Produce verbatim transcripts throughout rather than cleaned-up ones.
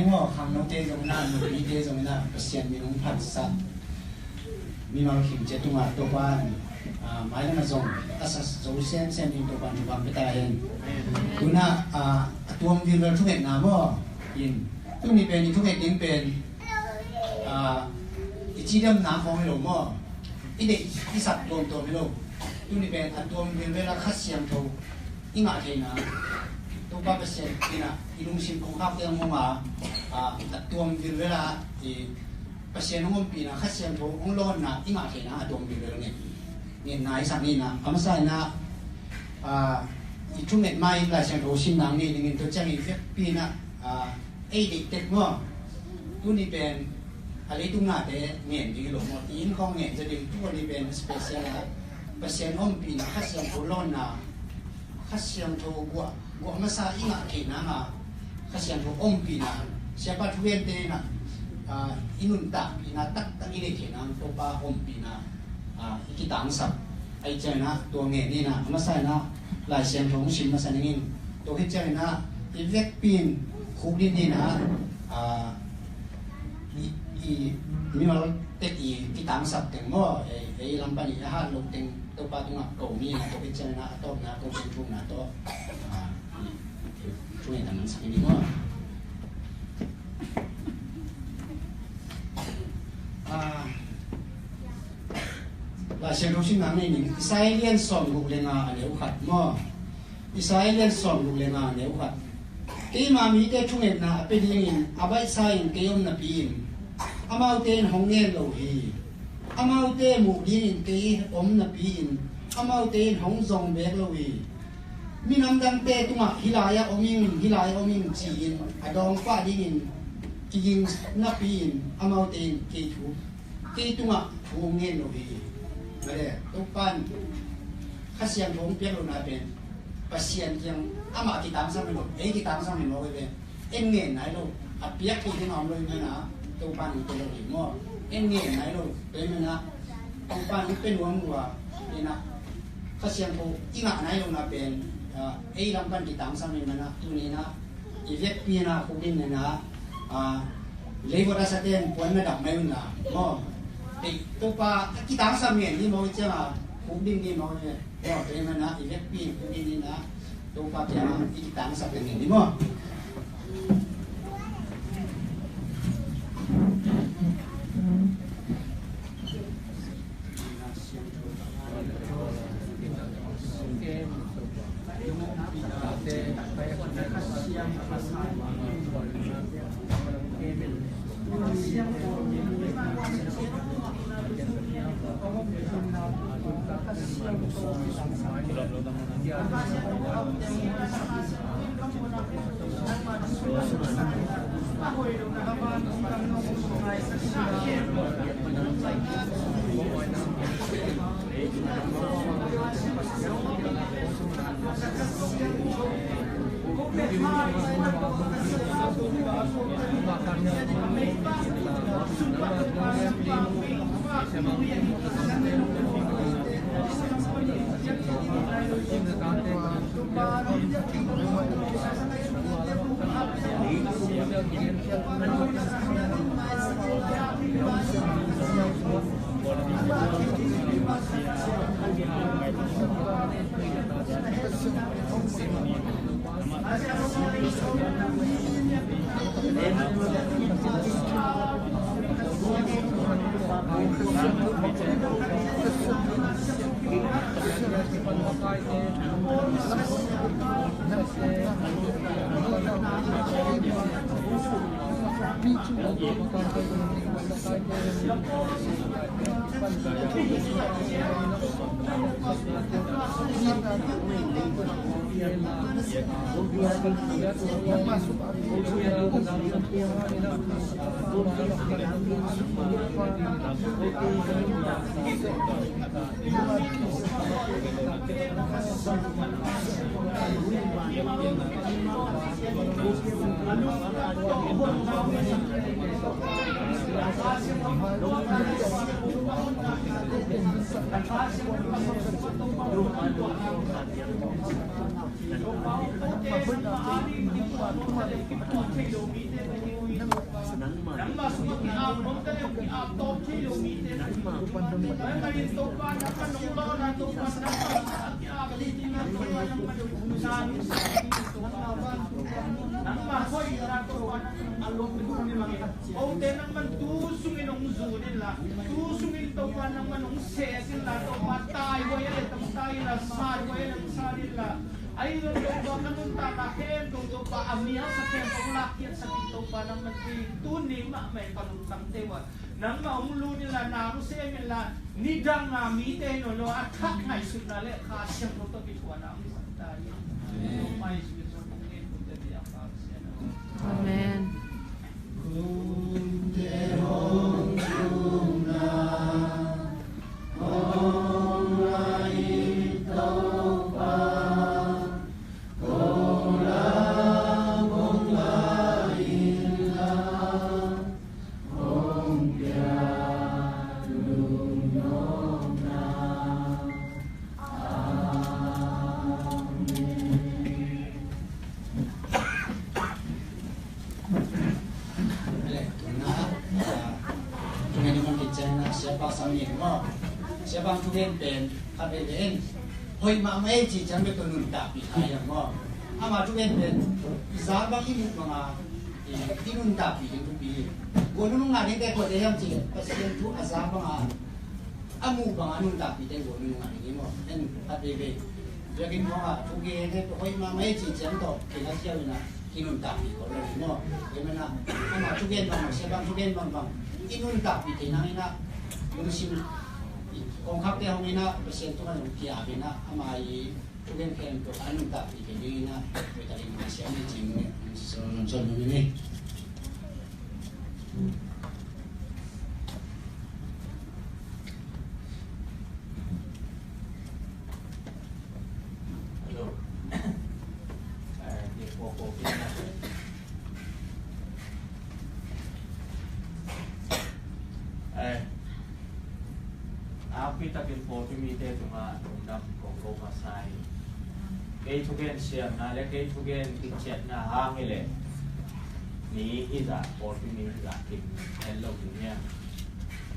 Maw, khangnote zong na, nupite zong na, Pasian min hong phatsah mimal khim cia tungah Topa in, ah, mailam ah zong a sa zo semsem ding Topa in thupha pia ta hen. Tuna, ah, a tuam vilvel thungetna maw, in, tuni pen i thunget ding pen, ah, i cidamna khawng hi lo maw, i deih i sak tuamtuam hi lo. Tuni pen a tuam vilvel a Kha Siangtho i ngah theihna, Topa Pasian in ah i lungsim kongkhakte hong hong a, a, a tuam vilvel a i Pasian hong ompihna, Kha Siangtho hong lawnna i ngah theihna a tuam vilvel ngen, ngenna i sak ni na. A masa in ah, a, i thunget ma-in Lai Siangtho sim nang ni dingin tua ciangin vekpi in ah, a, ei deih tek maw. Tuni pen a leitung nate ngen ding hi lo maw, i inn khawng ngen zaw ding, tuni pen special a Pasian ompihna, Kha Siangtho lawnna, Kha Siangtho guah, guah masa i ngah theih nang a Kha Siangtho ompihna, siapa thugente in ah, ah, i nuntakpihna taktak i neih theih nang Topa ompihna, ah, i kitangsap. Ahih ciangin ah tua ngen ni na, a masa in ah Lai Siangtho hong sim masa ning in, tua khit ciangin ah i vekpi in khukdin ni na, ah, i, i mimal tek i kitangsap teng maw, ei, ei lam pan i a hat lo teng Topa tungah ko ni na, tua khit ciangin ah a tawpna ko teng thukna tawh, ah, i, i thungetna mang sak ni maw. Ah, Lai Siangtho sim nang ni ning, Isai lian sawmguk le nga a neu khat maw. Isai lian sawmguk le nga a neu khat. Keima mite thungetna a pia dingin a baihsa in kei om napi in amaute in hong ngen lo hi. Amaute muh dingin kei om napi in amaute in hong zong beek lo hi. Minam dangte tungah hih lai-ah om ing, hih lai-ah om ing ci-in a dawng pah dingin kiging napi in amaute in kei thu, kei tungah thu hong ngen lo hi. Male, Topa in Kha Siangtho hong piak lohna pen Pasian kiang amah kitangsam hi lo, ei kitangsam hi mawk hi ve. En ngen nai lo, a piak theih ding a om lo hi mena, Topa in hong pia lo hi maw. En ngen nai lo, tua hi mena, Topa in hong pia nuam lua, hi na, Kha Siangtho i ngah nai lohna pen, ah, ei lam pan kitangsam hi mena, tuni na, i vekpi na, khukdin ni na, ah, leivot a saten puan na dam mai un la maw. Ei, Topa, a kitangsam ngen ni maw, ciang a, khukdin ni maw, ni maw, tua hi mena, i vekpi khukdin ni na, Topa kiang a, i kitangsap ngen ni maw. Nangmah hoihna Topa nangmah a lawm tung ni mangin. Kote nangmah tu sungin hong zun inla, tu sungin Topa nangmah hong sek inla, Topa tai huai a le tong tai inla, sat huai a le tong sat inla. Ahi zong Topa ka nuntakna khempeuh Topa a mialsa khempeuh hong lakkhiatsak in Topa nangmah tu tuni mahmah in ka lungtang teh uh ah. Nangmah hong lut inla, na hong sem inla, nidang a mite hi nawn lo a, a thak ngaihsutna le Kha Siangtho tawh kithuahna hong hisak ta hi. Topa Jesu Khrist hong ngen tung teh biak pa Pasian aw. Amen. Siapa sang ni maw? Siapa thugen pen khat veve in hoih mahmah ei ci ciang bek tawh nuntakpih kha hiam maw? Ama thugen pen i za bang i muh banga i nuntakpih ding thupi hi. Guan nunung ngah dingte kua te hiam cih leh Pasian thu a za banga a muh banga nuntakpihte guan nunung ngah ding hi maw? En khat veve biakinn khawngah thugen te hoih mahmah ei ci ciang tawh kei na siau inah i nuntakpih khol lo hi maw? Tua manin ah ama thugen bangbang, siapa thugen bangbang i nuntakpih theih nang inah lungsim kongkhakte hong inah Pasian tungah zong kiap inah ama i thugen khempeuh a nuntakpih theih ding inah hoihtakin masiam ni cing ni. Suan suan ni. Hello. Eh, ni po po pi na. Eh, a pi takin po pi mi te tunga lungdam kong ko masa hi. Kei thugen siamna le kei thugen kiciatna hang hi leh ni hizah pawlpi mi hizah kim en lo ding hiam?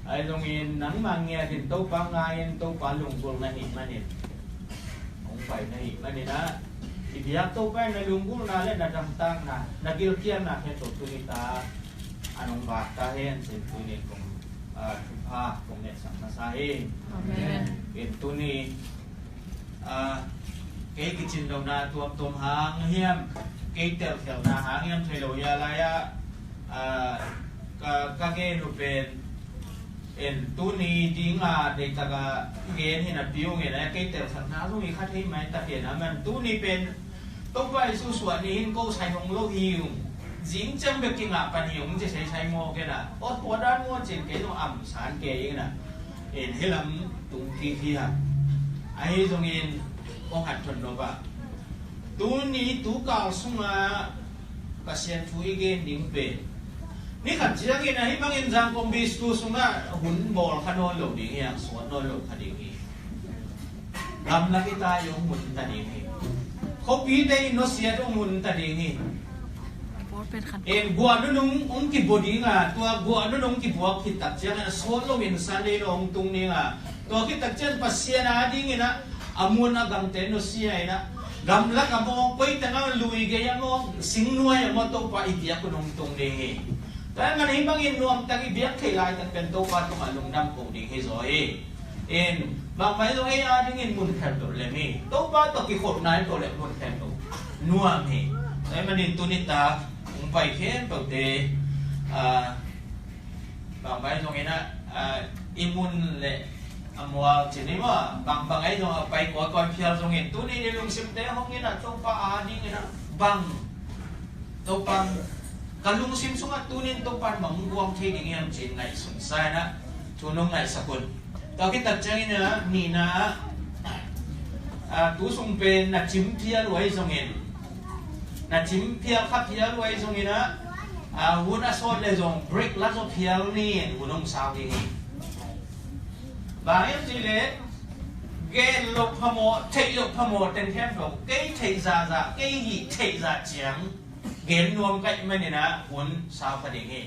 Ahi zongin nangmah ngiat in Topa ngai in Topa lunggulh na hih manin hong pai na hih manin ah i biak Topa in na lunggulhna le na damtakna na gilkialna khen tawh tuni ta an hong vak ta hen cin tuni kong, ah, thupha kong ngetsak masa hi. Amen. In tuni Ah, kei kicin lohna tuamtuam hang hiam, kei telkhialhna hang hiam thei lo hi a lai ah, ah, ka, ka gen uh pen en tuni dinga deitaka gen hi napi ung en a kei telkhialhna zong hi kha thei mai ta ken a man tuni pen Topa Jesu suah ni hin ko sai hong lo hi ung. Zing ciang bek kingah pan hi ung ci sai sai maw ken a. Aw tua dan maw cin kei zong am san kei ing a. En hi lam tung kik hi a. Ahi zongin kong hat thon nop a. Tuni tukal sunga Pasian thu i gen ding pen ni khat ciangin ahi bangin Zangkong Beach tu sungah hun bawl kha nawn lo ding hi a, suat nawn lo kha ding hi. Gamlak i tai hong mun ta ding hi. Khuapite i nusia hong mun ta ding hi. En guah nunung hong kibua ding a, tua guah nunung kibuak khit tak ciangin a suat loin Sunday lo hong tung ding a, tua khit tak ciang Pasian a dingin a, a mun a gamte nusia in a, gamlak a maw, koi tengah lui gei a maw, singnuai a maw, Topa i biak hun hong tung ding hi. Tua ahih manin hih bangin nuamtak i biak theih laitak pen Topa tungah lungdam ko ding hi zaw hi. In bangmah zong ei a dingin mun khelh tawh lem hi. Topa tawh kikhopna in tawh lem mun khelh tawh nuam hi. Tua ahih manin tuni tak hong pai khempeuhte, ah, bangmah zong in ah, ah, i mun le a mual cin hi maw? Bangbang ahi zong a pai kawikawi phial zongin tuni ni lungsimte hong in ah Topa a dingin ah bang Topa ka lungsim sungah tunin Topa in bang guang thei ding hiam cin ngaihsun sa in ah thu nong ngaihsak un. Tua khit tak ciangin ah nihna ah, ah, tu sung pen na cim phial uh ahi zongin na cim phial kha phial uh ahi zongin ah, ah, hun a sawt le zong break la zaw phial ni in hun hong sau ding hi. Bang hiam cih leh gen loh phamawh, theih loh phamawh teng khempeuh kei theih zahzah, kei hih theih zah ciang gen nuam ka hih manin ah hun sau kha ding hi.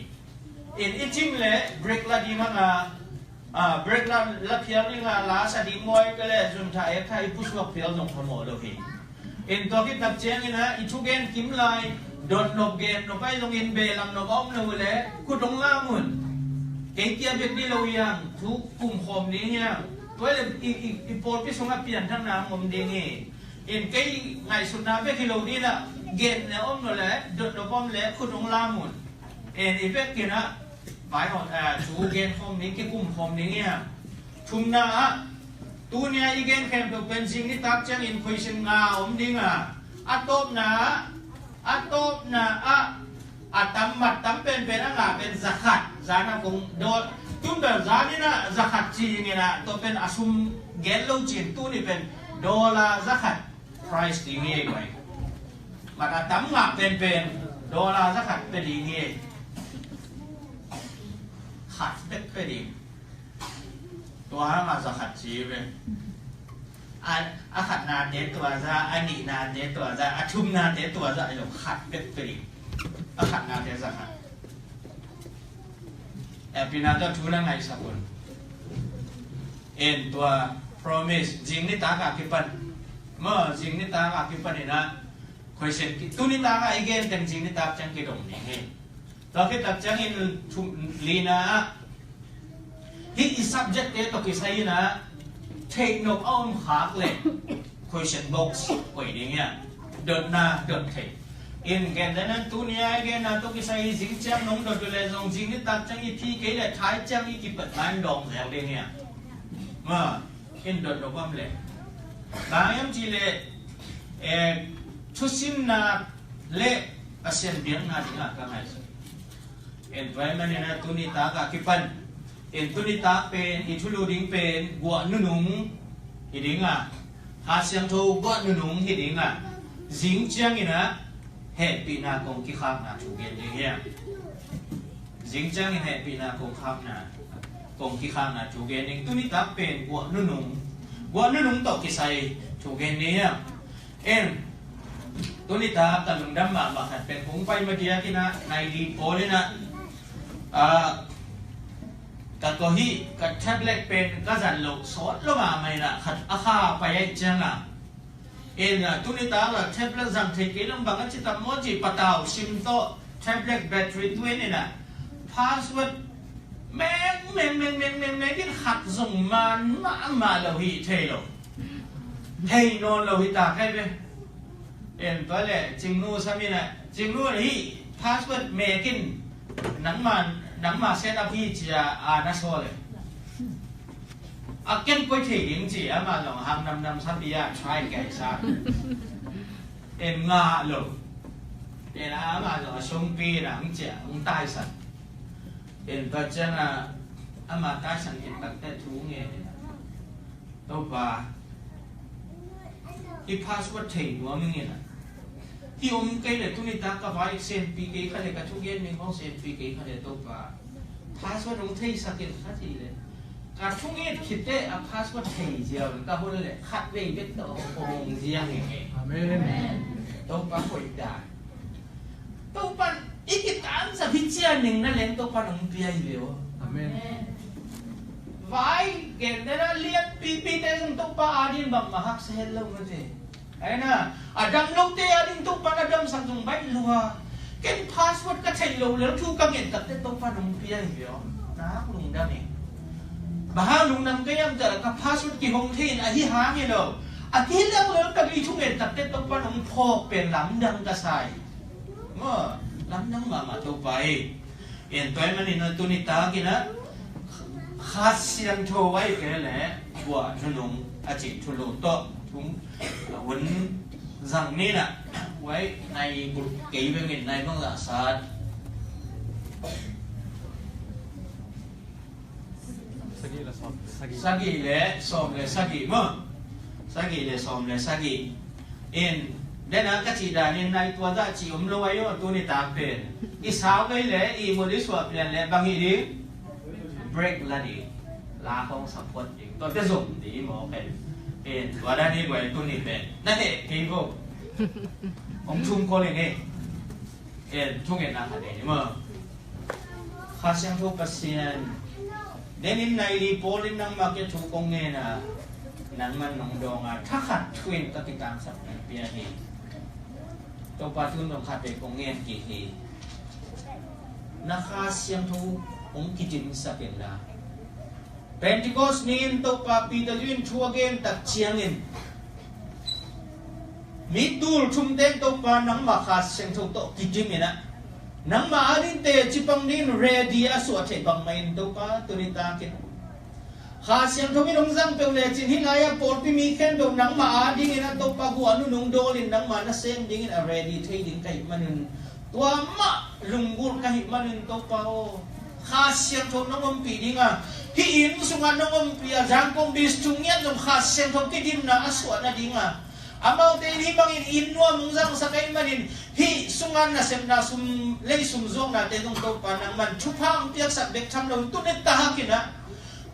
In i cing le break la ding hang a, a, break la, la phial ding a, la sa ding mawi ka le zun tha ek tha i pusuak phial zong phamawh lo hi. In tua khit tak ciangin a, i thugen kim lai, dot nop gen nop ai zongin belam nop a om lo le, khut hong lam un. Kei kia bek ni lo hiang, thu kum khawm ding hiang. Tua le i, i, i pawlpi sungah pianthakna hong om ding hi. In kei ngaihsutna bek hi lo ding a, gen le om lo le, dot nop om le, khut hong lam un. In i bek kin a, vai hong, a, thu gen khawm ding, kikum khawm ding hiang. Thumna ah, tuni a i gen khempeuh pen zing nitak ciangin question nga om ding a, a tawpna ah, a tawpna ah, a tam mat tam penpen a nga pen za khat, zan a kong dawl, tun bel zan in a za khat ci ding in a, tua pen a sum gen lo cin, tuni pen dollar za khat prize ding hi ei guai. Mat a tam nga penpen dollar za khat pe ding hi ei. Khat bek pe ding. Tua hang a za khat ci ve. A, a khatnate tua za, a nihnate tua za, a thumnate tua za, a lo khat bek pe ding. A khatnate za khat. E, pina tua thu na ngaihsak un. En tua promise, zing nitak a kipan. Maw, zing nitak a kipan in a, question ki, tu nitak a i gen teng zing nitak ciang kidong ding hi. Tua khit tak ciangin thu lina ah, hih i subject te tawh kisai in a, theih nop a om khak le question box koih ding hiam? Dotna dot thei. In gen dan an tuni a i genna tawh kisai hi, zing ciang nong dot uh le zong zing nitak ciang i thi kei le thai ciang i kipat ngai dawng zel ding hiam? Ma, in dot nop a om le. Bang hiam cih le, eh, thusimna le Pasian biakna dingah ka ngaihsun. En tua ahih manin a tuni tak a kipan, en tuni tak pen i thulu ding pen guah nunung hi ding a, Kha Siangtho guah nunung hi ding a, zing ciangin a hehpihna kong kikhakna thu gen ding hiam? Zing ciangin hehpihna kong khakna, kong kikhakna thu gen ding. Tuni tak pen guah nunung, guah nunung tawh kisai thu gen ding hiam? En, tuni tak ka lungdam mahmah khat pen kong pai madiak in a, nai li pawl in a, ah, ka kawh hi, ka tablet pen ka zan loh sawt lo mahmah in a, khat a kha pai ahih ciang a. En a, tuni tak la tablet zang thei kei lo bang a ci tam maw ci, patau sim tawh tablet battery tuen in a, password meng meng meng meng meng meng in khat zong man mahmah lo hi thei lo. Thei nawn lo hi ta kai ve. En tua le, Cingnu sam in a, Cingnu hi, password mek in, nangma, nangma set up hi ci a, a na sawl e. A ken koi thei ding ci, ama zong hang namnam sam hi a, try kei sa. En ngah lo. En ama zong a sungpi in a, hong ci a, hong taisan. En tua ciang a, ama taisan in takte thu ngen in a. Topa, i password thei nuam ing in a. Hi om kei le tuni tak ka vai senpi kei kha le ka thugen ning hong senpi kei kha le Topa. Password hong theisak in kha ci le. Ka thunget khit teh a password thei ziau in ka hon le khat vei bek tawh hong ziang ing e. Amen. Topa hoih dan. Topan i kitansa hi cian ning na leng Topan hong pia hi ve aw. Amen. Vai gen dena lian pipi te zong Topa adin bang mahak sa het lo mate. Aina, a dam lo te adin Topan a damsak zong baih lua. Ken password ka thei lo lel thu ka ngen tak te Topan hong pia hi ve aw. Nak lungdam e. Bang hang lungdam ka hiam cih leh ka password kihong thei in ahi hang hi lo. A kihilh lel tak i thu ngen tak te Topan hong phawk pen lamdang ka sa hi. Maw, lamdang mahmah Topa hi. En tua ahih manin a tuni takin a Kha Siangtho vai kei le guah nunung a cih thulu tawh thum a hun zang ni na vai nai guk kei bengin nai bang zah sat. Sagih le sawm, sagih. Sagih le sawm le sagih maw? Sagih le sawm le sagih. In, dena ka cih danin nai tua zah cih om lo ahi aw, tuni tak pen. I sau kei le, i mut i suah pian le, bang hi ding? Break la ding. La kong support ding. Tua te zom ding maw pen. In, tua dan hi guai tuni pen. Na heh kei bo. Hong thum ko le ngei. En, thungetna khat nei ni maw? Kha Siangtho Pasian, nenin nai li pawlin nangmah kiang thu kong ngen a, nangman nong dawng a, thakhat thu in ka kitangsak na pia hi. Topa, tun dong khat vei kong ngen kik hi. Na Kha Siangtho hong kidimsak inla, Pentecost ni-in Topa Peter in thu a gen tak ciangin, mi tul thumte in Topa nangmah Kha Siangtho tawh kidim in ah, nangmah adingte cipang dingin ready a suah theih bangmah in Topa tuni takin Kha Siangtho in hong zang peuh lecin hih lai-ah pawlpi mi khempeuh nangmah adingin ah Topa guah nunung dawlin nangmah nasem dingin a ready thei ding ka hih manin, tua mah lunggulh ka hih manin Topa aw, Kha Siangtho nong ompih ding a, hih inn sungah nong ompih a, Zangkong Beach thu ngiat zong Kha Siangtho kidimna a suah nading a, amaute in hih bangin inn nuam hong zangsak ahih manin, hih sungah nasepna sum, lei sum zuaknate zong Topa nangman thupha hong piaksak bek tham lo, tuni takin ah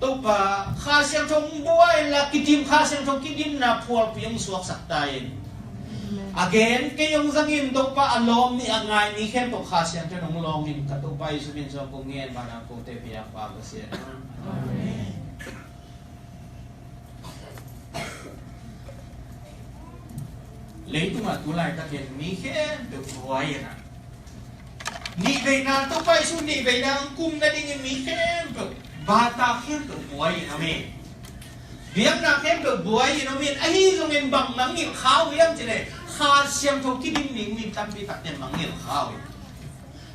Topa, Kha Siangtho hong buai inla, kidim, Kha Siangtho kidimna phualpi hong suaksak ta in. A gen kei hong zangin Topa, a lawm mi, a ngai mi khempeuh Kha Siangtho in hong lawngin, ka Topa Jesu min suang kong ngen, mana kote pia pa Pasian. Amen. Leitungah tu laitakin mi khempeuh buai in ah, nihveina, Topa Jesu nihveina hong kum nadingin mi khempeuh, bata khempeuh buai in om hi. Biakna khempeuh buai in om hi. Ahi zongin bang mangngilh kha uh hiam cih leh, Kha Siangtho kidim ding mi tampi takte mangngilh kha uh hi.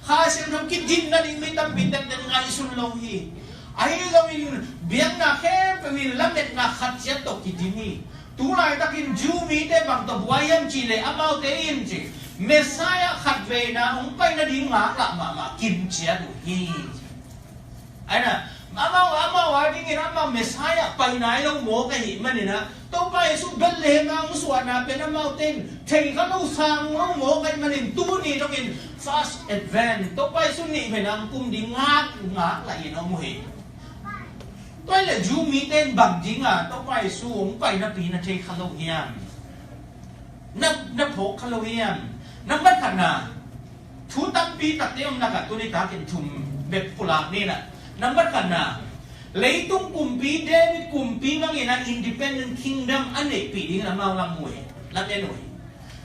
Kha Siangtho kidim nading mi tampi takte ngaihsun lo hi. Ahi zongin biakna khempeuh in lametna khat ciat tawh kidim hi. Tu laitakin Jew mite bang tawh buai hiam cih leh, amaute in ci, Messiah khatveina hong pai nading ngaklah mahmah kim ciat uh hi. Ahi na, amau, amau adingin amau Messiah pai nai lo mawk ahih manin ah, Topa Jesu Bethlehem ah hong suahna pen amaute in thei kha lo, sang lo mawk ahih manin, tuni dongin First Advent, Topa Jesu nihveina hong kum ding ngak, ngaklah in om uh hi. Tua leh Jew mite in bang ding a Topa Jesu hong pai napi na thei kha lo hiam? Na, na phawk kha lo hiam? Nambat khatna, thu tampi takte om lakah tuni takin thum bek pulak ni in ah. Nambat khatna, leitung kumpi, David kumpi bangin ah independent kingdom a neihpih dingin amau lam uh hi, lam en uh hi.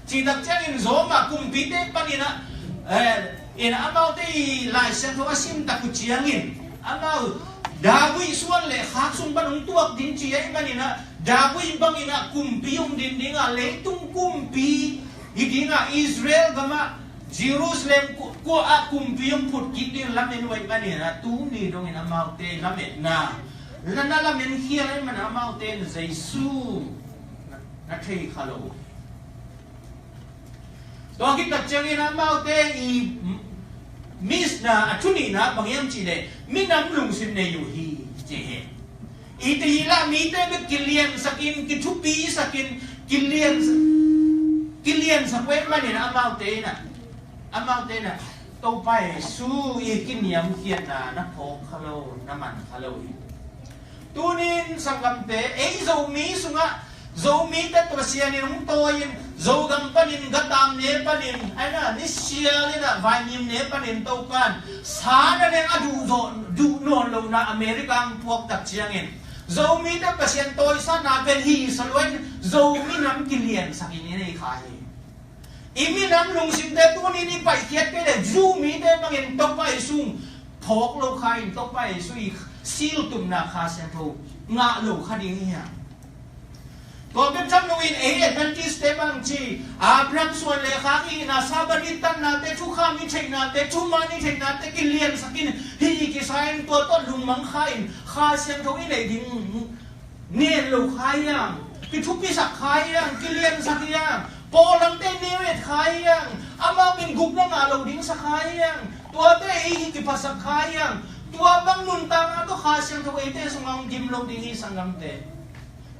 Cih tak ciangin Roma kumpite panin ah, eh, in amaute i Lai Siangtho a sim tak uh ciangin, amau David suan le khak sung pan hong tuak ding ci ahih manin ah, David bangin ah kumpi hong din ding a, leitung kumpi hi ding a, Israel gam ah, Jerusalem ku-, kua ah kumpi hong phut kik ding lamen uh ahih manin ah, tuni dongin amaute lametna, na, na lamen khial ahih manin amaute in Jesu na, na thei kha lo. Tua khit tak ciangin amaute i miss na a thu nihna bang hiam cih leh, minam lungsim nei uh hi, ci hi. I ti hi lah, mite bek kiliansak in, kithupisak in, kilian, kiliansak uh ahih manin amaute in ah, amaute in ah Topa Jesu i kiniamkhiatna na phawk kha lo, na man kha lo hi. Tunin sanggamte, ei Zomi sungah, Zomite Pasian in hong tawi in, Zogam panin, Gatam ne panin, ahi na, nisial in ah, vaimim ne panin Topan sa na leng a duh zawh, duh nawn lohna America hong puak tak ciangin, Zomite Pasian tawisatna pen hi sa lua in, Zomi nam kiliansak in i nei kha hi. I minam lungsimte tunin i paikhiat kei leh, Jew mite bangin Topa Jesu phawk lo kha in, Topa Jesu i siltumna Kha Siangtho ngah lo kha ding hi hang. Tua bek tham loin ei Adventist-te bang ci, Abraham suan le khak i hihna, Sabbath i tatnate, thukham i theihnate, thuman i theihnate kiliansak in, hih i kisa in, tua tawh lungmang kha in, Kha Siangtho i neih ding ngen lo kha hiam? Kithupisak kha hiam? Kiliansak hiam? Pawlangte neu et kha hiam? Amau in gupna ngah lo ding sa kha hiam? Tuate ei hi kiphasak kha hiam? Tua bang nuntakna tawh Kha Siangtho eite sungah hong dim lo ding hi, sanggamte.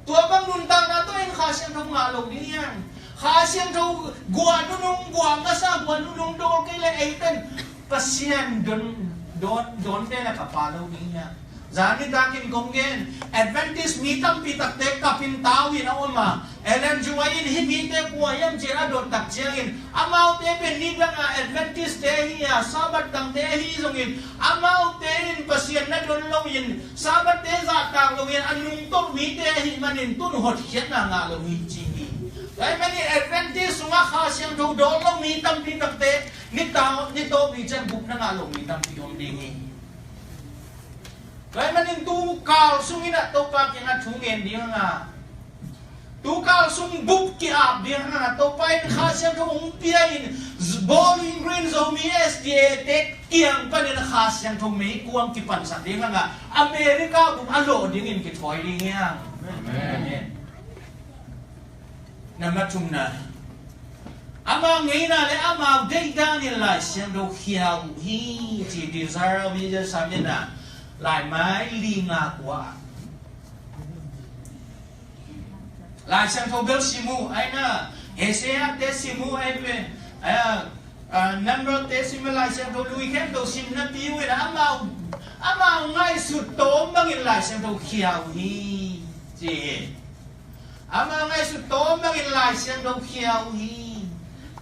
Tua bang nuntakna tawh in Kha Siangtho ngah lo ding hiam? Kha Siangtho guah nunung, guah masa, guah nunung dawl kei leh eite in Pasian dawn, dawn, dawnte na ka pha lo ding hiam? Zan nitakin kong gen, Adventist mi tampi takte kapin tau in a om a, Ellen G. White in hih mite kua hiam ci-in a dot tak ciangin, amaute pen nidanga Adventist te hi a, Sabbath dangte ahi zongin, amaute in Pasian na don loin, Sabbath te zahtak loin a nungtolh mite ahih manin tun hotkhiatna ngah lo hi ci hi. Tua ahih manin Adventist sungah Kha Siangtho dawn lo mi tampi takte, nitau, nitawp ni ciang gupna ngah lo mi tampi om ding hi. Tua ahih manin tu kal sungin ah Topa kiangah thu ngen ding a, tu kal sung bup ki-ap ding a, Topa in Kha Siangtho hong pia in, Bowling Green Zomi S D A te kiang panin Kha Siangtho meikuang kipansak ding a, America bup a lawh dingin kithawi ding hi hang. Amen. Nambat thumna, amau ngeina le amau deihdan in Lai Siangtho khia uh hi ci Desire of Ages Summit in ah laimai li nga kua ah Lai Siangtho bel sim uh, ai na, Isaiah te sim uh, ai ve, ai, ah, Number te sim uh, Lai Siangtho lui khempeuh sim napi uh in ah amau, amau ngaihsut tawm bangin Lai Siangtho khia uh hi ci hi. Amau ngaihsut tawm bangin Lai Siangtho khia uh hi.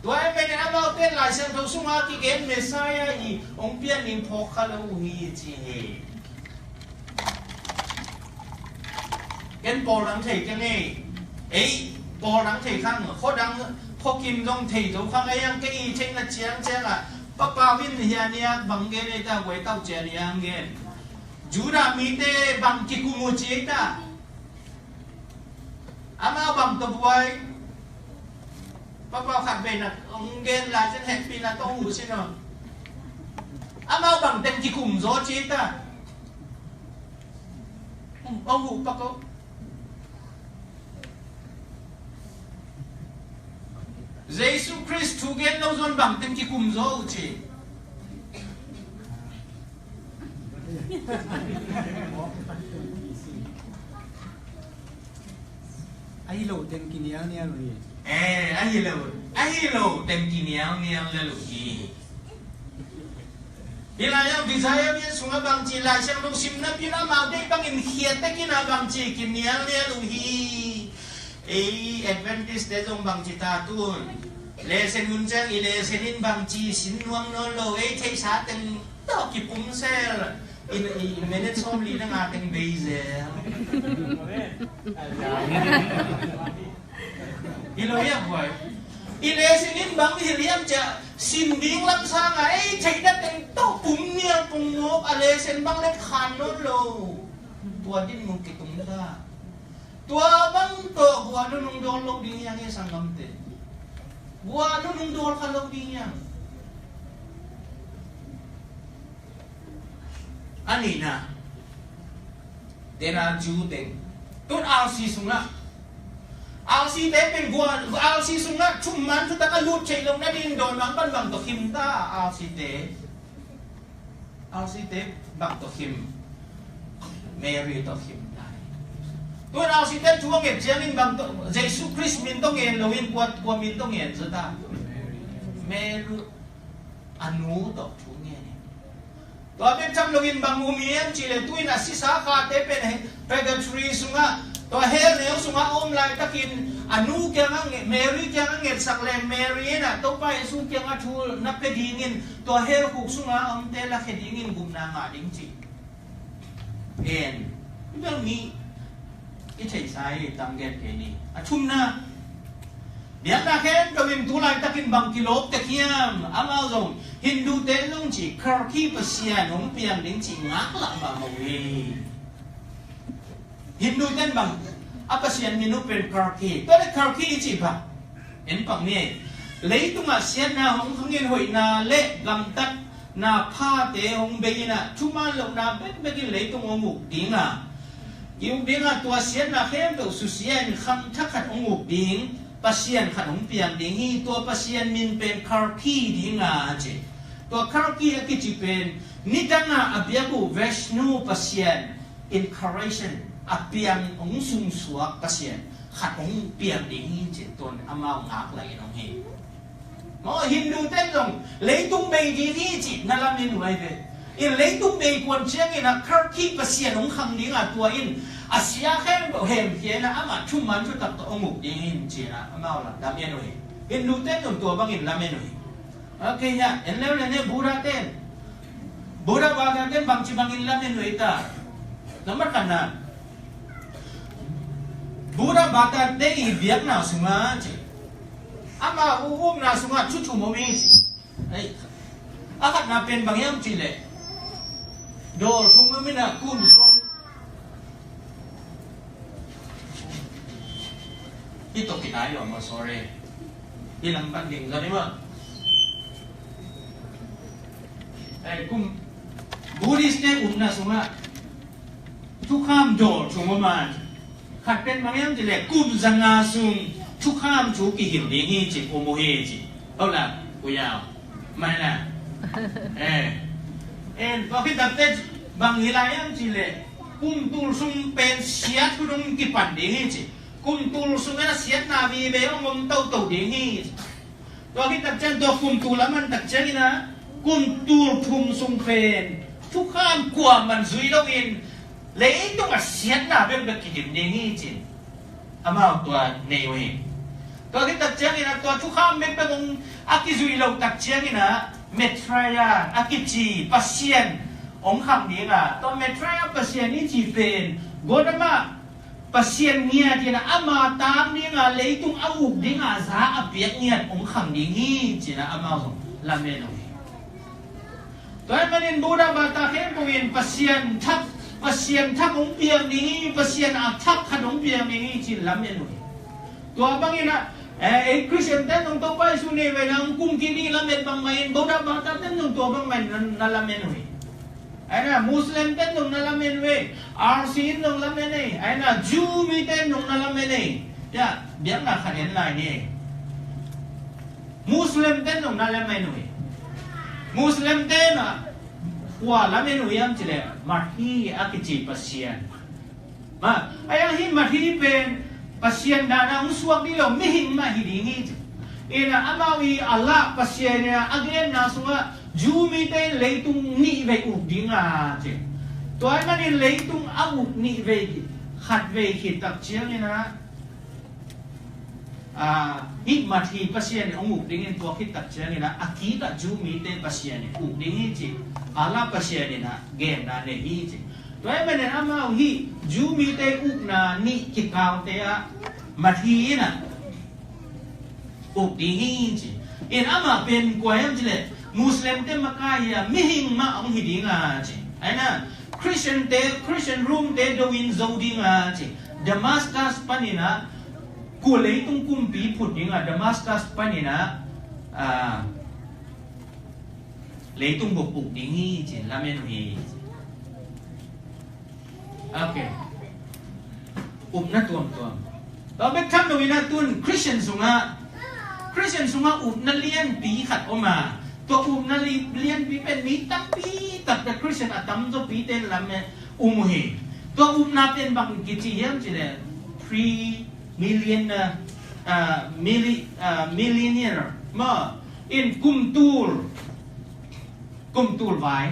Tua ahih manin amaute Lai Siangtho sungah kigen Messiah hi, hong pian ding phawk kha lo uh hi ci hi. Ken pawl dang thei keng ei. Ei, pawl dang thei khang, khua dang, khua kim zong thei zo khang ei ang, kei i theihna ciangciang ah, Papa Win hi a niak bang gen ei ta, guai tau cia niang gen. Judah mite bang kikum uh ci ei ta. Amau bang tawh buai. Papa khat vei na hong gen lai ciang hehpihna tawh huh sin aw. Amau bang teng kikum zaw ci ei ta. Hong huh pak aw. Jesu Khrist thu gen lo zong bang teng kikum zaw uh ci. Ahi lo teng kinialnial uh hi. Eh, ahi lo, ahi lo teng kinialnial lel uh hi. Hih lai-ah Isaiah sungah bangci Lai Siangtho sim napi-in amau deih bangin khiat tekin ah bangci kinialnial uh hi. Ei Adventist te zong bangci ta tun. Lesson hun ciang i lesson in bangci sin nuam nawn lo, ei theihsa teng tawh kipum sel. I, i minute sawmli le nga teng bei zel. Hi lo hiam buai. I lesson in bang hilh hiam ciah sin ding lam sangah ei theihna teng tawh pum nial pung mawk a lesson bang le khan nawn lo. Tua dinmun kitung ta. Tua bang tawh guah nunung dawl lo ding hiang e sanggamte. Guah nunung dawl kha lo ding hiang. A nihna, tena Jew teng tun R C sungah, R C te pen guah, R C sungah thumman thutak a lut theih loh nading dawn bang pan bang tawh khim ta, R C te. R C te bang tawh khim, Mary tawh khim ta. Tun R C te thu a nget ciangin bang tawh, Jesu Khrist min tawh ngen loin kua, kua min tawh ngen zaw ta. Mary, a nu tawh thu ngen hi. Tua bek tham loin bang um hiam cih leh tu-in a sisa khate pen purgatory sungah, tua hell neu sungah a om laitakin a nu kiangah nge-, Mary kiangah ngetsak leng Mary in ah Topa Jesu kiangah thu na pia dingin tua hell khuk sungah a omte lakhia dingin gupna ngah ding cih pen i bel mi i theihsa hi. Tam gen kei ni. A thumna, biakna khempeuh in tu laitakin bang kilawp tek hiam? Amau zong Hindu te zong ci Kalki pasian hong piang ding ci ngaklah mahmah uh hi. Hindu ten bang a pasian min uh pen Kalki. Tua le Kalki i ci bang en pak ni. Leitungah siatna hong khangin hoihna le gamtatna phate hong bei in ah thuman lohna bekbek in leitung hong uk ding a, i uk ding a, tua siatna khempeuh susia in khangthak khat hong uk ding, pasian khat hong piang ding hi. Tua pasian min pen Kalki ding a ci. Tua Kalki a kici pen nidang a a biak uh Vishnu pasian, incarnation, a piang hong sungsuak pasian khat hong piang ding hi ci. Tuan amau ngaklah in hong hi. Maw, Hindu ten zong leitung bei ding hi ci na lamen uh ai ve. In leitung meikuan ciangin ah kharkhih Pasian hong khang ding a, tua in a sia khempeuh hemkhia in ah amah thuman thutak tawh hong uk ding hi ci-in ah amau lam en uh hi. Hindute in zong tua bangin lam en uh hi. Ok, ya, en leuleu ni, Buddha ten, Buddha bata ten bangci bangin lam en uh hi ta. Nambat khatna, Buddha bata te i biakna sungah ci, ama u upna sungah thu thum om hi ci. Ei, a khatna pen bang hiam cih leh, dawl thum om in ah kum sawm. Hi tawh kinai lo maw, sorry. Hi lam pan ding zaw ni maw. Ei, kum, Buddhist te upna sungah thukham dawl thum om a, khat pen bang hiam cih leh kum zanga sung thukham thu kihilh ding hi ci, om uh hi ci. Ho la, Pu Yau. Mai la. Eh. En, tua khit takteh bang hi lai hiam cih leh kum tul sung pen siat hun hong kipan ding hi ci. Kum tul sungah siatna vive hong om toto ding hi. Tua khit tak ciang tua kum tul a man tak ciangin ah kum tul thum sung pen thukham kuaman zui loin leitungah siatna bekbek kidim ding hi ci-in amau tua nei uh hi. Tua khit tak ciangin ah tua thukham bekbek hong a kizui lo tak ciangin ah Maitreya a kici Pasian hong khang ding a, tua Maitreya Pasian i ci pen Gotama Pasian ngiat in ah ama tang ding a, leitung a uk ding a za a piak ngiat hong khang ding hi ci-in ah amau zong lam en uh hi. Tua ahih manin Buddha bata khempeuh in Pasian thak, Pasian thak hong piang ding hi, Pasian a thak khat hong piang ding hi ci-in lam en uh hi. Tua bangin ah, eh, ei Christian ten zong Topa Jesu nei ve na hong kum kik ding lam en bangmah in, Buddha bata ten zong tua bangmah in na, na lam en uh hi. Aina Muslim ten zong na lam en uh hi, R C in zong lam en hi, aina Jew mi ten zong na lam en hi. Ya, biakna khat en lai ni. Muslim ten zong na lam en uh hi. Muslim ten ah kua lam en uh hiam cih leh Mahdi a kici Pasian. Ma, a yang hi Mahdi pen Pasian dan a hong suak ding lo, mihing mah hi ding hi ci. Ina amau i Allah Pasian ina a genna sungah Jew mite in leitung nih vei uk ding a ci. Tua ahih manin leitung a uk nih vei khat vei khit tak ciangin ah, ah, hih Mahdi Pasian in hong uk dingin tua khit tak ciangin ah a kikah Jew mite Pasian in uk ding hi ci. Allah Pasian in ah genna nei hi ci. Tua ahih manin amau hih Jew mite ukna nih kikaute ah Mahdi in ah uk ding hi ci. In amah pen kua hiam cih leh Muslim te makai hi a, mihing mah hong hi ding a ci. Aina Christian te, Christian Rome te do in zo ding a ci. Damascus panin ah kua leitung kumpi phut ding a, Damascus panin ah, ah, leitung bup uk ding hi ci-in lam en uh hi. Ok. Upna tuamtuam. Tua bek tham lo in ah tun Christian sungah, Christian sungah upna lianpi khat om a, tua upna li-, lianpi pen mi tampi takte Christian a tamzaw pite lam en um uh hi. Tua upna pen bang kici hiam cih leh pre-millennial, ah, milli-, ah, millennial maw, in kum tul, kum tul vai.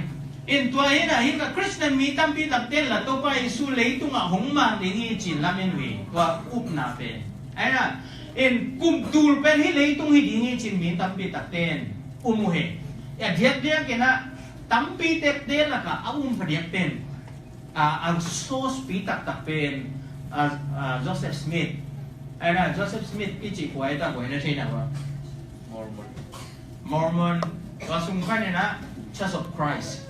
In tua hi in ah hih ka Christian mi tampi takte in la Topa Jesu leitungah hong mang ding hi ci-in lam en uh hi, tua upna pen. Aina in kum tul pen hih leitung hi ding hi ci-in mi tampi takte in um uh hi. A diakdiak in ah tampi tekte lakah a um phadiak pen, a, a source pi taktak pen, a, a, Joseph Smith. Aina Joseph Smith i cih kua hi ta, kua hi na thei na maw? Mormon. Mormon. Tua sung panin ah Church of Christ.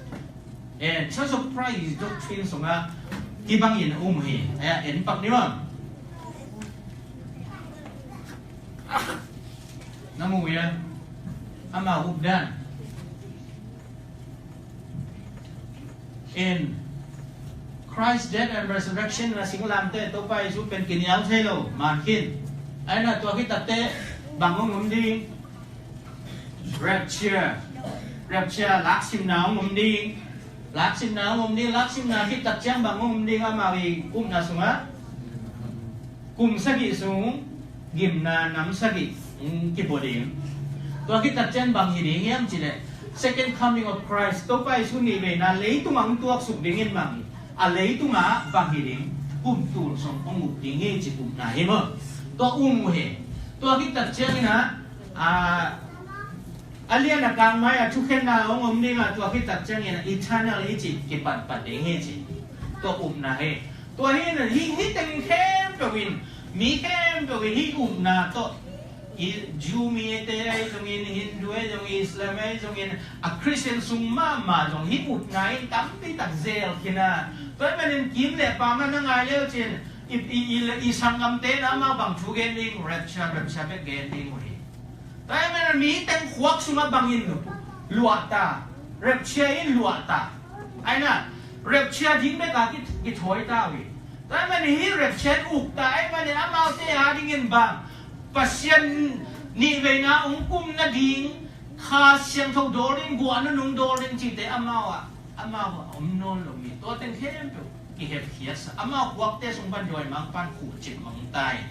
Eh, Church of Christ doctrine sungah hih bangin um hi. Aina en pak ni maw. Na mu uh hia? Amau updan. In Christ death and resurrection na singlamteh Topa Jesu pen kinial thei lo, man khin. Aina tua khit takteh bang hong om ding? Rapture. Rapture, laksimna hong om ding. Laksimna hong om ding, laksimna khit tak ciang bang hong om ding amau i upna sungah? Kum sagih sung gimna nam sagih, mm, kipua ding. Tua khit tak ciang bang hi ding hiam cih leh Second coming of Christ, Topa Jesu nih veina leitungah hong tuaksuk dingin bang, a leitungah bang hi ding, kum tul sung hong up ding hi ci upna hi maw. Tua um uh hi. Tua khit tak ciangin ah, a, a lian a kang mai-ah thukhenna hong om ding a, tua khit tak ciangin ah eternal i ci kipatpat ding hi ci. Tua upna hi. Tua hi in ah, hi, hi teng khempeuh in, mi khempeuh in hi upna tawh, i Jew mite ahi zongin, Hindu ahi zongin, Islam ahi zongin, a Christian sung mahmah zong hi upna in tampi tak zel khin a. Tua ahih manin kim le pam a na ngai le uh cin, i, i, i, i sanggamte in amau bang thu gen ding, rapture, rapture bek gen ding uh hi. Tua ahih manin mi teng khuak sungah bangin luahta, rapture in luahta. Aina, rapture ding bek a ki, kithawi ta uh hi. Tua ahih manin hi rapture ukta ahih manin amaute a dingin bang, Pasian nih veina hong kum nading, Kha Siangtho dawl ding, guahna nung dawl ding cite amau ah, amau ah om nawn lo mi. Tua teng khempeuh kihepkhiatsa. Amau khuakte sung pan dawimangpa'n khuhcip mang ta hi.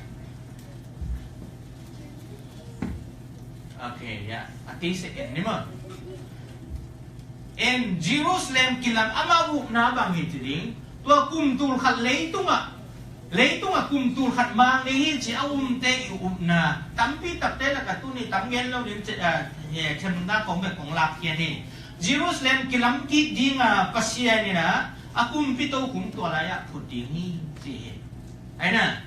Okay, ya. A ti se en ni maw. En Jerusalem kilam, amau upna bang hi ci ding. Tua kum tul khat leitungah, leitungah kum tul khat mang ding hi ci a umte i upna tampi takte lakah tuni tam gen lo ding ci, ah, he, themna kong bek kong lakkhiat hi. Jerusalem kilam kik ding a, Pasian in ah a kumpi tokhom tua lai-ah phut ding hi ci hi. Aina,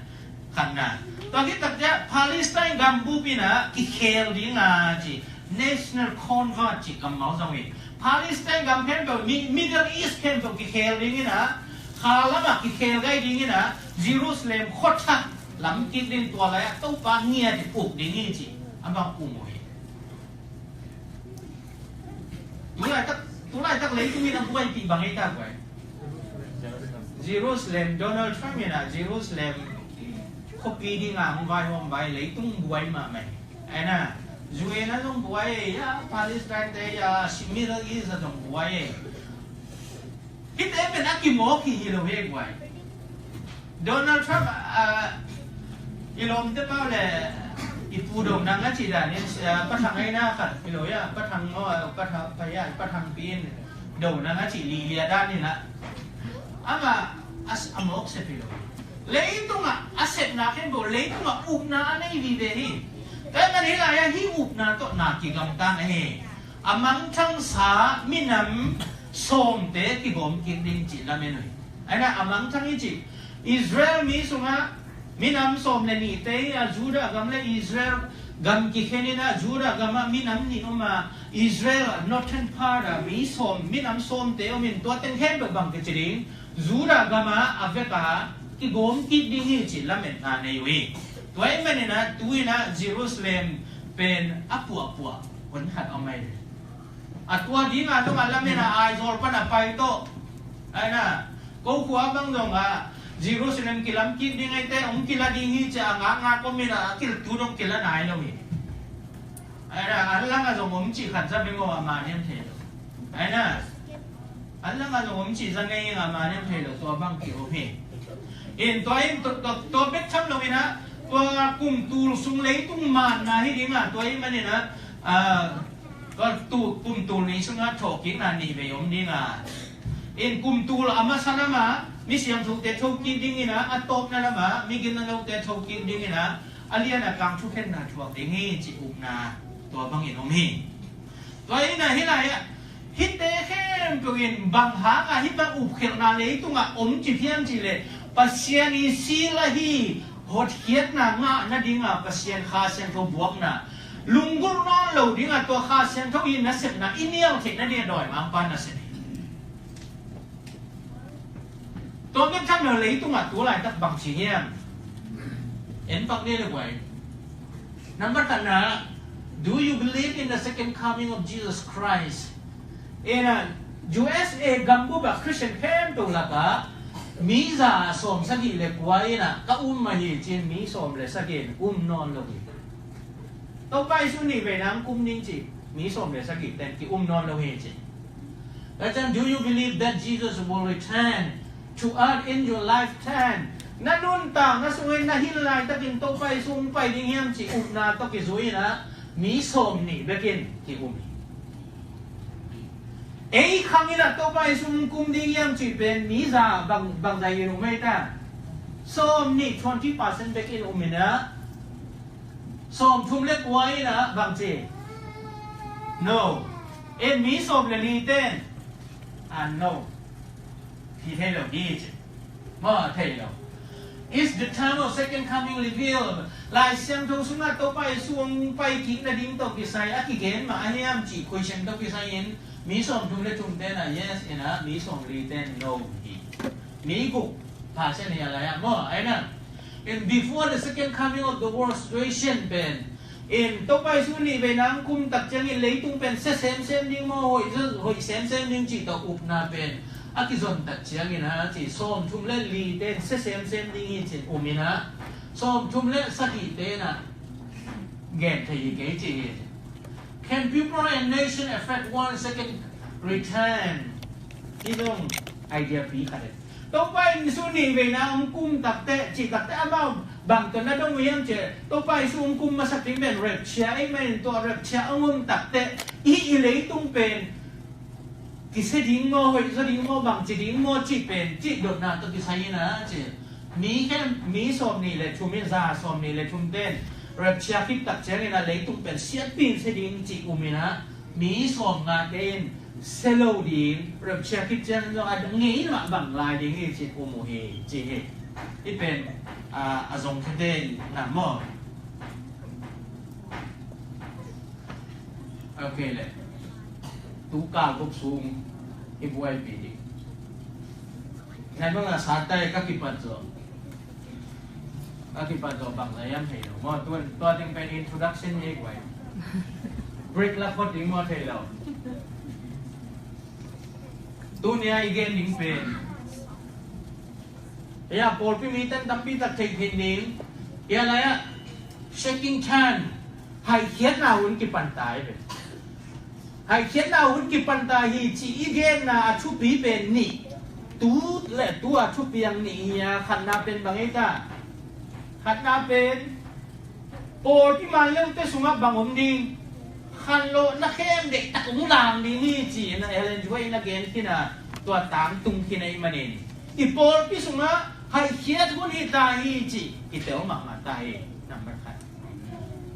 khatna. Tua khit tak ciah Palestine gambup in ah kikhel ding a ci, national convert ci kammal zong hi. Palestine gam khempeuh, Mi-, Middle East khempeuh kikhel ding in ah, kha lamah kikhel gai ding in ah, Jerusalem khuathak lam kik ding, tua lai-ah Topa ngiat i puk ding hi ci. A bang um uh hi. Tulaitak, tulaitak leitung in a buaipih bang ei ta buai. Jerusalem, Donald Trump in ah Jerusalem khuapi ding a hong vaihawm vai, leitung buai mahmah hi. Aina, U N a zong buai ei, ya, Palestine te, ya, Middle East a zong buai ei. Hihte pen a kimawk hi hi lo hi guai. Donald Trump, ah, i lawmte pau le i pu Do Nang a cih danin, ah, Pa Thang aina khat hi lo hi a, Pa Thang maw, ah, Pa Thang, Pa, ya, Pa Thang pi in Do Nang a cih lihliah danin ah, amah a, a mawk sep hi lo. Leitungah a sepna khempeuh, leitungah upna a nei vive hi. Tua ahih manin hih lai-ah hih upna tawh na kigamtang ahi. A mangthangsa minam sawmte kigawm kik ding cih lamen uh hi. Aina, a mangthang i cih, Israel mi sungah minam sawm le nihte hi a, Judah gam le Israel gam kikhen in ah, Judah gamah minam nih om a, Israel northern part ah mi sawm, minam sawmte om in, tua teng khempeuh bang kici ding, Judah gamah a vekah kigawm kik ding hi cih lametna nei uh hi. Tua ahih manin ah tu-in ah Jerusalem pen a puahpuah hun khat om ahi. A tua ding a zong a lamen a Aizawl pan a pai tawh. Aina, ko khua bang zong a Jerusalem kilam kik ding ahih teh hong kila ding hi ci a ngakngak om in ah, a kiltu dong kila nai lo hi. Aina, a lang a zong om cih khat za beng aw, a man hiam thei lo. Aina, a lang a zong om cih za ngei in a man hiam thei lo, tua bang ki om hi. In tua in, tua, tua, tua bek tham lo in ah, tua kum tul sung leitung manna hi ding a, tua ahih manin ah, ah, tua tu, kum tul nih sungah thawhkikna nih vei om ding a. In kum tul a masa lamah mi siangthote thokik ding in ah, a tawpna lamah mi ginna lote thokik ding in ah, a lian a kang thukhenna thuak ding hi ci upna tua bangin om hi. Tua in ah hih lai-ah hihte khempeuh in bang hangah hih bang upkhialhna leitungah om ci hiam cih leh, Pasian i sil ahi hotkhiatna ngah nadinga Pasian Kha Siangtho buakna, lunggulh nawn lo dinga tua Kha Siangtho i nasepna i nial theih nadinga dawimangpa nasep hi. Tua bek tham lo, leitungah tu laitak bang ci hiam? En pak ni le guai. Number khatna, do you believe in the second coming of Jesus Christ? Ina, U S A gambup ah Christian khempeuh lakah mi za sawm sagih le kua in ah ka um mah hi ci-in mi sawm le sagih in um nawn lo hi. Topa Jesu nih vei nang kum ding ci mi sawm le sagih ten ki um nawn lo hi ci. Tua ciang, do you believe that Jesus will return to earth in your lifetime? Na nuntakna sungin na hilh laitakin Topa Jesu hong pai ding hiam ci upna tawh kizui in ah mi sawm nih bekin ki um hi. Ei khang in ah Topa Jesu hong kum ding hiam cih pen mi za bang, bang zah in um ei ta? Sawm nih, twenty percent bek in um in ah, sawm thum le kua in ah bang ci? No. En mi sawm le li ten? Ah, no. Hi thei lo hi ci. Maw, thei lo. Is the time of second coming revealed? Lai Siangtho sungah Topa Jesu hong pai kik nading tawh kisai a kigen mah a hiam cih question tawh kisai in mi sawm thum le thum ten ah yes in ah, mi sawm li ten no hi. Mi guk percent hi a lai ah maw, ai na. And before the second coming of the world situation pen, in Topa Jesu nih veina hong kum tak ciangin leitung pen sia semsem ding maw, hoih, hoih semsem ding cih tawh upna pen a kizon tak ciangin a ci, sawm thum le li ten sia semsem ding hi cin um in ah, sawm thum le sagih ten ah gen thei hi kei ci hi. Can people and nation affect one second return? Hih zong idea pi khat e. Topa Jesu nih veina hong kum takteh, cih takteh amau bang tawh na dong uh hiam cih leh, Topa Jesu hong kum masak ding pen rapture ahih manin, tua rapture hong om takteh i, i leitung pen kisia ding maw, hoih zaw ding maw, bangci ding maw cih pen, cih dotna tawh kisai in ah ci. Mi khem, mi sawm nih le thum in, za sawm nih le thum ten rapture khit tak ciangin ah leitung pen siatpi in sia ding cih um in ah, mi sawm nga te in sia lo ding, rapture khit ciangin zong a ngei mah bang lai ding hi cih um uh hi ci hi. Hih pen, ah, a zong khete in ah maw. Ok le. Tu kal guk sung i buaipi ding. Nai bang a sa tai ka kipat zaw. Ka kipat zaw bang la yam thei lo. Maw, tua, tua ding pen introduction hi guai. Break la khot ding maw thei lo. Tuni a i gen ding pen. Hia pawlpi mi ten tampi tak thei khin ding. Hia lai ah shaking time. Haikhiatna hun kipan ta hi ve. Haikhiatna hun kipan ta hi ci i genna a thupi pen nih. Tu le tu a thupi ang nih hi a, khatna pen bang ei ta? Khatna pen pawlpi man leute sungah bang om ding? Khanlawhna khem deihtak hong lang ding hi ci-in a Ellen G. White in a gen khin a, tua tangtung khin ahih manin i pawlpi sungah haikhiat hun hi ta hi ci i tel mahmah ta hi. Number khat.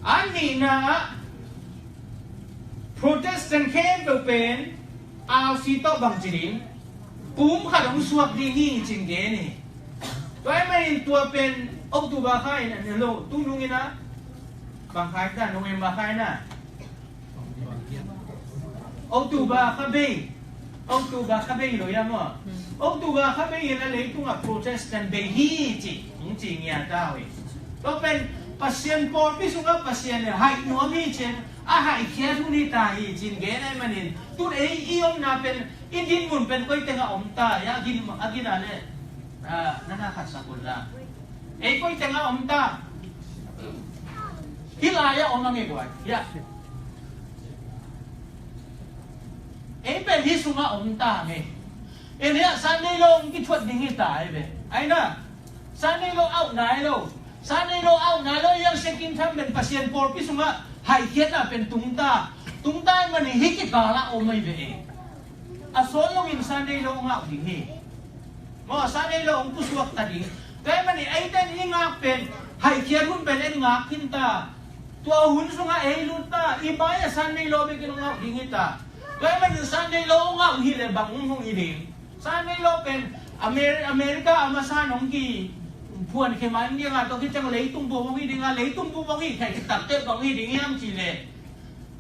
A nihna ah Protestant khempeuh pen R C tawh bangci ding, pum khat hong suak ding hi cin gen hi. Tua ahih manin tua pen October kha in a, hello, tu nung in a, bang kha in ta, November kha in a, October kha bei, October kha bei lo ia maw. October kha bei in a leitungah Protestant bei hi ci hong ci ngia ta uh hi. Tua pen Pasian pawlpi sungah Pasian le haih nuam hi cin, a haikhiat hun hi ta hi cin gen ahih manin, tun ei i omna pen, i dinmun pen koi tengah om ta, ia a gin, a gin a le, ah, na na khat sak un la. Ei koi tengah om ta? Hih lai-ah om a ngei buai. Ia. Ei pen hih sungah om ta ngei. Ei hih Sunday law hong kithuat ding hi ta ei ve. Ai na. Sunday law auh nai lo. Sunday law auh nai lo, iang shaking time pen Pasian pawlpi sungah haikhiatna pen tung ta. Tung ta ahih manin hih kikal ah om ei ve ei. A sawn loin Sunday law hong auh ding hi. Maw, Sunday law hong pusuak ta ding. Tua ahih manin eite in i ngak pen, haikhiat hun pen en ngak khin ta. Tua hun sungah ei lut ta, i mai-ah Sunday law bekin hong auh ding hi ta. Tua ahih manin Sunday law hong auh hi leh bang hong hi ding? Sunday law pen Amer-, America a masa in hong kiphuan khia ma in ding a, tua khit ciang leitung bup hong hi ding a, leitung bup hong hi khia khit takteh bang hi ding hiam cih leh,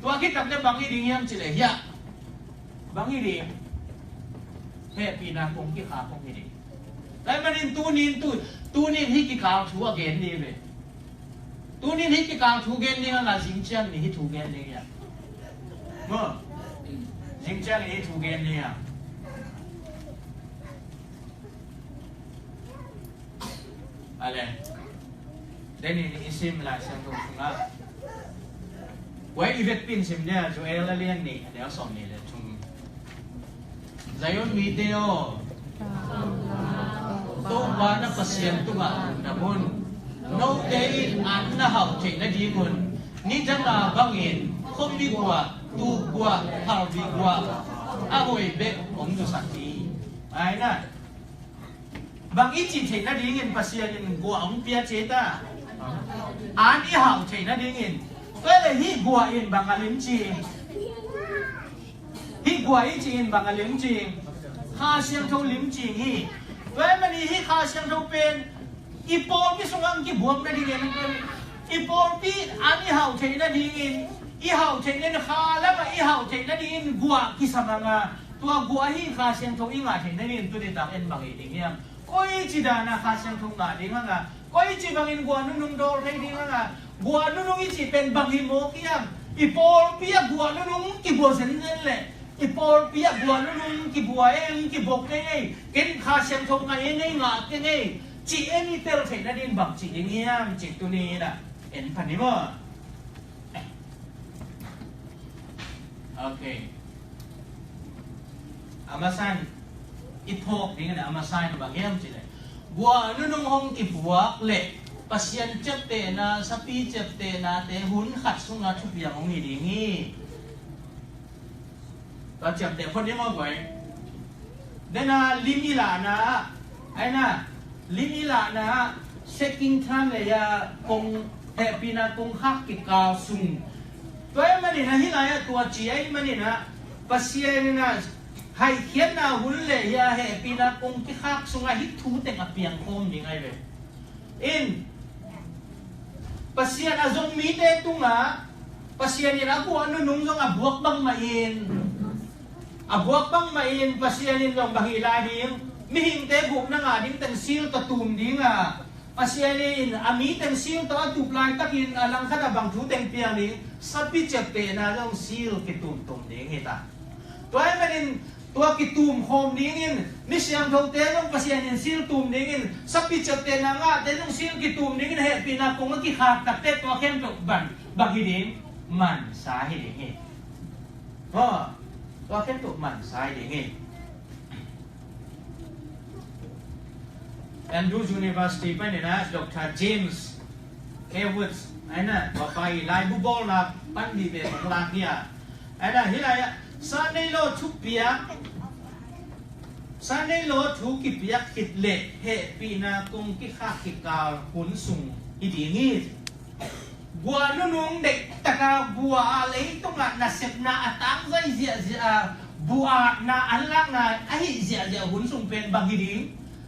tua khit takteh bang hi ding hiam cih leh, hiah. Bang hi ding? Hehpihna kong kikhak kong hi ding. Tua ahih manin tunin, tu, tunin hih kikal thu a gen ni ve. Tunin hih kikal thu gen ni a, zing ciang ni hih thu gen ni a. Maw. Zing ciang ni hih thu gen ni a. Ale. Deni ni i sim Lai Siangtho sungah. Wai i vekpi in sim dia, Joel a lian nih, a neu sawm nih le thum. Zion mite aw. Topa na Pasian tungah lungdam un. Note in an na hauh theih nadingun nidanga bangin khuapi guah, tuu guah, phalbi guah, a hoih bek hong zusak hi. Ai na, bang i cih theih nadingin Pasian in guah hong pia ci ta. An i hau theih nadingin. Tua le hih guah in bang a limci? Hih guah i cih in bang a limci? Kha Siangtho limci hi. Tua ahih manin hih Kha Siangtho pen i pawlpi sungah kibuak nadingin, i pawlpi an i hau theih nadingin, i hau theih nading, kha lamah i hau theih nadingin guah kisam a, tua guah hi Kha Siangtho i ngah theih nadingin tuni tak en bang hi ding hiam? Koici dan a Kha Siangtho ngah ding hang a, koici bangin guah nunung dawl thei ding hang a, guah nunung i cih pen bang hi mawk hiam? I pawlpi ah guah nunung kibua zenzen leh, i pawlpi ah guah nunung kibua eng, kibua keng ei, ken Kha Siangtho ngah eng ei, ngah keng ei, cih en i tel theih nadingin bang ci ding hiam cih tuni in ah en pha ni maw. Ok. A masa in i phawk ding in a masa in bang hiam cih leh, guah nunung hong kibuak leh Pasian ciaptehna, sapi ciaptehnate hun khat sungah thupiang hong hi ding hi. Tua ciapteh phot ni maw guai. Dena lim i lahna ah, ai na, lim i lahna ah, seeking time leh a kong, hehpihna kongkhak kikal sung. Tua ahih manin ah hih lai ah tua ci ahih manin ah Pasian in ah haihkhiatna hun leh hih a hehpihna kong kikhak sungah hih thu teng a piang khawm ding ahi ve. In, Pasian a zong mite tungah Pasian in a guah nunung zong a buak bangmah in, a buak bangmah in Pasian in zong bang hi lai ding, mihingte gupna ngah ding teng seal tawh tum ding a, Pasian in a mi teng seal tawh a tup laitakin a langkhat a bang thu teng piang ding, sapi ciaptehna zong seal kitumtum ding hi ta. Tua ahih manin tua kitum khawm dingin, mi siangthote zong Pasian in seal tum dingin, sapi ciaptehna ngahte zong seal kitum dingin, hehpihna kong a kikhak takteh tua khempeuh bang, bang hi ding, mansa hi ding hi. Aw, tua khempeuh mansa hi ding hi. Andrews University panin ah Doctor James Haywood, ai na, tua pa i laibu bawlna pan bibia hong lak hi a. Ai na, hih lai ah, Sunday law thupiak, Sunday law thu kipiak khit leh hehpihna kong kikhak kikal hun sung hi ding hi. Guah nunung deih taka guah a leitungah nasepna a tangzai ziahziah a, buahna anlakna ahi ziahziah hun sung pen bang hi ding?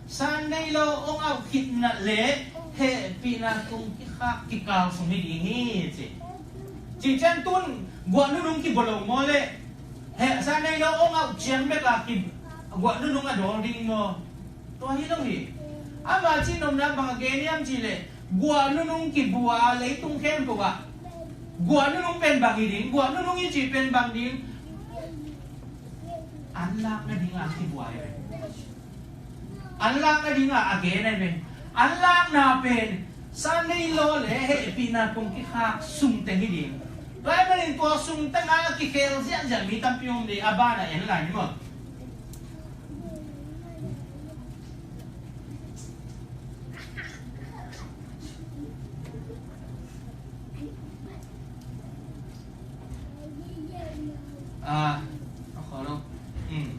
Sunday law hong auh khitna leh hehpihna kong kikhak kikal sung hi ding hi ci. Cih ciang tun guah nunung kibua lo maw leh, heh, Sunday law hong auh ciang bek a ki, guah nunung a dawl ding maw? Tua hi lo hi. Ama cih nopna bang a gen hiam cih leh, guah nunung kibua leitung khempeuh ah, guah nunung pen bang hi ding, guah nunung i cih pen bang ding? Anlak nading a kibua hi ve. Anlak nading a a gen hi ve. Anlakna pen Sunday law leh hehpihna kong kikhak sung teng hi ding. Tua ahih manin tua sung teng a kikhel ziahziah mi tampi om ding, a ban a en lai ni maw. Ah, a kholo. Hmm.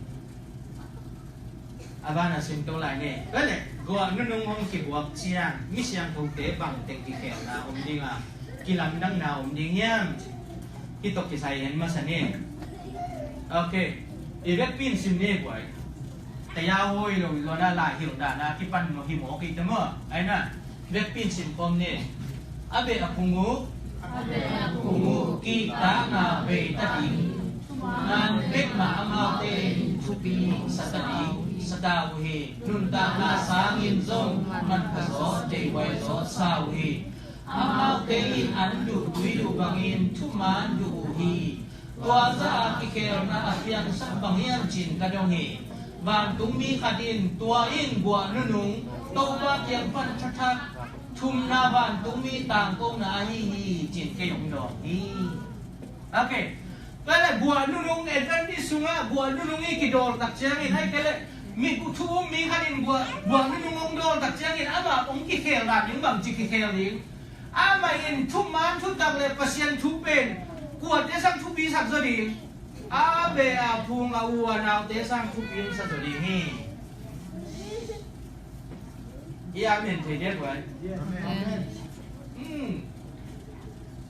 A ban a sim to lai ni. Tua leh, guah nunung hong kibuak ciang mi siangthote bang teng kikhelna om ding a, kilamdanna om ding hiam? Hih tawh kisai en masa ni. Ok. I vekpi in sim ni guai. Tayau hoi lo, lo na lai hilh dan a kipan lo hi mawk i te maw. Ai na. Vekpi in sim khawm ni. A beh a phung uh, a beh a phung uh, kihtakna bei ta ding. Thuman bek mah amaute in thupi sa ta ding, sa ta uh hi. Nuntakna sangin zong manpha zaw, deihhuai zaw sa uh hi. Amaute in an duh tui duh bangin thuman duh uh hi. Tua zah a kikhelna a piangsak bang hiam cin ka dong hi. Vantungmi khat in tua in guah nunung Topa kiang pan thathak thumna vantungmi tangkona ahi hi cin kei hong dawng hi. Ok. Tua leh guah nunung Adventist sungah guah nunung i kidawl tak ciangin, ahih kei leh mi thu um mi khat in guah, guah nunung hong dawl tak ciangin amah hong kikhel dan ding bangci kikhel ding? Amah in thuman thutak leh Pasian thu pen kuate sang thupi sak zaw ding? A beh a phung a u a naute sang thupi hong sa zaw ding hi. I amen thei diak vai.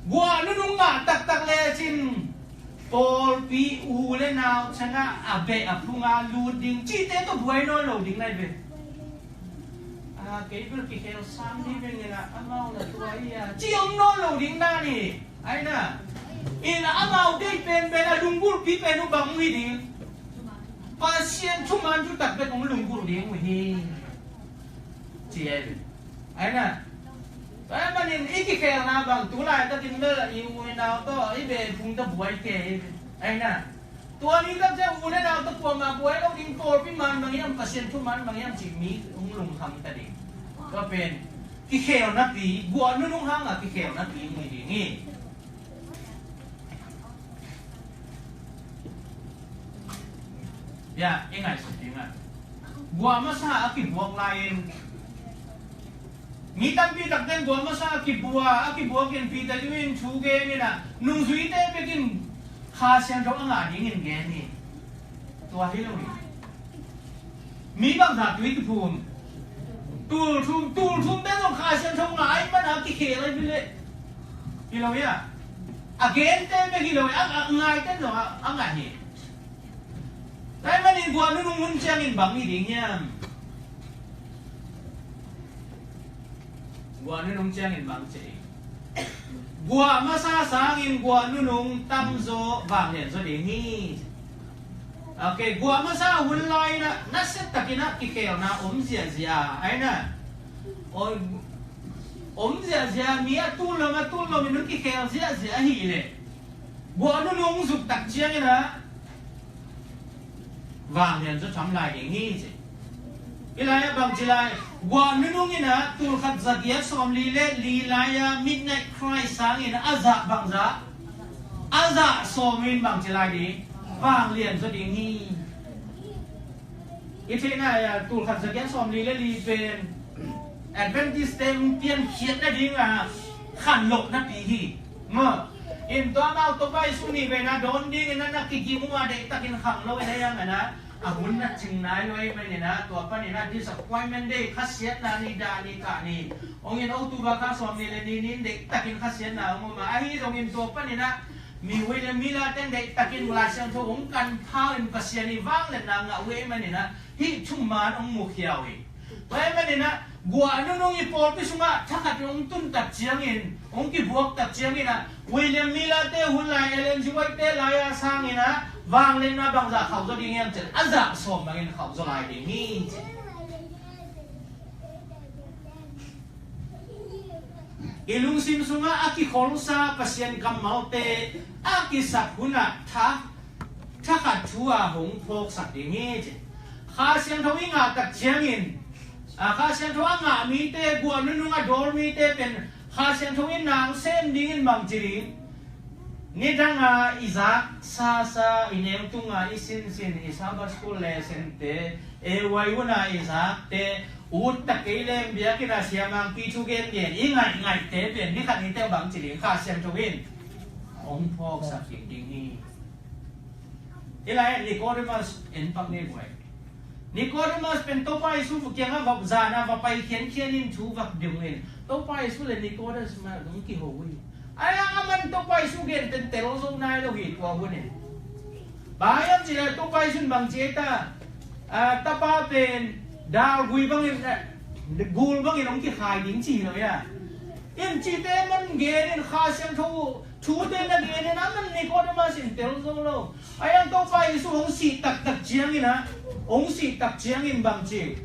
Guah nunung ngah taktak lecin pawlpi u le nau ciangah a beh a phung a lut ding cihte tawh buai nawn lo ding lai ve. A, kei bel kikhel sam ni ve ngen a, amau na tua hi a, ci om nawn lo ding na ni. Ai na. Ina amau deih penpen a lunggulhpi pen uh bang uh hi ding. Pasian thuman thutak bek hong lunggulh ding uh hi. Ci ai ve. Ai na. Tua manin i kikhelna bang tu laitakin bel i u i nau tawh i beh phung tawh buai kei hi ve. Ai na. Tua ni tak ciang u le nau tawh kuamah buai lo ding, pawlpi man bang hiam, Pasian thu man bang hiam cih mi hong lungkham ta ding. Tua pen kikhelnapi, guah nunung hangah kikhelnapi hong hi ding hi. Ya, i ngaihsut ding a, guah masa a kibuak lai-in mi tampi takte in guah masa a kibua, a kibuak in Peter in thu gen in a, nungzuite bekin Kha Siangtho a ngah dingin gen hi. Tua hi lo hi. Mi bangzah tui kiphum? Tul thum, tul thumte zong Kha Siangtho ngah ahih manin a kikhel ahi hi leh. Hi lo hi a. A gente bek hi lo hi, a, a ngaite zong a, a ngah hi. Tua ahih manin guah nunung hun ciangin bang hi ding hiam? Guah nunung ciangin bang ci ding? Guah masa sangin guah nunung tamzaw vanglian zaw ding hi. Ok, guah masa hun lai-in a, nasia takin a kikhelna om ziahziah a, ai na. Om, om ziahziah, mi a tul lom, a tul lom in hong kikhel ziahziah ahih leh guah nunung zuk tak ciangin a vanglian zaw tham lai ding hi ci. Hi lai-ah bang ci lai, guah nunung in a tul khat za giat sawmli le li lai-a midnight cry sangin a zah bangzah, a zah sawm in bang ci lai ding, vanglian zaw ding hi. I theihna ah tul khat za giat sawmli le li pen Adventist-te hong piankhiat nading a khanlawhnapi hi. Maw, in tua amau Topa Jesu nih veina dawn dingin a na kiging uh a, deihtakin khang lo in a, hiang a na, a hun na cing nai lo ahih manin a, tua panin a disappointment day, khasiatna ni, dah ni, kah ni, hong in, October kha sawmnih le nih ni-in deihtakin khasiatna hong om a, ahi zongin tua panin a mi, William Miller ten deihtakin Lai Siangtho hong kan pha in Pasian ii vangliatna ngah uh ahih manin a, hih thuman hong mukhia uh hi. Tua ahih manin a, guah nunung i pawlpi sungah thakhat hong tun tak ciangin, hong kibuak tak ciangin a, William Miller-te hun lai, Ellen G. White-te lai-a sangin a, vangliatna bangzah khauh zaw ding hiam cih leh, a zah sawm bangin khauh zaw lai ding hi ci. I lungsim sungah a kikholsa Pasian kammalte a kisak hunah tha, thakhat thu-a hong phawksak ding hi ci. Kha Siangtho i ngah tak ciangin, a, Kha Siangtho a ngah mite, guah nunung a dawl mite pen Kha Siangtho in na hong sem dingin bang ci ding? Nidanga i zak sasa, i neu tunga i sinsin, i Sabbath school lesson-te, A Y una i zakte, ut tak kei leng biakinn a siamangpi thu gengen i ngaihngaihte pen ni khat ni teh bang ci ding, Kha Siangtho in hong phawksak ding ding hi. Hi lai Nicodemus en pak ni buai. Nicodemus pen Topa Jesu kiangah va zan a va pai khiankhian in thu va dong in, Topa Jesu le Nicodemus mah dong kiho uh hi. Ai a, aman Topa Jesu gentehte tel zo nai lo hi tua hun in. Bang hiam cih leh Topa Jesu in bang ci ei ta, a, tapa pen dalgui bangin, a, gul bangin hong kikhai ding ci hi lo hi a. In cihte man gen in Kha Siangtho thute na gen in aman Nicodemus in tel zo lo. Ai a, Topa Jesu hong sih taktak ciangin a, hong sih tak ciangin bang ci,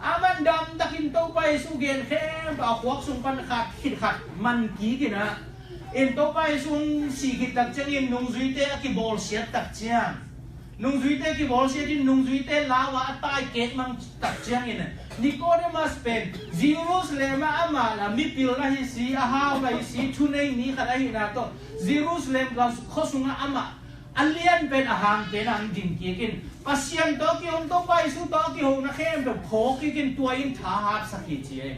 aman damtakin Topa Jesu gen khempeuh a khuak sung pan khat khit khat man kik in a, in Topa Jesu hong sih khit tak ciangin nungzuite a kibawlsiat tak ciang, nungzuite kibawlsiat in nungzuite lau a a tai kek mang tak ciangin a, Nicodemus pen Jerusalem ah amah la mipil la hi si, a hau la hi si, thunei mi khat ahihna tawh Jerusalem khua sungah amah a lian pen a hang pen a hong ding kik in, Pasian tawh a kihong, Topa Jesu tawh a kihona khempeuh phawk kik in, tua in thahatsak hi ci hi.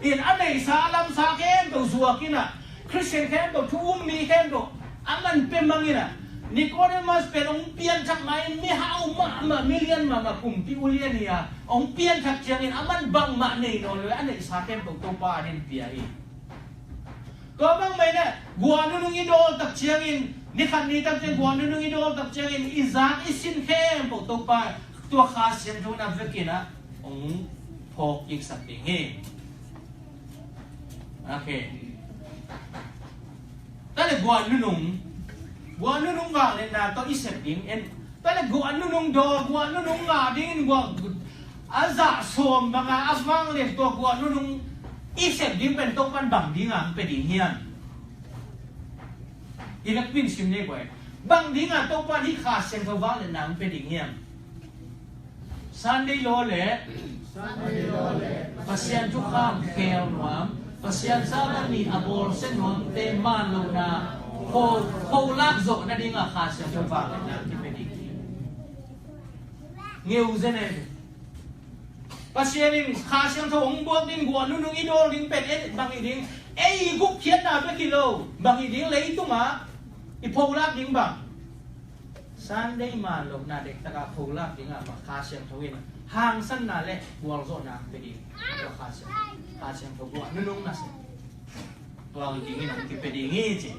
In a neihsa a lamsa khempeuh zuak in a, Khristian khempeuh, thu um mi khempeuh a man pia mang in a, Nicodemus pen hong pianthak ma-in mihau mahmah, milian mahmah, kumpi ulian hi a, hong pianthak ciangin aman bangmah nei nawn lo, a neihsa khempeuh Topa adingin pia hi. Tua bangmah in ah guah nunung i dawl tak ciangin, ni khat ni tak ciang guah nunung i dawl tak ciangin i zak i sin khempeuh Topa tua Kha Siangtho in a vekin ah hong phawk kiksak ding hi. Okay. Tua leh guah nunung, guah nunung vangliatna tawh i sep ding en. Tua leh guah nunung dawl, guah nunung ngah dingin guah a zah sawm banga a vangliat tua guah nunung i sep ding pen Topa'n bang dinga hong pia ding hiam? I vekpi in sim ni guai. Bang dinga Topa'n hih Kha Siangtho vangliatna hong pia ding hiam? Sunday law leh Pasian thukham khel nuam, Pasian sermon nih a bawlsia nuamte man lohna pho, pholak zawh nadinga Kha Siangtho vangliatna kipia ding hi. Ngeu zen e. Pasian in Kha Siangtho hong buak ding, guah nunung i dawl ding pen ei bang hi ding, ei i gupkhiatna bek hi lo, bang hi ding, leitungah i pholak ding bang? Sunday man lohna dektaka pholak dingah bang Kha Siangtho in hangsanna le gualzawhna hong pia ding. Tua Kha Siang, Kha Siangtho guah nunung nasep. Tua hi dingin hong kipia ding hi ci.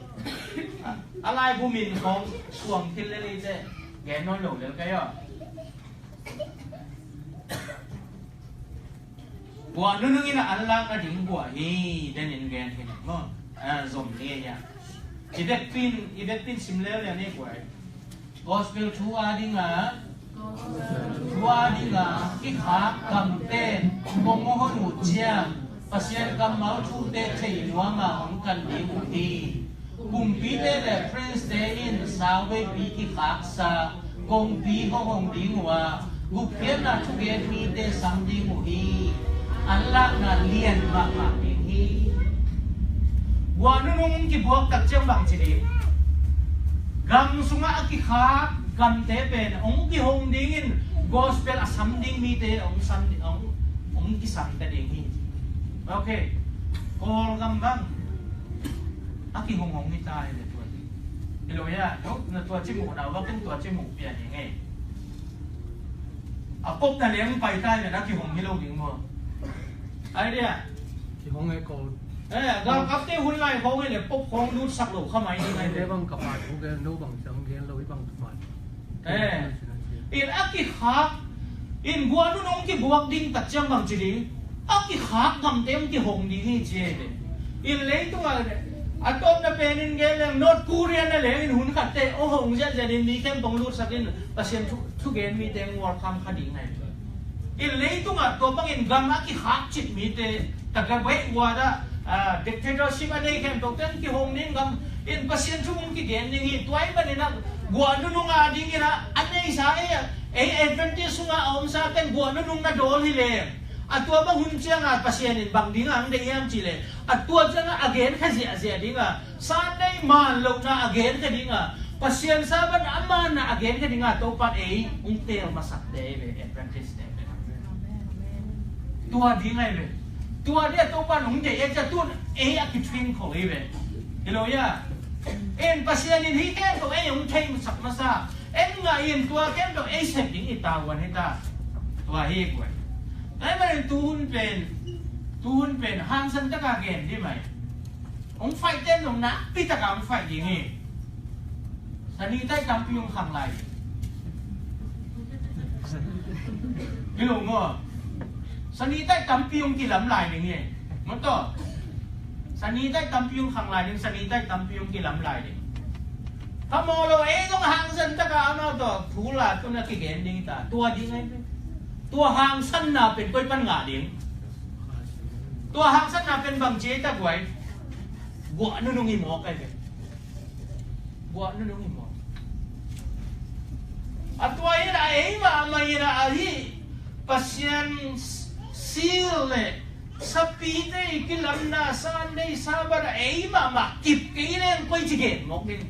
A, a laibu min khawng suang thil lel hi ci. Gen nawn lo lel kei aw. Guah nunung in a anlak nading guah hi, denin gen hi maw. A, zom ni a hia. I vekpi in, i vekpi in sim leuleu ni guai. Gospel thu a dinga, thu a dinga kikhak gamte kong hong hon uh ciang, Pasian kammal thute thei nuama hong kan ding uh hi. Kumpite le prince-te in sauveipi kikhaksa kongpi hong hong ding uh a, gupkhiatna thugen mite sam ding uh hi. Anlakna lian mahmah ding hi. Guah nunung kibuak tak ciang bang ci ding? Gam sungah a kikhak gamte pen hong kihong dingin gospel a sam ding mite hong sam, hong, hong kisam ta ding hi. Ok. Kawlgam bang a kihong hong hi ta hi le tua hi. Hi lo hia, no, na tua ci muh na, wa kin tua ci muh pia ni ngei. A pop na leng pai ta hi le na kihong hi lo ding maw. Ai dia. Kihong e Kawl. Eh, galkapte hun lai khawng hi le pop khawng lutsak lo kha mai ding ai le. Bang ka phat, hu gen lo bang ciang gen lo i bang ka phat. Eh. In a kikhak, in guah nunung kibuak ding tak ciang bang ci ding? A kikhak gamte hong kihong ding hi ci hi. In leitungah a tawpna pen in gen leng North Korea na leng in hun khatte aw hong ziahziah in mi khempeuh hong lutsak in Pasian thu, thugen mite hong welcome kha ding ai. In leitungah tua bangin gam a kikhak cih mite, taka bek guah dah, ah, dictatorship a nei khempeuhte hong kihong ding gam in Pasian thu hong kigen ding hi. Tua ahih manin ah guah nunung a dingin ah a neisa ei, ei Adventist sungah a omsa ten guah nunung na dawl hi leh, a tua bang hun ciangah Pasian in bang dingah hong deih hiam cih leh, a tua ciangah a gen kha ziahziah dingah, Sunday man lohna a gen kha dingah, Pasian sermon a manna a gen kha dingah Topa'n ei hong teel masak te ei ve, Adventist te ei ve. Tua ding ai ve. Tua ding a Topa'n hong deih ei ciah tun ei a kithuing kho ei ve. Hi lo hia. En Pasian in hih khempeuh ei hong thei sak masa. En ngah in tua khempeuh ei sep ding i tavuan hi ta. Tua hi guai. Tua ahih manin tuhun pen, tuhun pen hangsan taka gen dih mai. Hong faihte zong nakpi taka hong faih ding hi. Sanitaih tampi hong khang lai ding. Hi lo maw? Sanitaih tampi hong kilam lai ding hi. Maw taw? Sanitaih tampi hong khang lai ding, sanitaih tampi hong kilam lai ding. Phamawh lo, ei zong hangsan taka amau tawh thu la tun a kigen ding ta. Tua ding ai. Tua hangsanna pen koi pan ngah ding? Tua hangsanna pen bang ci ei ta guai? Guah nunung i mawk ai ve. Guah nunung i mawk. A tua in a ei mahmah in a ahi Pasian seal le sapite i kilamna Sunday Sabbath a ei mahmah kip kei leng koici gen mawk ding?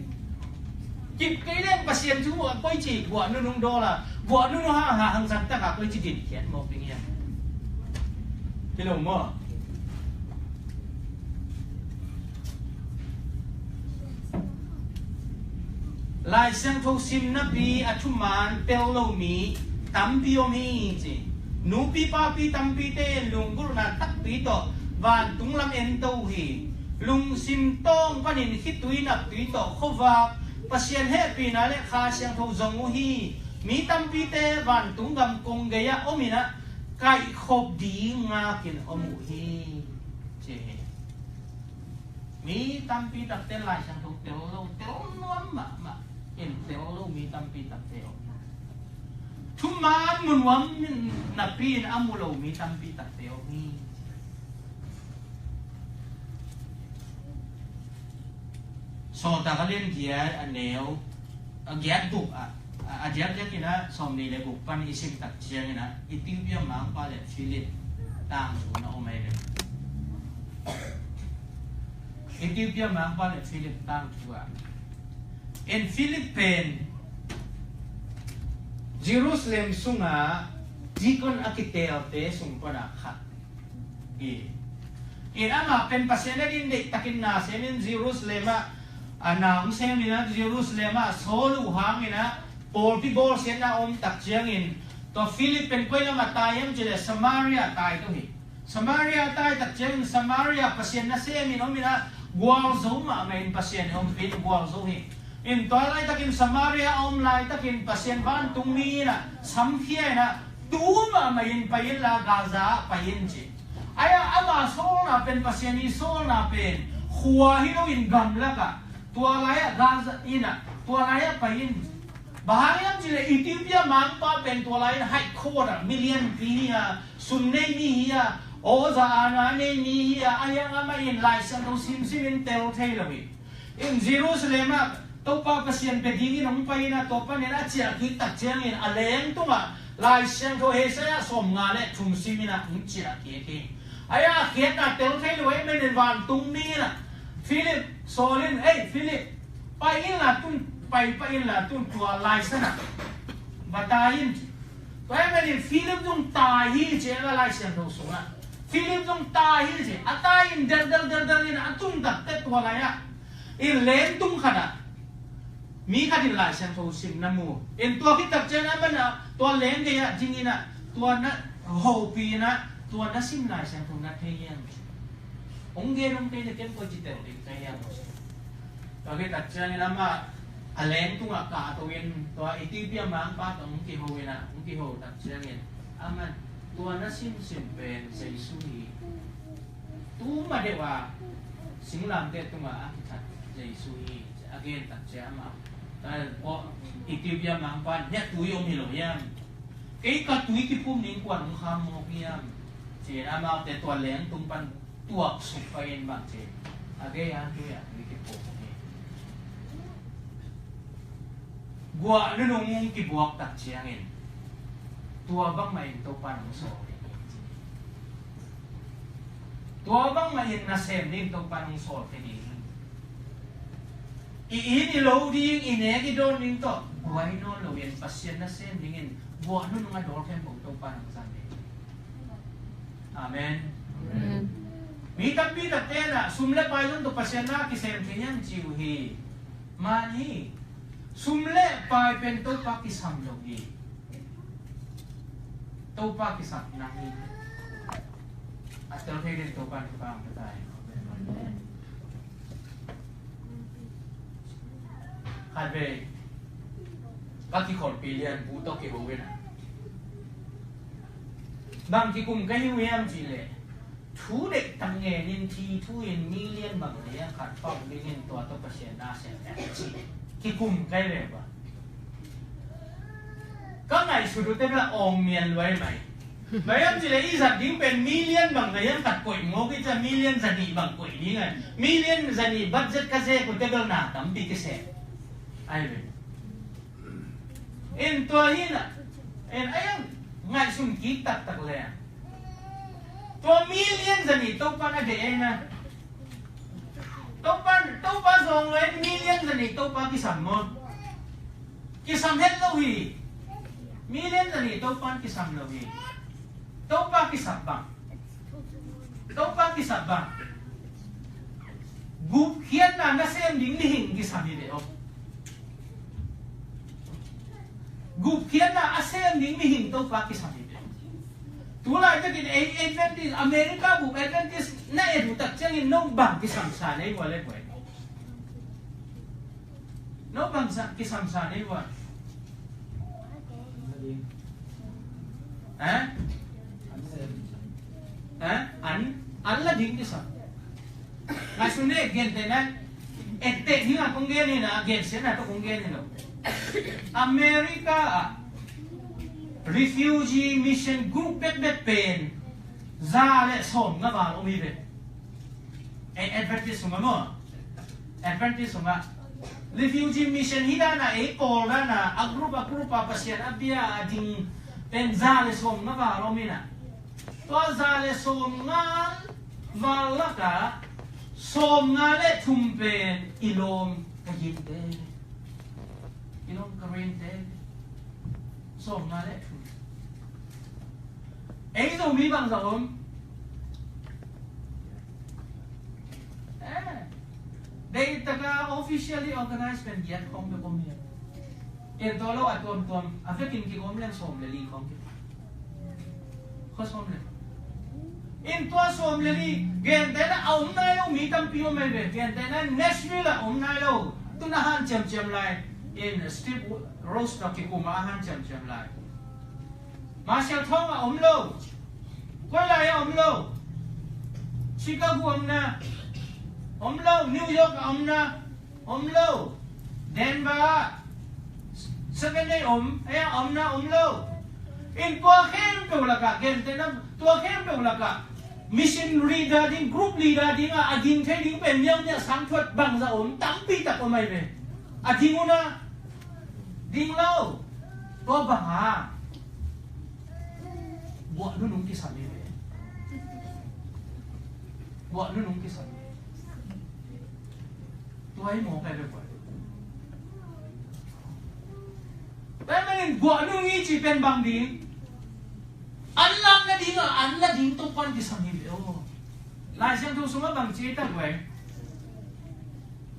Kip kei leng Pasian thu a koici guah nunung dawl a, guah nunung hang hangsan taka koici ginkhiat mawk ding hiam? Hi lo maw? Lai Siangtho sim napi a thuman tel lo mi tampi om hi ci. Nupi papi tampite in lunggulhna takpi tawh vantung lam ento uh hi. Lungsim tawng panin khitui naptui tawh khuavak Pasian hehpihna le Kha Siangtho zong uh hi. Mi tampite vantung gam kong gei-ah om in ah kaihkhop ding ngakin om uh hi ci hi. Mi tampi takte Lai Siangtho tel lo, tel nuam mahmah in tel lo mi tampi takte om. Thuman mu nuam napi in a mu lo mi tampi takte om hi. Sawltak a lian giat a neu a giat guk ah, a, a diakdiak in ah sawmnih le guk pan i sim tak ciangin ah Ethiopia mangpa le Philip tangthu na om ahi ve. Ethiopia mangpa le Philip tangthu ah, in Philip pen Jerusalem sungah deacon a kiteelte sung pan ah khat hi. In amah pen Pasian a din deihtakin na semin Jerusalem ah, a na hong semin ah Jerusalem ah sawl uh hangin ah pawlpi bawlsiatna a om tak ciangin tua Philip pen koi lamah tai hiam cih leh Samaria tai tu hi. Samaria tai tak ciangin Samaria Pasian nasemin om in ah gualzo mahmah in Pasian in ompih in gualzo hi. In tua laitakin Samaria a om laitakin Pasian vantungmi in ah samkhia in ah tu mahmah in pai inla Gaza ah pai in ci. Ai-ah ama sawlna pen Pasian i sawlna pen khua hi loin gamlak ah tua lai-ah Gaza in ah tua lai-ah pai in. Bang hang hiam cih leh Ethiopia mangpa pen tua lai-in high court ah mi lianpi hi a, sum nei mi hi a, aw za ana nei mi hi a, a hiang amah in Lai Siangtho simsim in tel thei lo hi. In Jerusalem ah Topa Pasian pia dingin hong pai in ah tua panin a ciah kik tak ciangin a leng tungah Lai Siangtho Isaiah sawmnga le thum sim in ah hong ciah kik hi. Ai-ah a khiatna tel thei lo ahih manin vantungmi in ah Philip sawl in, ei Philip, pai inla tun, pai, pai inla tun tua laisan ah va tai in ci. Tua ahih manin Philip zong tai hi ci a, Lai Siangtho sungah Philip zong tai hi ci. A tai in deldel deldel in a tun takteh tua lai-ah in lengtung khat ah mi khat in Lai Siangtho sim na mu. In tua khit tak ciang a man ah tua leng gei-ah ding in ah tua na hopih in ah tua na sim Lai Siangtho na thei hiam? Hong gen hong thei leh ken koi ci tel ding ka hiam? Tua khit tak ciangin amah a leng tungah kahto in tua Ethiopia mangpa tawh hong kiho in ah hong kiho tak ciangin aman tua na simsim pen Jesu hi. Tu ma deuh a singlamteh tungah a kithat Jesu hi a gen tak ciang amah Ethiopia mangpa in, hia tui om hi lo hiam? Kei ka tui kiphum ning kuan hong kham mawk hiam? Ci-in amaute tua lengtung pan tuaksuk pai in bang ci a gei a tui a tui kiphum hi. Guah nunung kibuak tak ciangin tua bangmah in Topa in hong sawl ding hi. Tua bangmah in nasem ding Topa in hong sawl ding hi. I it i lo ding, i nek i dawn ding tawh buai nawn lo in Pasian nasem dingin guah nunung a dawl khempeuh Topa in hong zang ding hi. Amen. Amen. Mi tampi takte in ah sum le pai zong tawh Pasian na kisem thei hiam ci uh hi. Man hi. Sum le pai pen Topa kisam lo hi. Topa kisam na hi. A tel thei den Topa in Topa hong pia ta hi. Khat vei ka kikholhpi lianpu tawh kiho in ah bang kikum ka hi uh hiam cih leh thu deihtak ngenin thi thu in million bang lei a khat pau dingin tua tawh Pasian na sem ci kikum ka hi ve ba. Ka ngaihsut uh teh bel a awng mian luai mai. Bang hiam cih leh i zat ding pen million bang ka hiam khat koih mawk i ciah million zanih bang koih ding a. Million zanih budget ka zek uh teh bel na tampi kisem. Ai ve. En tua hi na. En ai ang ngaihsun kik taktak le. Tua million zanih Topa na deih ai na. Topa, Topa zawng lo en million zanih Topa kisam maw? Kisam het lo hi. Million zanih Topa kisam lo hi. Topa kisap bang. Topa kisap bang. Gupkhiatna nasem ding mihing kisam hi ve aw. Gupkhiatna a sem ding mihing Topa kisam hi ve. Tulaitakin ei Adventist, America bup Adventist na et uh tak ciangin no bang kisamsa nei vua le buai. No bang sa kisamsa nei vua. Eh? Eh? An, an la ding kisam. Ngaihsun ni, gentehna etteh ding a kong gen hi na, gensiatna tawh kong gen hi lo. America ah refugee mission group bekbek pen za le sawm nga val om hi ve. Ei Adventist sungah maw? Adventist sungah refugee mission hi dan a, ei pawl dan a, a group a group a Pasian a bia a ding pen za le sawm nga val om hi na. Tua za le sawm nga val lakah sawm nga le thum pen i lawm ka ginte, i lawm ka rente, sawm nga le thum. Ei Zomi bangzah om? Eh, deih taka officially organized pen giat khawng bek om hi. En tawh lo a tuamtuam a vekin kik om leng sawm le li khawng kik. Khaw sawm le. In tua sawm le li gentehna a om nai lo mi tampi om mai ve. Gentehna Nashville a om nai lo. Tun a han ciamciam lai. In Steve Rose tawh kikum a han ciamciam lai. Marshalltown a om lo. Koi lai a om lo. Chicago om na. Om lo. New York a om na. Om lo. Denver ah Seven Day om, ei a om na om lo. In tua khempeuh lakah, gentehna tua khempeuh lakah mission leader ding, group leader ding a, a ding thei ding pen miau miah sang thuat bangzah om, tampi tak om ai ve. A ding uh na, ding lo. Tua bang a buah nunung kisam hi ve. Buah nunung kisam hi. Tua hi mawk ai ve buai. Tua hi manin guah nung i cih pen bang ding? An lak nading a, an la ding Topa'n kisam hi ve aw. Lai Siangtho sungah bang ci ei tak guai?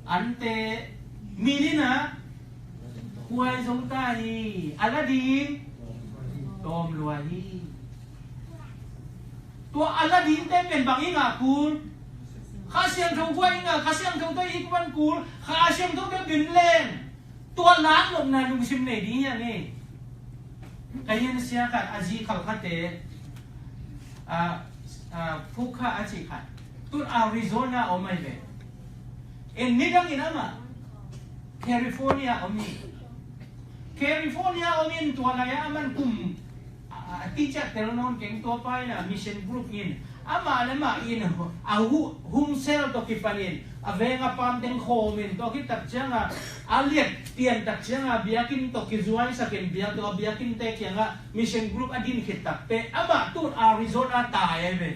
Ante mi nih na huai zo ta hi, a la ding tawm lua hi. Tua a la dingte pen bang i ngah kul? Kha Siangtho guai i ngah, Kha Siangtho tawh i kuan kul, Kha Siangtho tawh bin leng tua lak nopna lungsim nei ding hi a ngei. Ka hiansia khat a zi khalkhate, a, a, Phukha a cih khat, tun Arizona om ai ve. En nidangin amah California om hi. California om in tua lai-ah aman kum a, a, teacher tel nawn keng tua pa in a mission group in amah le mah in a hu-, hung sel tawh kipanin a veng a pam teng khawm in tua khit tak ciangah a liat pian tak ciangah biakinn tawh kizuaisakin biak tua biakinn te kiangah mission group a din khit tak teh amah tun Arizona tai ai ve.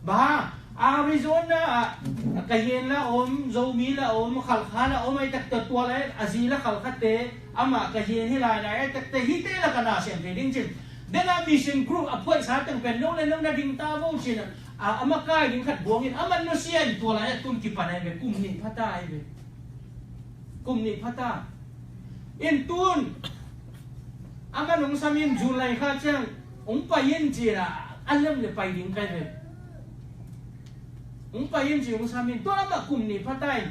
Bang, Arizona ah ka hian la om, Zomi la om, Khalkha la om ai tak tawh tua lai a zi la Khalkhate amah ka hian hi lai lai ai tak teh hite la ka na siam thei ding cin. Dena mission group a phuaisa teng pen no le no na ding ta vo cin a, a makai ding khat buangin a man no sia in tua lai a tun kipan ai ve kum nih phata ai ve. Kum nih phata. In tun a man hong sam in July kha ciang hong pai in cin a, a lem le pai ding kai ve. Hong pai in ci hong sam in. Tun amah kum nih phata in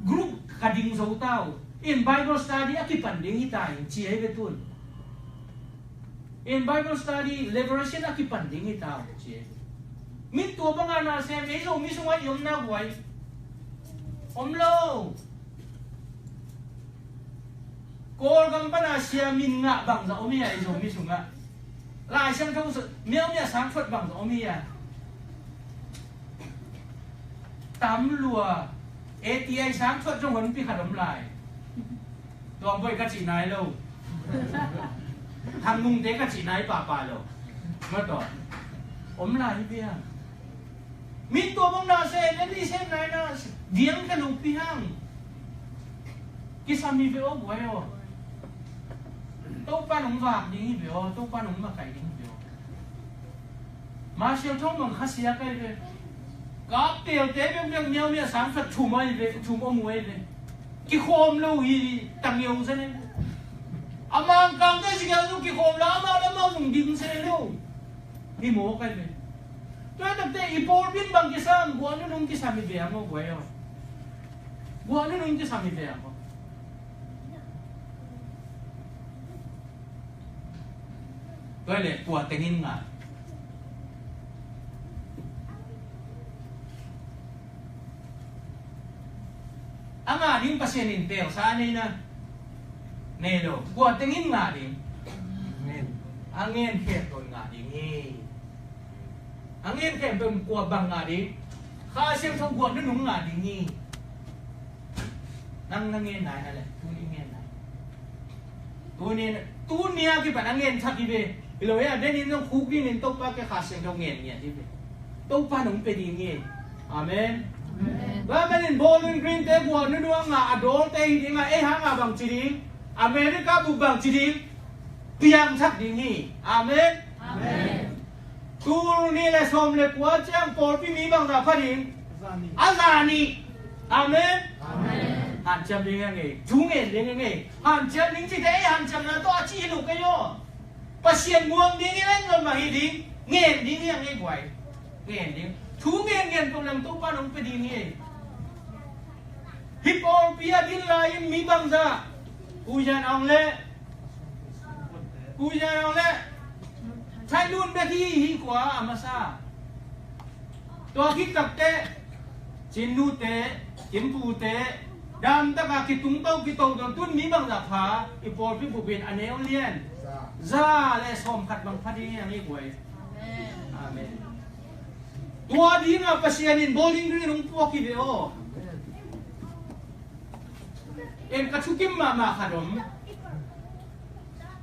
group ka ding zo ta uh. In Bible study a kipan ding hi ta in ci ai ve tun. In Bible study, liberation a kipan ding hi ta uh ci ai ve. Min tua banga na sem ei Zomi sungah i om na guai. Om lo. Kawlgam pana sia min ngah bangzah om hi a, i Zomi sungah. Lai Siangtho miau miah sang thuat bangzah om hi a. Tam lua, A T I sang thuat zong honpi khat om lai. Tuang boi ka cih nai lo. Hang nungte ka cih nai pahpah lo. Mataw. Om lai hi bia. Min tua bang na se, nan i se nai na, diang ka lo pi hang. Kisam hi ve aw, buai aw. Topa nong vak ding hi ve aw, Topa nong makaih ding hi ve aw. Marshalltown bang khasia kai ve. Ka pelte beng beng miau miah sang khat thum ai ve, thum om uh ai ve. Kikhawm lo hi, tangeu zan ai ve. A Mangkangte si kiang zong kikhawm la, amau le amau zong ding se lo. Hi maw kai ve. Tua hi takte i pawlpi in bang kisam, guah nunung kisam hi ve a maw guai aw. Guah nunung kisam hi ve a maw. Tua hi le kua tengin ngah. A ngah ding Pasian in teelsa a nei na. Nei lo. Kua tengin ngah ding? Amen. A ngen khempeuh in ngah ding hi. A ngen khempeuh in kua bang ngah ding? Kha Siangtho guah nunung ngah ding hi. Nang na ngen nai na le, tuni ngen nai. Tuni, tuni a kipan a ngen thak hi ve. Hi lo hia, den in zong khuk ding in Topa ke Kha Siangtho ngen ngiat hi ve. Topa nong pe ding hi. Amen. Amen. Tua manin Bowling Green te guah nunung a ngah a dawlte hi ding a, ei hang a bang ci ding? America bup bang ci ding? Piangthak ding hi. Amen. Amen. Tul nih le sawm le kua ciang pawlpi mi bangzah pha ding? A za nih. Amen. Amen. Hanciam ding a ngei. Thu ngen ding a ngei. Hanciam ding cite ei hanciamna tawh a ci hi lo kei aw. Pasian muang ding in en lo mah hi ding. Ngen ding hi a ngei guai. Ngen ding. Thu ngen ngen ko leng Topa nong pe ding hi. Hih pawlpi a din lai-in mi bangzah Pu Jan Aung le Pu Jan Aung le Thai Lun bek hi, hi kua a masa. Tua khit takteh Cin nute, Kim pute, damtaka kitung to, kito to, tun mi bangzah pha, i pawlpi bupin a neu lian za le sawm khat bang pha ding hi ang i buai. Amen. Tua dinga Pasian in Bowling Green hong puak hi ve aw. En ka thukim mahmah khat om.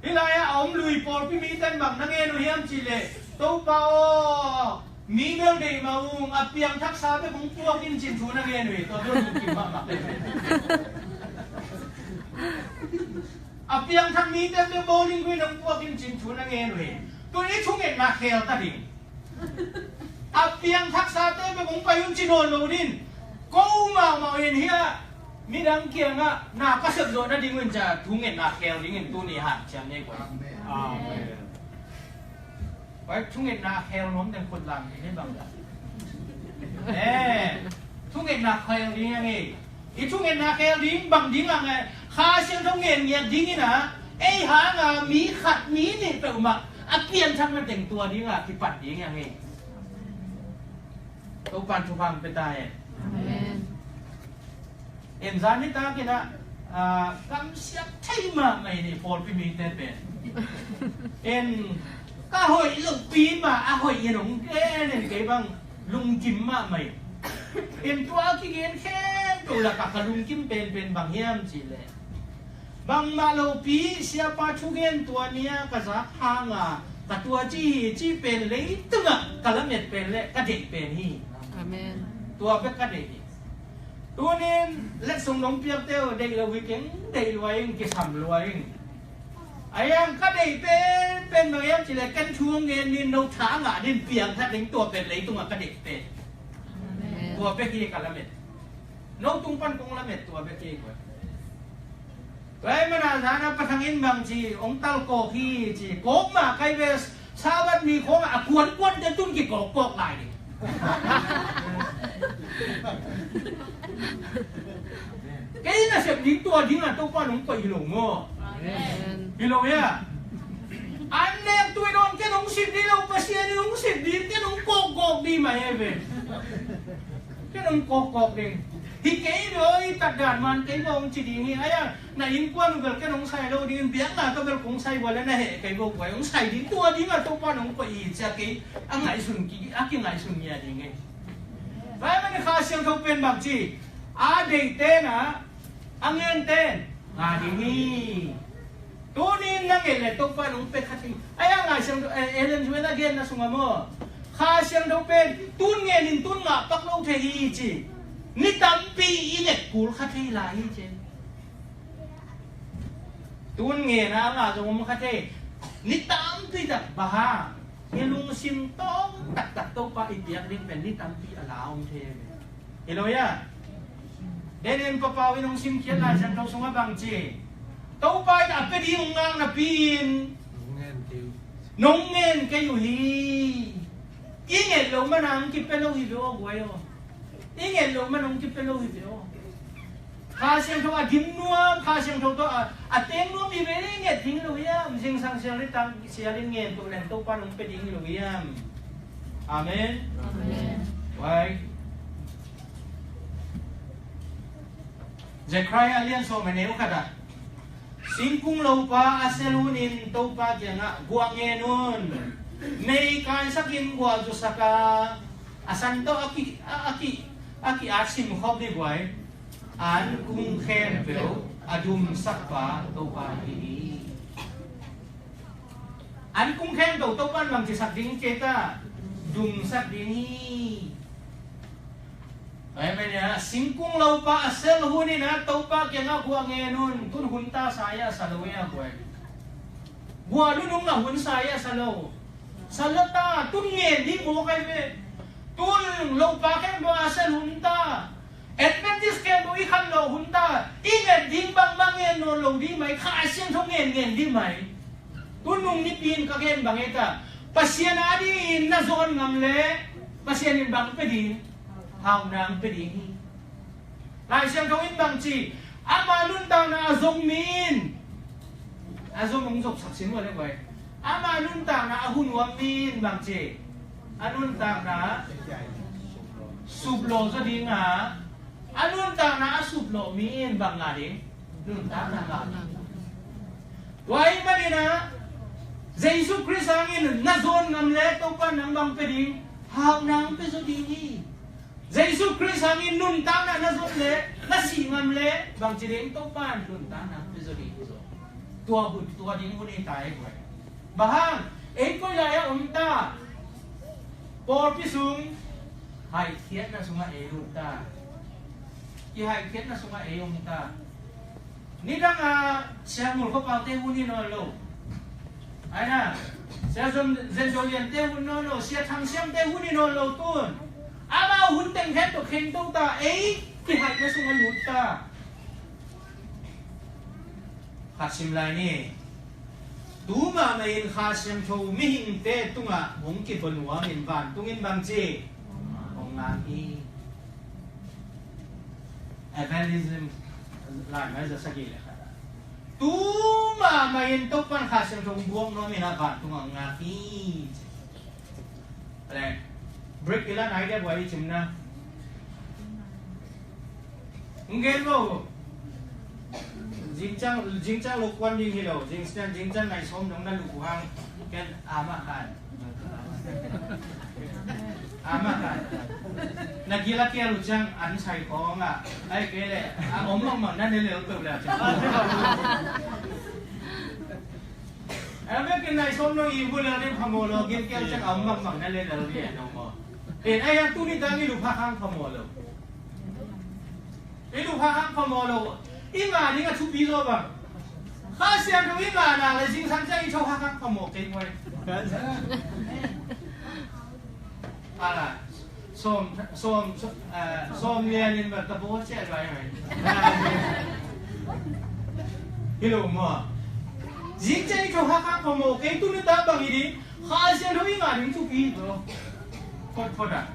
Hih lai-ah a om lui pawlpi mite in bang na ngen uh hiam cihleh, Topa aw, mi bel deih mah ung, a piangthaksa bek hong puak in cin thu na ngen uh hi, tua bel thukim mahmah. A piangthak mite bek Bowling Green hong puak in cin thu na ngen uh hi. Tun i thungetna khel ta ding. A piangthaksate bek hong pai un ci nawn lo ding. Ko mahmah in hiah midang kiangah na ka sepzawh nading un ca thungetna khel dingin tuni hanciam nei kua. Amen. Amen. Pai thungetna khel nuam teng khut lam ding hi bang. Eh, thungetna khel ding hi ang ei. I thungetna khel ding bang ding ang ei. Kha Siangtho ngen ngiat ding in a, ei hanga mi khat mi nih peuhmah a pianthak na teng tua dinga kipat ding ang ei. Topan thupha pia ta hen. Amen. En zan nitak in a, ah, kamsiat thei mahmah in i pawlpi mite pen. En ka hoih lopi mah a hoih in hong en en kei bang lungkim mahmah in. En tua a kigen khempeuh lakah ka lungkim penpen bang hiam cihleh, bangmah lopi siapa thugen tua ni-a ka zak hanga ka tua ci hi ci pen leitungah ka lamet pen le ka deih pen hi. Amen. Tua bek ka deih hi. Tunin letsong nong piakte uh deih lo hi keng, deih lua ing, kisam lua ing. Ayang ka deih pen, pen bang hiam cihleh ken thu ngen nin no tha ngah nin piangthak ning tua pen leitungah ka deih pen. Amen. Tua bek hi ka lamet. No tung pan kong lamet tua bek hi kua. Tua ahih manin a zan a Pa Thang in bang ci, hong tal kawk hi ci, kawk mah kai ve, Sabbath ni khawng a kuankuante tun kikawkkawk lai ding. Kei nasep ding tua ding a Topa nong koih hi lo maw? Amen. Hi lo hia? An nek tui dawn ken hong sip ding lo, Pasian in hong sip ding, ken hong kawkkawk ding mah hi ve. Ken hong kawkkawk ding. Hi kei ve aw, i tatdan man kei ve hong ci ding hi. Ai-a, na innkuan uh bel ken hong sai lo ding, biakna tawh bel kong sai uh a le na heh kei ve uh, hong sai ding tua ding a Topa nong koih hi cia kei a ngaihsun ki, a kingaihsun ngia ding hi. Tua ahih manin Kha Siangtho pen bang ci, a deihte na, a ngente na ding hi. Tunin na nget le Topa nong pia kha thei. Ai-a Ngai Siangtho, eh, Ellen White a genna sungah maw, Kha Siangtho pen tun ngenin tun ngah pak lo thei hi ci. Ni tampi i let kul kha thei lai hi ci. Tun ngen a ngah zong om kha thei. Ni tampi tak bang hang, i lungsim tawng taktak Topa i piak ding pen ni tampi a la om thei hi. Hi lo hia? Daniel papau in hong simkhiat Lai Siangtho sungah bang ci? Topa in a pia ding hong ngak napi-in nong ngen kei uh hi. I nget loh manin hong kipia lo hi ve aw guai aw. I nget loh manin hong kipia lo hi ve aw. Kha Siangtho a dim nuam, Kha Siangtho tawh a, a teng nuam hi ve, i nget ding hi lo hiam? Zingsang sial in, tang sial in ngen to leng Topa in hong pia ding hi lo hiam? Amen. Amen. Why? Zechariah a lian sawm a neu khat ah, singkung lopa a sel hunin Topa kiangah guah ngen un. Mei kaisakin guah zusak a, a san tawh a ki, a, a ki, a ki-at simkhop ni guai. An kung khempeuh a dumsakpa Topa hi hi. An kung khempeuh Topa in bangci sak ding ci ta, dumsak ding hi. Amen. Singkung lopa a sel hunin ah Topa kiangah guah ngen un. Tun hun ta sa hi a, sa lo hi a guai. Guah nunung na hun sa hi a, sa lo. Sa lo ta, tun ngen ding mawk ahi ve. Tun lopa khempeuh a sel hun ta. Adventist khempeuh i khanlawh hun ta. I nget ding bangmah ngen nawn lo ding mai, Kha Siangtho ngen ngen ding mai. Tunung nipi in ka gen bang hi ta, Pasian a dingin na zawn ngam leh Pasian in bang pia ding? Hauhna hong pia ding hi. Lai Siangtho in bang ci? Ama nuntakna a zong mi in, a zong hong zoksak sin uh a le guai. Ama nuntakna a hu nuam mi in bang ci? A nuntakna suplawh zaw ding a, a nuntakna a suplawh mi in bang ngah ding? Nuntakna ngah ding. Tua ahih manin ah Jesu Khrist hangin na zawn ngam leh Topa in nang bang pia ding? Hauhna hong pia zaw ding hi. Jesu Khrist hangin nuntakna na zon leh na sih ngam leh bangci ding? Topa in nuntakna hong pia zaw ding hi zaw. Tua hun, tua ding hun hi ta hi guai. Bang hang? Ei koi lai ah om ta? Pawlpi sung haikhiatna sungah ei lut ta. Kihaikhiatna sungah ei om ta. Nidang a Sia Ngul Khuapaute hun hi nawn lo. Ai na, Sia Zon, Zen Zo Liante hun nawn lo, Sia Thang Siamte hun hi nawn lo tun. Amau hun teng khempeuh khengto ta, ei kihaikna sungah lut ta. Khat sim lai ni. Tu mahmah in Kha Siangtho mihingte tungah hong kipia nuam in vantung in bangci hong ngak hi. Evangelism lai mai za sagih le khat ah, tu mahmah in Topa in Kha Siangtho hong buak nuam in a vantung hong ngak hi. Break ila nai dia buai i cimna. Hong gen bo. Zingciang, zingciang lo kuan ding hi lo. Zingciang, zingciang nai sawm dong na lu hang. Ken ama khan. Ama khan. Na gila kia lu ciang an sai kong a. Ai kei le. A om mang mang na ne le lo peuh le ciang. A vekin nai sawm dong i bu le ding phamawh lo, gil kial ciang a om mang mang na le lo ding a dong maw. Pen ai a tuni tang i lu pha hang phamawh lo. I lu pha hang phamawh lo. I ngah ding a thupi zaw bang. Kha Siangtho i ngah nak le zingsang ciang i tho hang phamawh kei muai. Ala, sawm, sawm, sawm, ah, sawm lian in bang ka bawl ciat vai mai. Hi lo maw. Zing ciang i tho hang phamawh kei, tuni ta bang i ding. Kha Siangtho i ngah ding thupi zaw. Phot phot ah.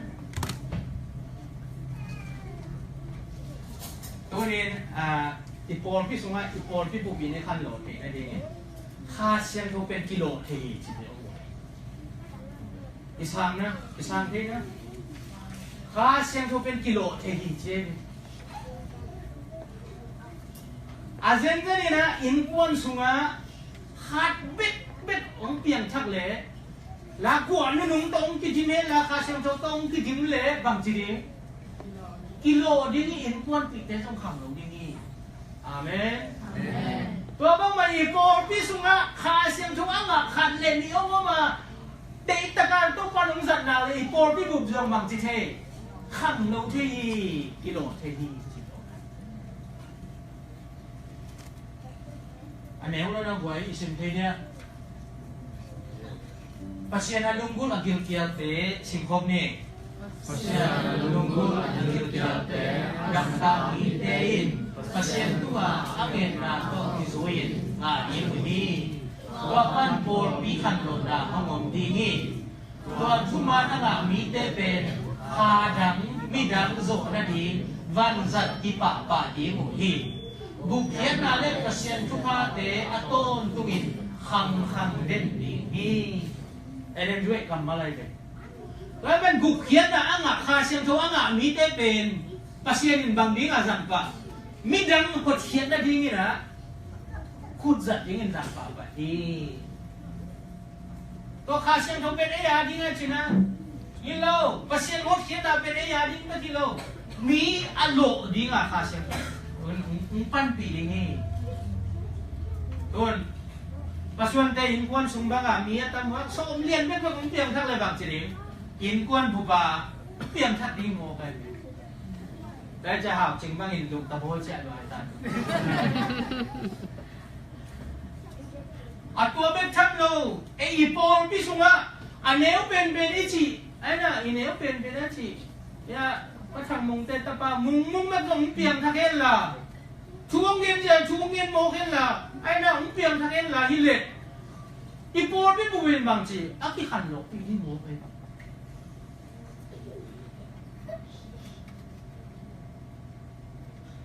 Tunin, ah, i pawlpi sungah, i pawlpi bup in i khanlawh theihna dingin Kha Siangtho pen kilawh thei hi ci hi. I sang na, i sang thei na. Kha Siangtho pen kilawh thei hi ci hi. A zenzen in ah innkuan sungah khat bekbek hong piangthak leh, la guah nunung tawh hong kidim leh, la Kha Siangtho tawh hong kidim leh bangci ding? Kilawh ding hi, innkuanpihte zong kham lo ding hi. Amen. Amen. Tua bangmah i pawlpi sungah Kha Siangtho a ngah khat le nih hong om a, deihtak a Topa in hong zat nak leh i pawlpi bup zong bangci thei? Kham lo thei hi, kilawh thei hi. A neu lo na guai i sim thei dia. Pasian a lunggulh a gilkialte simkhop ni. Pasian a lunggulh a gilkialte, damtak mite in Pasian tungah a ngetna tawh kizui-in ngah ding uh hi. Tua pan pawlpi khanlawhna hong om ding hi. Tua thuman a ngah mite pen kha dang midang zawh nading vanzat kipahpah ding uh hi. Gupkhiatna le Pasian thuphate a tawntungin khangkhang den ding hi. Ellen White kammal ahi ve. Tua pen gupkhiatna a ngah, Kha Siangtho a ngah mite pen Pasian in bang dingah zangpah? Midang hotkhiat nadingin ah, khutzat dingin zangpah pah hi. Tua Kha Siangtho pen ei a ding a cina hi lo. Pasian hotkhiatna pen ei a ding bek hi lo. Mi a lawh dingah Kha Siangtho hong, hong, hong panpih ding hi. Tun Pasuante innkuan sung bangah mi a tam uh a, sawm lian bek bek hong piangthak le bang ci ding? Innkuan bup a piangthak ding maw kai? Dai ca hau cing bangin duk ta bawl ciah luai ta. A tua bek tham lo, ei i pawlpi sungah a neu penpen i cih, ai na, i neu penpen a cih. Ya, Pa Thang Mungte tapa Mung Mung bek hong piangthak hen la. Thu hong gen cia, thu hong gen mawk hen la. Ai na, hong piangthak hen la hi leh, i pawlpi bup in bang ci, a kikhan lawh i hi mawk hen.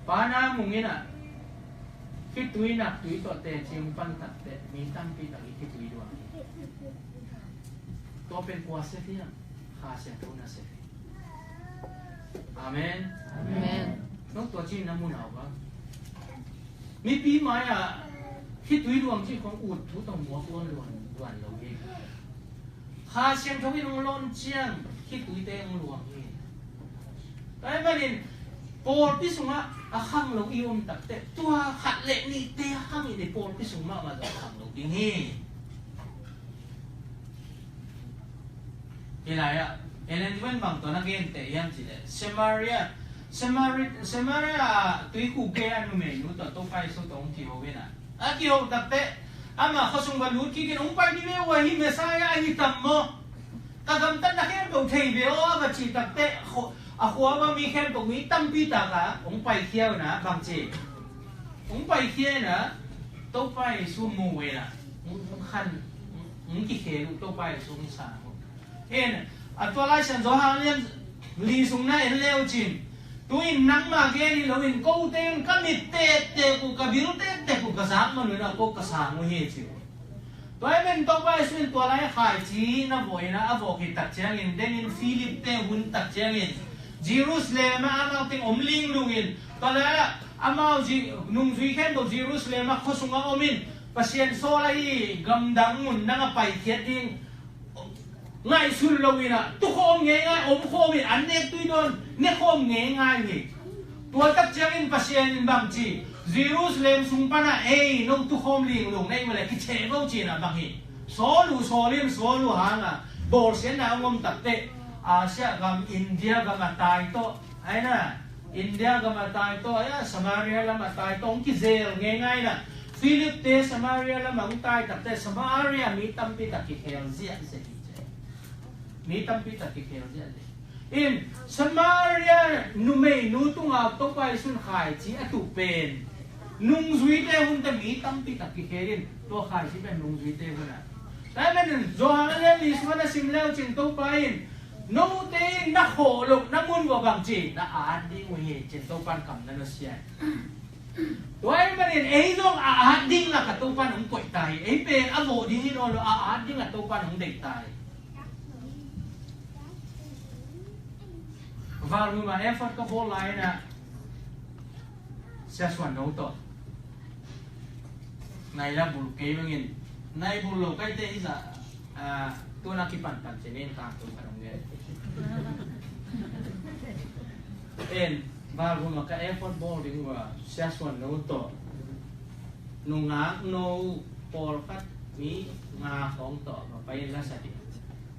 Pana Mung in ah, khitui nak tui tawh teci hong pan takteh mi tampi tak i khitui duang hi. Tua pen kua sep hiam? Kha Siangtho na sep hi. Amen. Amen. Nong tua ci na mu nau bang. Mipi mai-ah khitui duang ci kong ut thu tong muak luan luan luan lo hi. Kha Siangtho in hong lawn ciang khituite hong luang hi. Tua ahih manin pawlpi sungah a khang lo i om takteh tua khat le nihte a khang in i pawlpi sung mahmah zong khang lo ding hi. Hi lai-ah Ellen White bang tawh na gente hiam cih leh Samaria, Samari-, Samaria ah tuikhuk gei a numeinu tawh Topa Jesu tawh hong kiho in ah, a kiho takteh amah khuasung va lut kik in, hong pai dih ve uh ahi, Messiah ahi tam maw? Ka gamtatna khempeuh thei ve aw, a va cih takteh, a khua uah mi khempeuh, mi tampi tak a hong paikhia uh in ah bang ci? Hong paikhia in ah Topa Jesu mu in ah hong, hong khan, hong kikhel uh, Topa Jesu hong sang uh. In, a tua Lai Siangtho Johan lian li sung na en le uh cin, tu-in nangmah gen hi loin kote in ka mit tektek uh, ka bil tektek uh ka zak man uh in ah ko ka sang uh hi ci uh. Tua ahih manin Topa Jesu in tua lai khaici na vawh in ah, a vawh khit tak ciangin, dengin Philip te hun tak ciangin, Jerusalem ah amau teng om linglung in, tua lai ah amau Ji-, nungzui khempeuh Jerusalem ah khuasung ah om in, Pasian sawl ahi gamdang mun nang a paikhiat ding ngaihsun lo in ah, tukhawm ngeingai, omkhawm in, an nek tui dawn, nekhawm ngeingai uh hi. Tua tak ciangin Pasian in bang ci, Jerusalem sung pan ah, ei, no tukhawm linglung na hih mah leh kicheh vo ci in ah bang hi. Sawl uh, sawl in, sawl uh hang a, bawlsiatna hong om takteh, Asia gam, India gam a tai tawh, ai na, India gam a tai tawh, ai a, Samaria lam a tai tawh hong kizel ngeingai in ah, Philip te Samaria lam ah hong tai takteh Samaria mi tampi tak kikhel ziahziah hi ci. Mi tampi tak kikhel ziahziah. In, Samaria numeinu tungah Topa Jesu in khaici a tuh pen nungzuite hun teh mi tampi tak kikhel in, tua khaici pen nungzuite hun ah. Tua ahih manin Johan a lian li sungah na sim le uh cin Topa in, note in na khawh loh na mun uah bang ci, na at ding uh hi ci-in Topa in kam na nusia hi. Tua ahih manin ei zong a at ding lakah Topa in hong koih ta hi. Ei pen a vawh ding hi nawn lo, a at ding ah Topa in hong deih ta hi. Val mumah effort ka bawl lai-in ah, Sia Suan No tawh, nai la bul kei bangin, nai bul lo kaite hi zah, ah, tuna kipanpan cinin tangtun ka dong nge. En, val mumah ka effort bawl ding uh a, Sia Suan No tawh, nungak no pawlkhat mi nga khawng tawh va pai in la sa ding.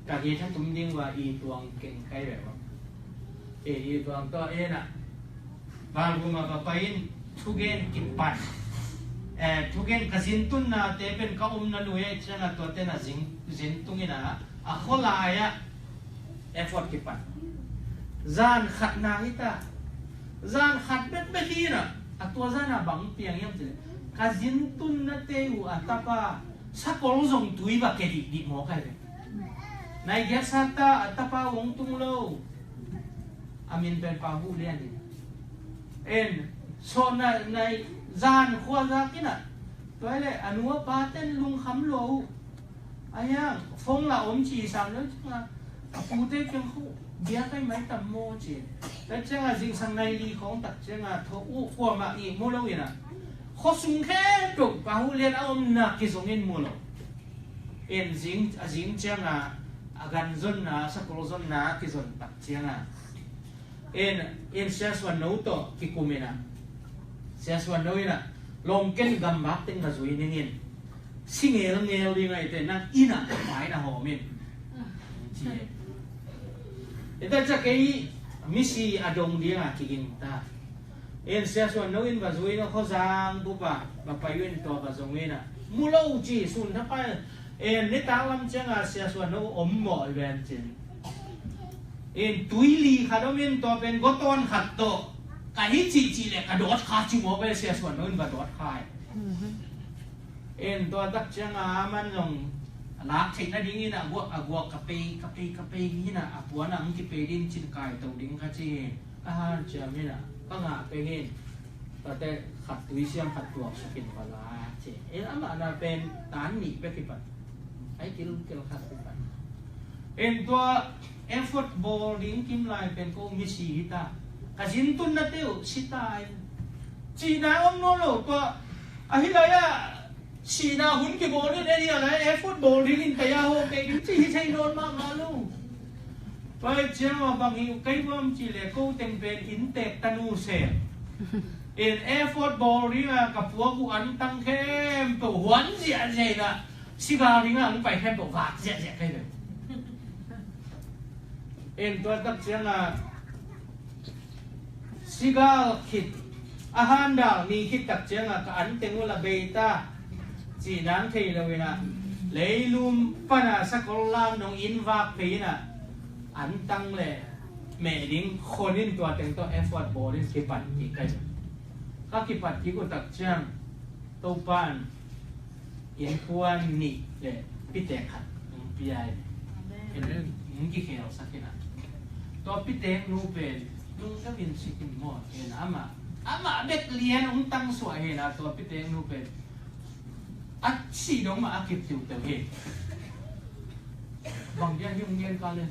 Ka gei tha tum ding uh a, i tuang keng kai ve maw. E, i tuang tawh en ah, val mumah va pai in, thugen kipan. Eh, thugen ka zin tunnate pen ka omna lui ah i ciangah tuate na zin, zin tung in ah, a khualai ah effort kipan. Zan khat na hi ta. Zan khat bekbek hi in ah, A tua zan a bang piang hiam cih leh, ka zin tunnate uh a tapa sakol zong tui va ke dihdih mawk ai ve. Nai giat sa ta, a tapa uh hong tung lo. A min pen Pa Huh Lian hi. En, sawt na, nai zan khua zak in ah, tua hi leh a nu a pa ten lungkham lua uh. A hiang, phone la om ci sam lo ciang a, a pute kiang khu, bia kai mai tam maw ci. Tak ciang a zingsang nai li khawng tak ciang a, tho uh kuamah i mu lo in ah, khuasung khempeuh Pa Huh Lian a omna kizong in mu lo. En, zing, a zing ciang a, a gan zonna, sakol zonna kizon tak ciang a, en, en, Sia Suan No tawh kikum in ah, Sia Suan No in ah, lawm ken gam bak teng va zui ning in, si ngelngel ding a, eite nang in ah mai na hawm in, ci e. Eite ciang kei misi a dong ding a kiging ta. En, Sia Suan No in va zui in ah, khuazang bup ah va pai uh in, tua va zong in ah, mu lo ci, sun tha pai. En, nitak lam ciang a Sia Suan No om mawh i ven cin. En, tui li khat om in, tua pen gotawn khat tawh ka hi cihcih leh ka dawt kha ci mawk ve, Sia Suan No in va dawt kha e. En, tua tak ciang a aman zong a lak theih nading in ah, a guak, a guak ka pei, ka pei, ka pei hi in ah, a puan ah hong kipei ding cin, kai to ding ka ci hi. Ka hanciam in ah, ka ngah peng in, tate khat tui siam, khat tuak suk in va la ci. En, amah na pen tan nih bek hi pan. Ai kilkil khat hi pan. En, tua effort bawl ding kim lai pen ko misi hi ta. Ka zin tunnate uh si ta in. Cihna om nawn lo, tua a hi lai ah, sihna hun kibawl in, en, hi lai effort bawl ding in, taya hawh kei ding ci hi thei nawn mahmah lo. Pai ciang a bang hi uh kei bawm cih leh, ko teng pen inntek tanu se. En, effort bawl ding a ka puak uh antang khempeuh huan ziahziah in ah, sigal ding a hong pai khempeuh vak ziahziah kei ve. En, tua tak ciang a, sigal khit, a handal ni khit tak ciang a, ka anteng uh la bei ta, cih nang thei lo in ah, leilum pan a sakol lam nong in vak phei in ah, antang leh meh ding khon in, tua teng tawh effort bawl in kipan kik ka hi. Ka kipat kik uh tak ciang, Topa'n innkuan nih leh pitek khat hong pia in, hong kikhelsak in ah, tua pitek nu pen lungdam in si khin maw, en, amah, amah bek lian hong tangsuah hi in ah, tua pitek nu pen a sih dong mah a kip tiutiu hi. Bang dia hi hong gen ka le.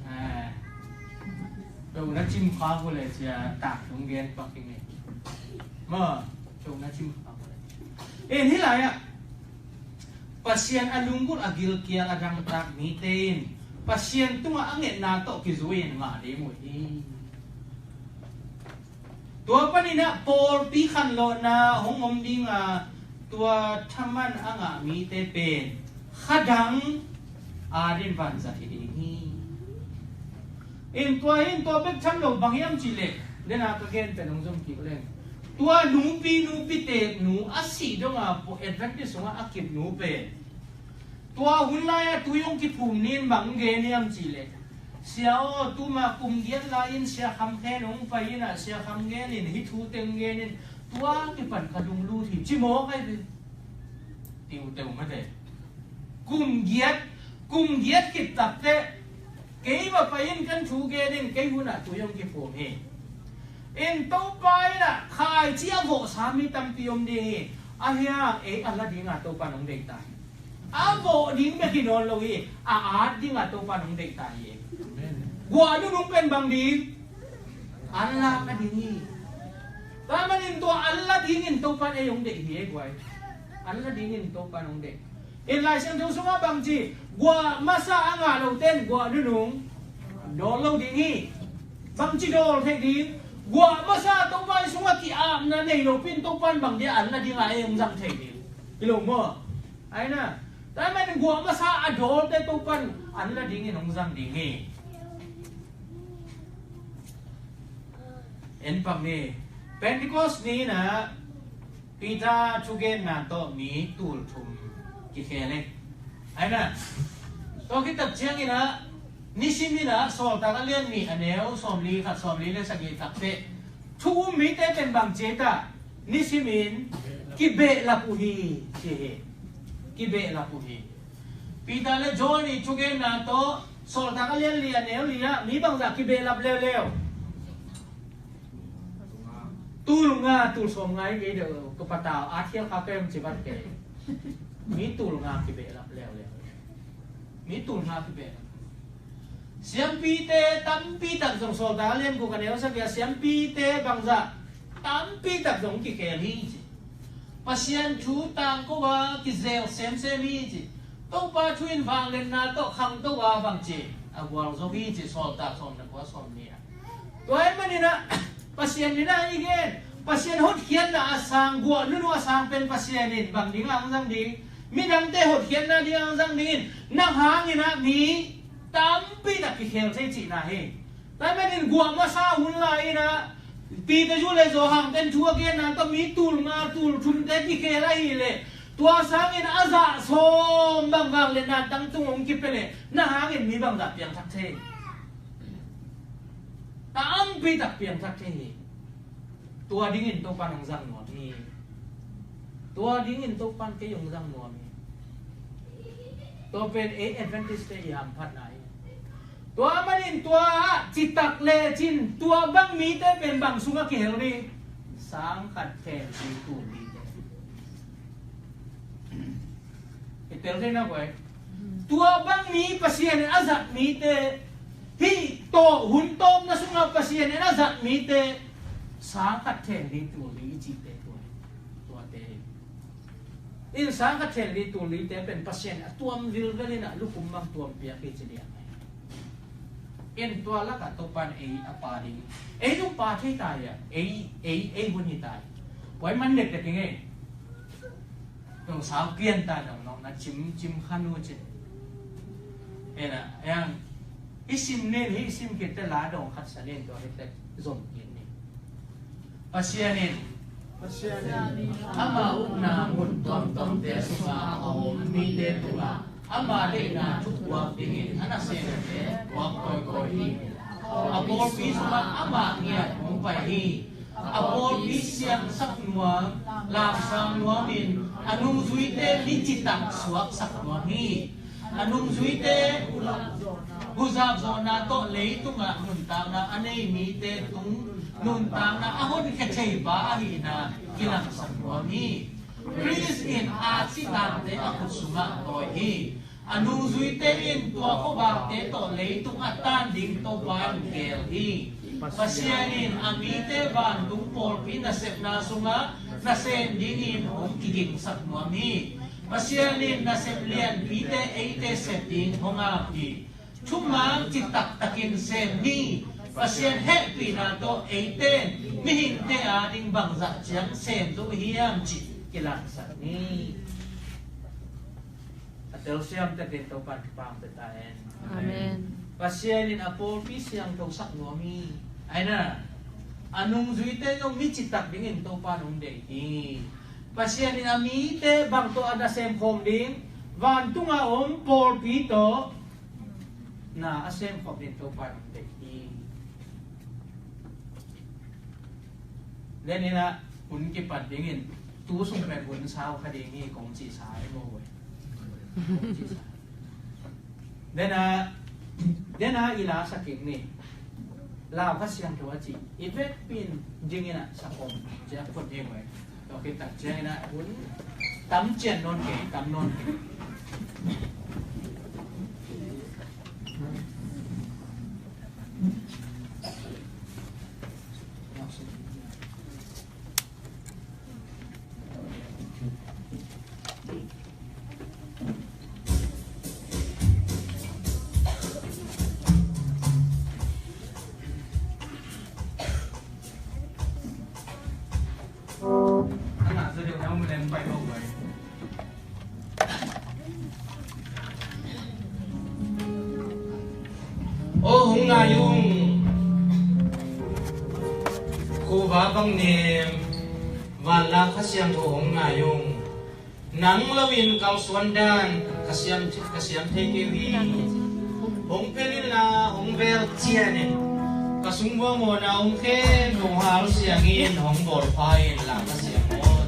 Eh, peuh na cim kha ko le cia tak tung gen pak ing e. Ma, peuh na cim kha ko le. Eh, hi lai ah, Pasian a lunggulh a gilkial a dangtak mite in Pasian tungah a ngetna tawh kizui in ngah ding uh hi. Tua panin ah pawlpi khanlawhna hong om ding a, tua thaman a ngah mite pen khadang adin vanzat hi ding hi. In tua hi in, tua bek tham lo, bang hiam cih leh, den a ka gen pen hong zom kik leng, tua nupi, nupi tek nu a sih dong a, Adventist sungah a kip nu pen tua hun lai-ah tui hong kiphum ni in bang gen hiam cih leh, Sia aw, tuma kum giat lai-in Sia Kham Khen hong pai in ah, Sia Kham Khen in hih thu teng gen in, tua kipan ka lunglut hi, ci mawk ai ve. Tiuteu mate. Kum giat, kum giat khit takteh, kei va pai in, kan thu gen in, kei hun ah tui hong kiphum hi. In Topa in ah khaici a vawhsa mi tampi om ding hi. A hiang ei a la ding a Topa in hong deih ta hi. A vawh ding bek hi nawn lo hi, a at ding a Topa in hong deih ta hi. Guah nunung pen bang ding? An lak a ding hi. Tua manin tua an la dingin Topa in ei hong deih hi e guai. An la dingin Topa in hong deih. In Lai Siangtho sungah bangci, guah masa a ngah lote in guah nunung dawl lo ding hi. Bangci dawl thei ding? Guah masa Topa i sungah ki-apna nei lopi in Topa in bang dia an la ding a ei hong zang thei ding? Hi lo maw? Ai na, tua manin guah masa a dawlte Topa in an la dingin hong zang ding hi. En pak ni. Pentecost ni-in ah Peter thugenna tawh mi tul thum kikhel e. Ai na, tua khit tak ciangin ah Nisimin ah Sawltak a lian nih a neu sawmli khat, sawmli le sagih tak teh thu um mite pen bang ci ei ta? Nisimin kibehlap uh hi, ci hi. Kibehlap uh hi. Peter le John i thugenna tawh Sawltak a lian li a neu li ah mi bangzah kibehlap leuleu? Tul nga, tul sawm nga i kei deuh ka patau a thial kha kem ci vat kei. Mi tul nga kibehlap leuleu. Mi tul nga kibehlap. Siampite tampi tak zong Sawltak a lian guk a neu sagih ah siampite bangzah tampi tak zong kikhel hi ci. Pasian thu tangko a kizel semsem hi ci. Topa thu in vangliatna tawh khangto a bang ci a gualzo hi ci, Sawltak sawm le kua sawm nih ah. Tua ahih manin ah Pasian in ah i gen, Pasian hotkhiatna a sang, guah nunu a sang pen Pasian in bang ding a hong zang ding? Midangte hotkhiatna ding a hong zang dingin nang hangin ah mi tampi tak kikhel thei cihna hi. Tua ahih manin guah masa hun lai-in ah Peter, Jude le Johan ten thu a genna tawh mi tul nga, tul thumte kikhel ahih leh tua sangin a zah sawm bang vangliatna tang tung hong kipia leh nang hangin mi bangzah piangthak thei? Tampi tak piangthak thei hi. Tua dingin Topa'n hong zang nuam hi. Tua dingin Topa'n kei hong zang nuam hi. Tua pen ei Adventist-te i hamphatna hi. Tua manin tua ah citak lecin tua bang mite pen bang sungah kihel ding? Sang khat khel li tul lite. I tel thei na guai. Tua bang mi Pasian in a zat mite, hih tawh hun tawpna sungah Pasian in a zat mite sang khat khel li tul li i cihte tua hi. Tuate hi. In sang khat khel li tul lite pen Pasian a tuam vilvel in ah lukum bang tuam piak hi ci liang. In tua lakah Topa'n ei a pa ding, ei zong pa thei ta hi a, ei, ei, ei hun hi ta hi. Tua ahih man dekdek ing ei. Tua sau pian ta dong nong na cim, cim khan uh cin. Ei na, ei ang, i sim nin, hih sim khit teh la dong khat sa nin tua hi teh zom kik nin. Pasian in Pasian in ama ukna mun tuamtuamte sungah a om mite tungah ama deihna thupuak dingin a nasemte puak kawikawi hi. A pawlpi sungah amah ngiat hong pai hi. A pawlpi siangsak nuam, lamsang nuamin a nungzuite mi citak suaksak nuam hi. A nungzuite huzap zawhna tawh leitungah nuntakna a nei mite tung nuntakna a honkhia theipa ahihna kilangsak nuam hi. Khrist in a citangte a khut sungah tawi hi. A nungzuite in tua khuavakte tawh leitung a tan ding Topa in geel hi. Pasian in a mite vantung pawlpi nasepna sungah nasem dingin hong kigingsak nuam hi. Pasian in nasep lianpite eite sep ding hong ap hi. Thuman citaktakin sem ni. Pasian hehpihna tawh eite in mihingte ading bangzah ciang sem zo hiam cih kilangsak ni. A telsiam takin Topa'n thupha pia ta hen. Amen. Pasian in a pawlpi siangthosak nuam hi. Ai na, a nungzuite zong mi citak dingin Topa'n hong deih hi. Pasian in a mite bang tawh a nasem khawm ding? Vantung a om pawlpi tawh na a sem khawm ding Topa'n hong deih hi. Tua hi a, hun kipat dingin tu sung pen hun sau kha ding hi kong cihsa hi maw. Kong cihsa. Tua hi a, tua hi a i la sa kik ni. Lau Kha Siangtho a cih i vekpi in dingin a sa kawm ciang phot ni maw. Tua khit tak ciangin a hun tam cian nawn kei, tam nawn kei. Aw hong ngai ung, khuavak bang nem, vanlak Kha Siangtho hong ngai ung. Nang loin kalsuan dan ka siam, ka siam thei kei uh hi. Hong phel inla hong vel cian in, ka sung vuah mawhna om khempeuh hong halsiang in, hong bawlpha inla ka siang aw.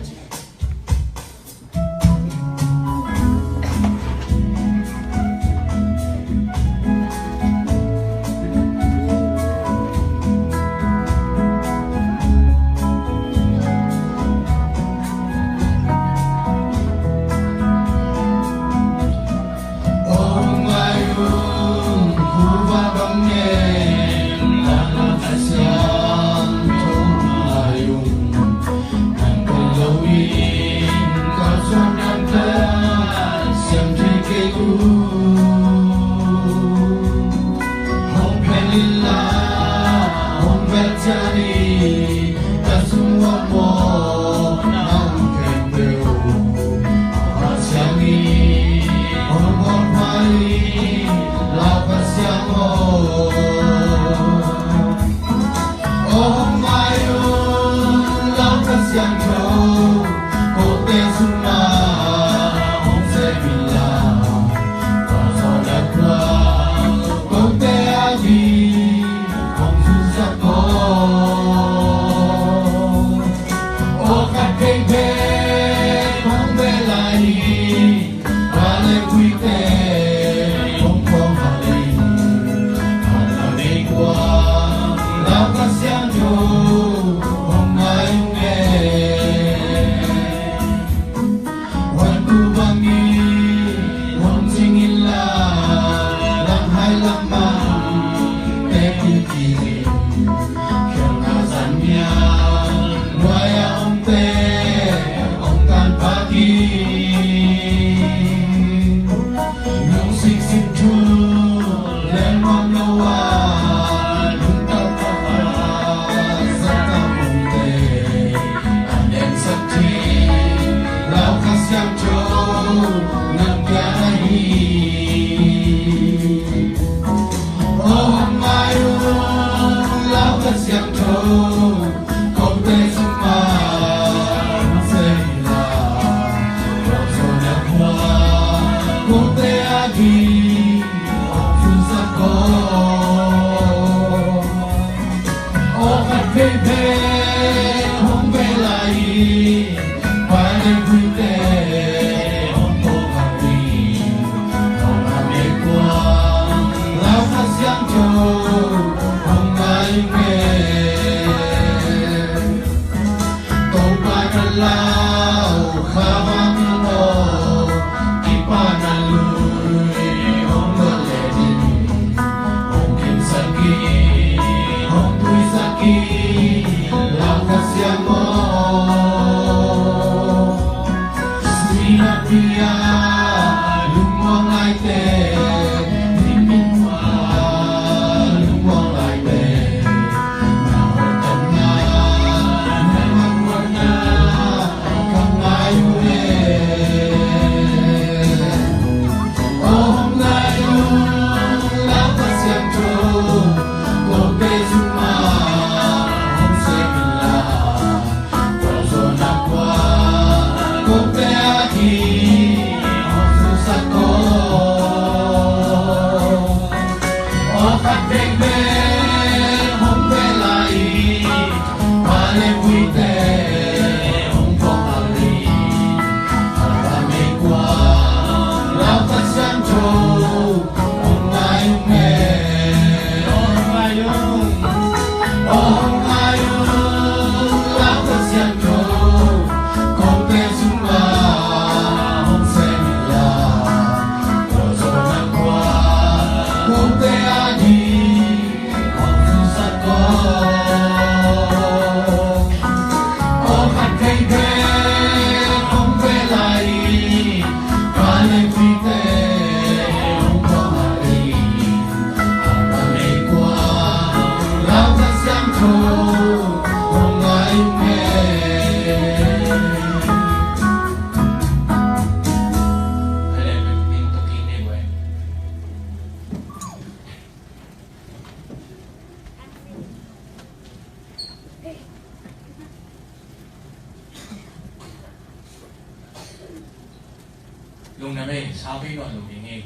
Lungdam ei, sau bei nuam lo ding ei.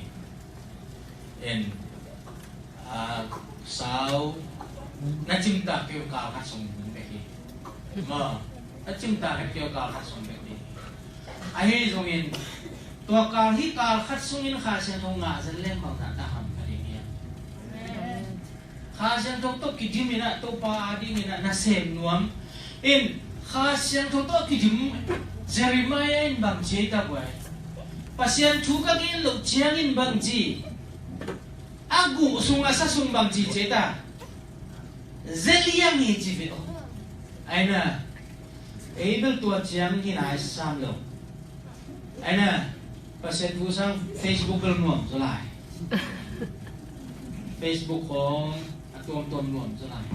En, Ah, sau, na cimtak keu kal khat sung bek hi. Maw, na cimtak khat keu kal khat sung bek hi. Ahi zongin, tua kal hi kal khat sungin Kha Siangtho ngah zen leng bang zah ta ham ka ding hiam? Kha Siangtho tawh kidim in ah, Topa a ding in ah, na sem nuam in, Kha Siangtho tawh kidim, Jeremiah in bang ci ei ta buai? Pasian thu ka gen loh ciangin bang ci? A guh sung a sa sung bang ci ci ei ta? Zeliang hi ci ve aw. Aina, ei bel tua ciang hi nai sam lo. Aina, Pasian thu sang Facebook bel nuam zaw lai. Facebook khong a tuamtuam nuam zaw lai.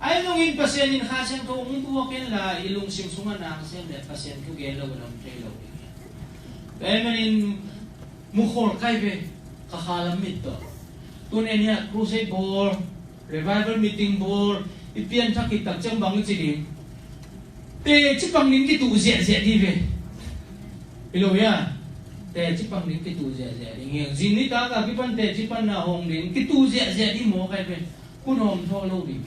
Ai zongin Pasian in Kha Siangtho hong buak in la, i lungsim sungah nang sem le Pasian thu gen lo in om thei lo. Tua ahih manin mukhawl kai ve, ka kha lam mit tawh. Tun en hiah crusade bawl, revival meeting bawl, i pianthak khit tak ciang bang i ci ding? Teci pang ding kituh ziahziah ding ve. Hi lo hia? Teci pang ding kituh ziahziah ding hi. Zing nitak a kipan teci panna hong ding kituh ziahziah ding maw kai ve. Hun hawm thawh lo ding.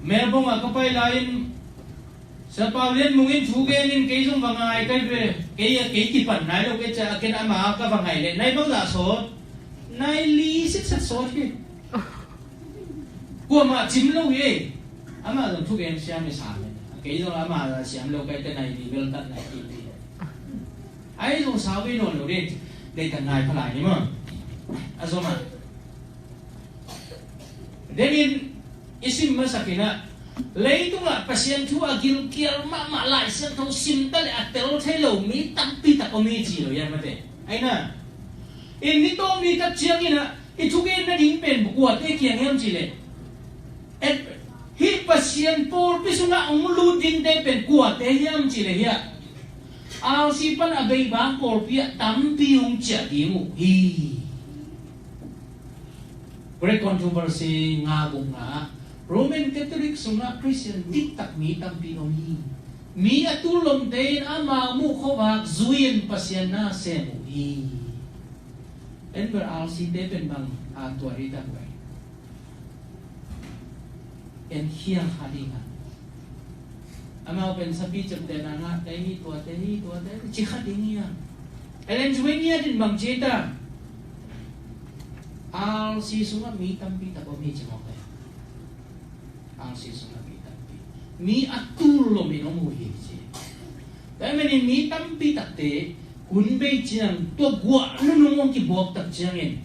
Melbourne ah ka pai lai-in Sia Pau Lian Mung in thu gen in kei zong va ngai kai ve. Kei a kei kipan nai lo kei cia a ken ama ka va ngai leh nai bangzah sawt? Nai li sitset sawt hi. Kuamah cim lo hi. Amah zong thugen siam hi sam hi. Kei zong amah zah siam lo kai te nai li bel tat nai kik hi. Ai zong sau hi nawn lo ding. Deitan ngai pha lai ni maw? A zom ah. Dengin i sim masak in ah, leitungah Pasian thu a gilkial mahmah Lai Siangtho sim ta leh a tel thei lo mi tampi tak om hi ci lo hiam mate. Aina, in ni tawm ni tak ciangin ah i thugenna ding pen kuate kiang hiam ci leh, hih Pasian pawlpi sungah hong lut dingte pen kuate hiam ci leh hiah R C pan a bei bang pawlpi ah tampi hong ciah ding uh hi. Great Controversy nga guk nga ah Roman Catholic sungah Christian diktak mi tampi om hi. Mi a tul lomte in amau muh khuavak zui-in Pasian na sem uh hi. En bel R C te pen bang a tuah hi tak vai. En khial kha ding a, amau pen sapi ciamtehna ngahte hi, tuate hi, tuate hi ci kha ding hi a. Ellen G. White in bang ci ta? R C sungah mi tampi tak om hi ci mawk e. R C sungah mi tampi, mi a tul lom in om uh hi ci. Tua ahih manin mi tampi takte hun bei ciang tua guah nunung hong kibuak tak ciangin,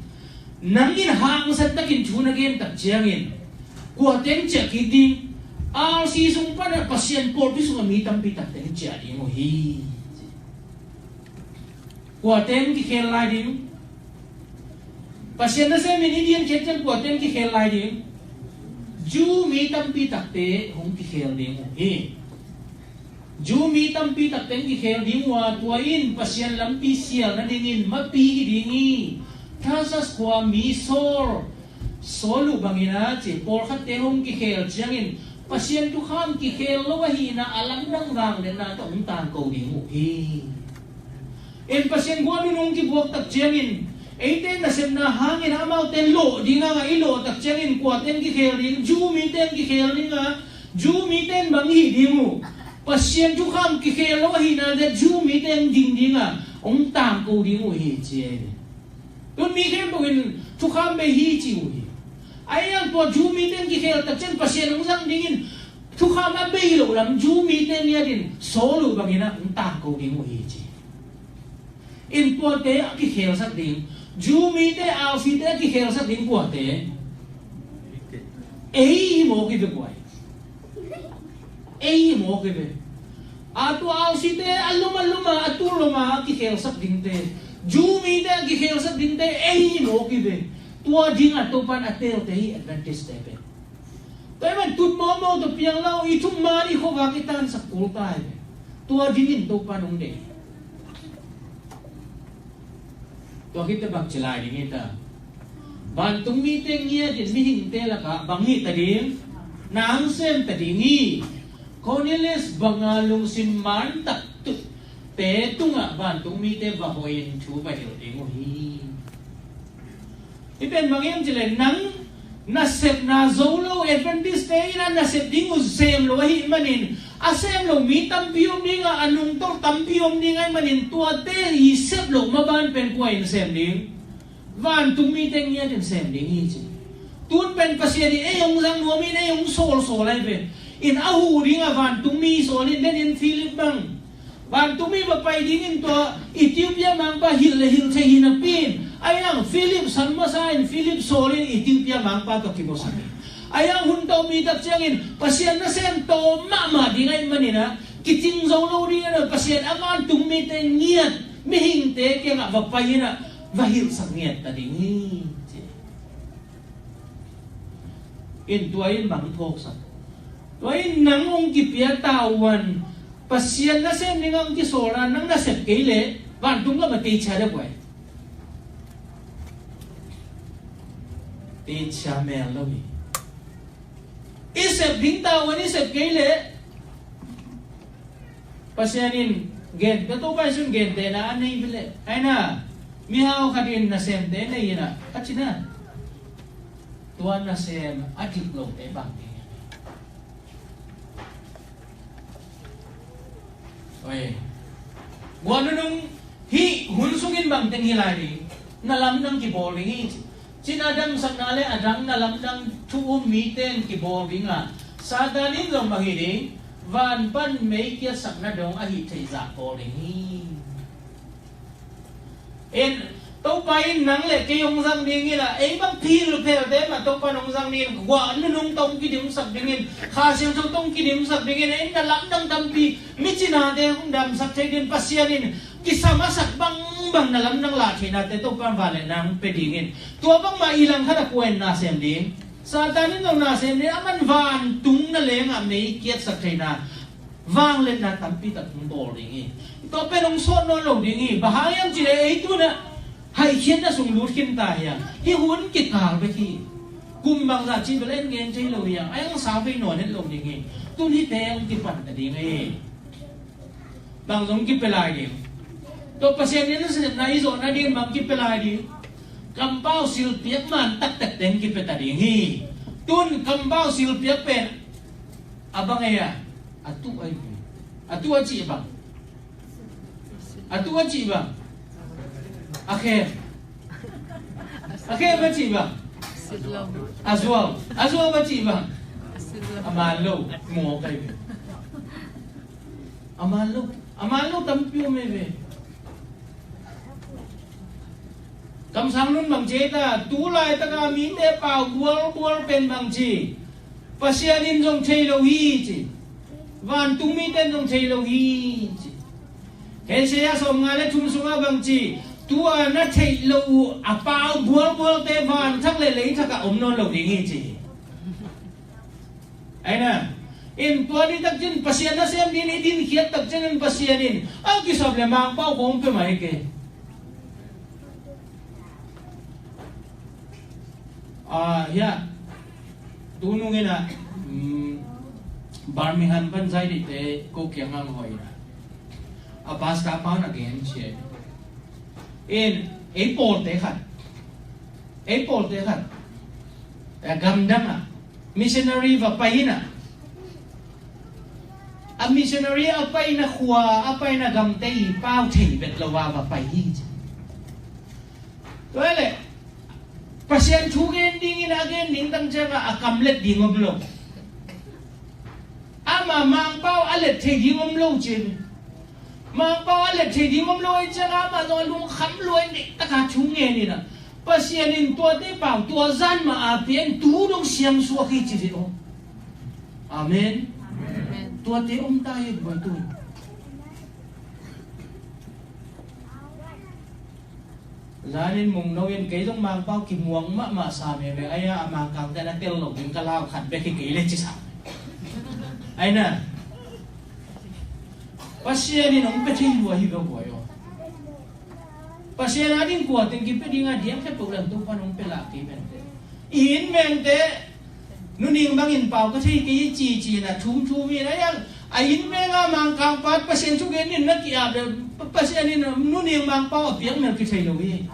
nang in hangsan takin thu na gen tak ciangin, kuate hong ciah kik ding? R C sung pan a Pasian pawlpi sungah mi tampi takte hong ciah ding uh hi. Kuate hong kikhel lai ding? Pasian nasem in i dian khiat ciang kuate hong kikhel lai ding? Jew mi tampi takte hong kikhel ding uh hi. Jew mi tampi takte hong kikhel ding uh a, tua in Pasian lampi sial nadingin mapi hi ding hi. Tarsus khua mi Saul, Saul uh bangin a ci, pawlkhatte hong kikhel ciangin Pasian thukham kikhel lo ahihna a lamdang vangliatna tawh hong tangko ding uh hi. In Pasian guah nunung kibuak tak ciangin, eite nasepna hangin amaute lawh ding a, i lawh tak ciangin kuate hong kikhel ding? Jew mite hong kikhel ding a, Jew mite in bang hih ding uh? Pasian thukham kikhel lo ahihna zia Jew mite hong ding ding a, hong tangko ding uh hi ci hi. Tun mi khempeuh in thukham bei hi ci uh hi. Ahi hang tua Jew mite in kikhel tak ciang Pasian hong zang dingin thukham a bei loh lam Jew mite ngiat in Saul uh bangin ah hong tangko ding uh hi ci. In tuate a kikhelsak ding, Jew mite, R C te a kikhelsak ding kuate? Ei hi mawk hi ve kuai. Ei hi mawk hi ve. A tua R C te a lum a lum a, a tul lum a kikhelsak dingte, Jew mite a kikhelsak dingte ei hi mawk hi ve. Tua ding a Topan a teelte hi, Adventist te pen. Tua hi man tut mawkmawk tawh piang lo, i thuman i khuavak i tansak kul ta hi ve. Tua dingin Topan hong deih. Tua khit teh bang ci lai ding hi ta? Vantung mite ngiat in mihingte lakah bang hi ta ding? Na hong sem ta ding hi. Cornelius banga lungsim man tak tutte tungah vantung mite va hoih in thu va hilh ding uh hi. Pen bang hiam cih leh nang nasepna zo lo, Adventist te in a nasep ding uh sem lo ahih manin, a sem lo mi tampi om ding a, a nungtolh tampi om ding ahih manin, tuate i sep loh maban pen kua in sem ding? Vantung mite ngiat in sem ding hi ci. Tun pen Pasian in ei hong zang nuam in, ei hong sawlsawl ahi ve. In a huh ding a vantung mi sawl in, den in Philip bang. Vantung mi va pai dingin tua Ethiopia mangpa hilh le hilh thei hi napi in, a iang Philip san masa in Philip sawl in Ethiopia mangpa tawh kimusak hi. A iang hun tawh mi tak ciangin Pasian nasem tawh mahmah ding ahih manin a, kicing zo lo ding a, Pasian a vantung mite ngiat mihingte kiangah va pai in a, va hilhsak ngiat ta ding hi ci. In tua in bang phawksak? Tua in nang hong kipia tavuan, Pasian nasem ding hong kisawlna nang nasep kei leh vantung gam a teichia deuh guai. Teichia mel lo hi. I sep ding tavuan i sep kei leh Pasian in gente, Topa Jesuh in gentehna a nei bile. Aina, mihau khat in nasemte nei ina, a cina. Tua nasem a dik lote bang ding. Oi. Guan nunung hih hun sungin bang teng hi lai ding. Na lamdang kibawl ding hi ci. Cina damsakna le a dang na lamdang thu um mite in kibawl ding a, Satan in zong bang hi ding, van pan mei kiatsakna dong a hih theih zah bawl ding hi. In, Topa in nang le kei hong zang ding in a, ei bang philphelte mah Topa in hong zang ding in, guah nunung tawh hong kidimsak ding in, Kha Siangtho tawh hong kidimsak ding in, ei na lamdang tampi, mi cinate hong damsak thei ding in, Pasian in kisam a sak bangbang na lamdang lah theihnate Topa in vangliatna hong pia ding in, tua bangmah i langkhat a kua in na sem ding? Satan in zong na sem ding, aman vantung na lengah mei kiatsak theihna, vangliatna tampi tak hong bawl ding hi. Tua pen hong sawt nawn lo ding hi. Bang hang hiam cih leh ei tu in a haihkhiatna sung lut khin ta hi a, hih hun kikal bek hi. Kum bangzah cih bel en gen thei lo hi a, a hong sau vei nawn het lo ding hi. Tun hihte hong kipan ta ding hi. Bang zong kipia lai ding? Tua Pasian in nasepna i zawhna ding bang kipia lai ding? Kampau silpiak man taktak teng kipia ta ding hi. Tun kampau silpiak pen a bang ei a, a tuh ahi hi. A tuh a cih bang? A tuh a cih bang? A khem. A khem a cih bang? A zuau. A zuau a cih bang? A man lo. Mawk ahi hi. A man lo, a man lo tampi om ei ve. Kamsang nun bang ci ta, tu laitaka mite pau bualbual pen bang ci, Pasian in zong thei lo hi ci. Vantung mite in zong thei lo hi ci. Isaiah sawmnga le thum sungah bang ci, tua na theih loh uh a pau bualbualte vanthak le leithakah om nawn lo ding hi ci. Aina, in tua ni takcin Pasian nasem ding i dinkhiat takcin in Pasian in a kisap le Mangpau kong pia mai ke. Ah, ya. Tunung ina, mm, Birmingham pan zai dite ko kiang ang hoi na. A pastor pa na gen cie. In, ei pawlte khat. Ei pawlte khat. Eh, gamdang a. Missionary va pai ina. A missionary a paina khua, a paina gamte i pau thei vet lo a va pai hi ci. Tua le, Pasian thu gen dingin a gen ning tang cianga a kam let ding om lo. Ama Mangpau a let thei ding om lo cin. Mangpau a let thei ding om lo ei cianga ama zong a lungkham luai ning taka thu ngen ina. Pasian in tuate pau tua zan ma a pian tu dong siang suak hi ci hi aw. Amen. Amen. Tuate om ta hi buai tu. Zanin mungno in kei zong Mangpau kimuang mahmah sa meme, aia a Mangkangte na tel lo ding ka lau khat bek hi kei le ci sa. Aina. Pasian in hong pia thei lua hi bek buai aw. Pasian a ding kua teng kipia ding a diang khe peuh lam Topa in hong pia lah kei mente. I inn mengte, nuning bangin pau ka thei kei i cici na thum thum in a yang, a inn menga Mangkang pat Pasian thugen in na ki-ap le, Pasian in nuning Mangpau a piak mel kithei lo hi.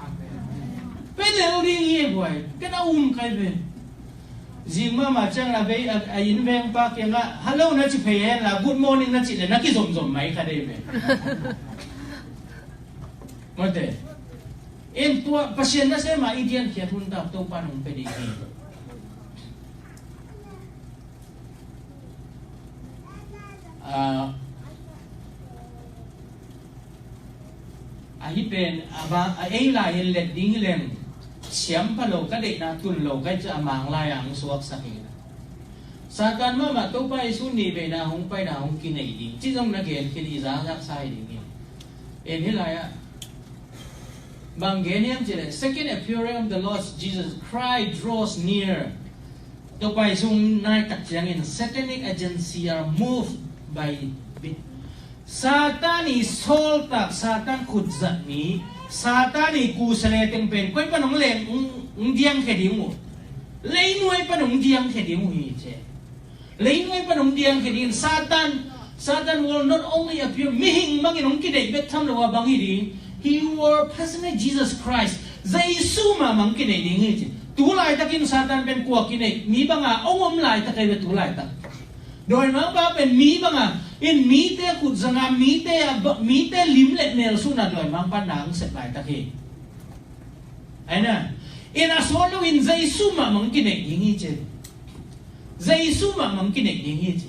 Pe lel ding hi e guai, ken a um kai ve. Zing mahmah ciang a vei a, a inn veng pa kiangah, "Hello," na ci phei hen la, "Good morning," na ci le na kizomzom mai kha dei ve. Mate. En tua Pasian nasem a i diankhiat hun tak Topa nong pe ding hi. Ah, ahi pen a ba a ei lai in let ding hi leng siam pha lo, ka deihna tun lo ka hih ciang a mang lai a hong suaksak hi. Satan mahmah Topa Jesu nih veina hong paina hong kinei ding ci zong na gen khin i zazak sa hi ding hi. En hih lai ah bang gen hiam cih leh, second appearing of the Lord Jesus Christ draws near. Topa Jesu nai tak ciangin satanic agency are moved by it. Satan i sawltak, Satan khutzat mi, Satan i kusale teng pen koi pan hong leng, hong, hong diangkhia ding uh? Leinuai pan hong diangkhia ding uh hi ci. Leinuai pan hong diangkhia ding. Satan, Satan will not only appear, mihing bangin hong kideih bek tham lo a bang hi ding. He will personally Jesus Christ. Jesu mahmah hong kideih ding hi ci. Tu laitakin Satan pen kua kineih, mi banga hong om laitak hi ve tu laitak. Dawimangpa pen mi banga in mite khut zanga, mite a ba-, mite lim le mel suna dawimangpa na hong sep laitak hi. Aina, in a sawt lo in Jesu mahmah hong kineih ding hi ci. Jesu mahmah hong kineih ding hi ci.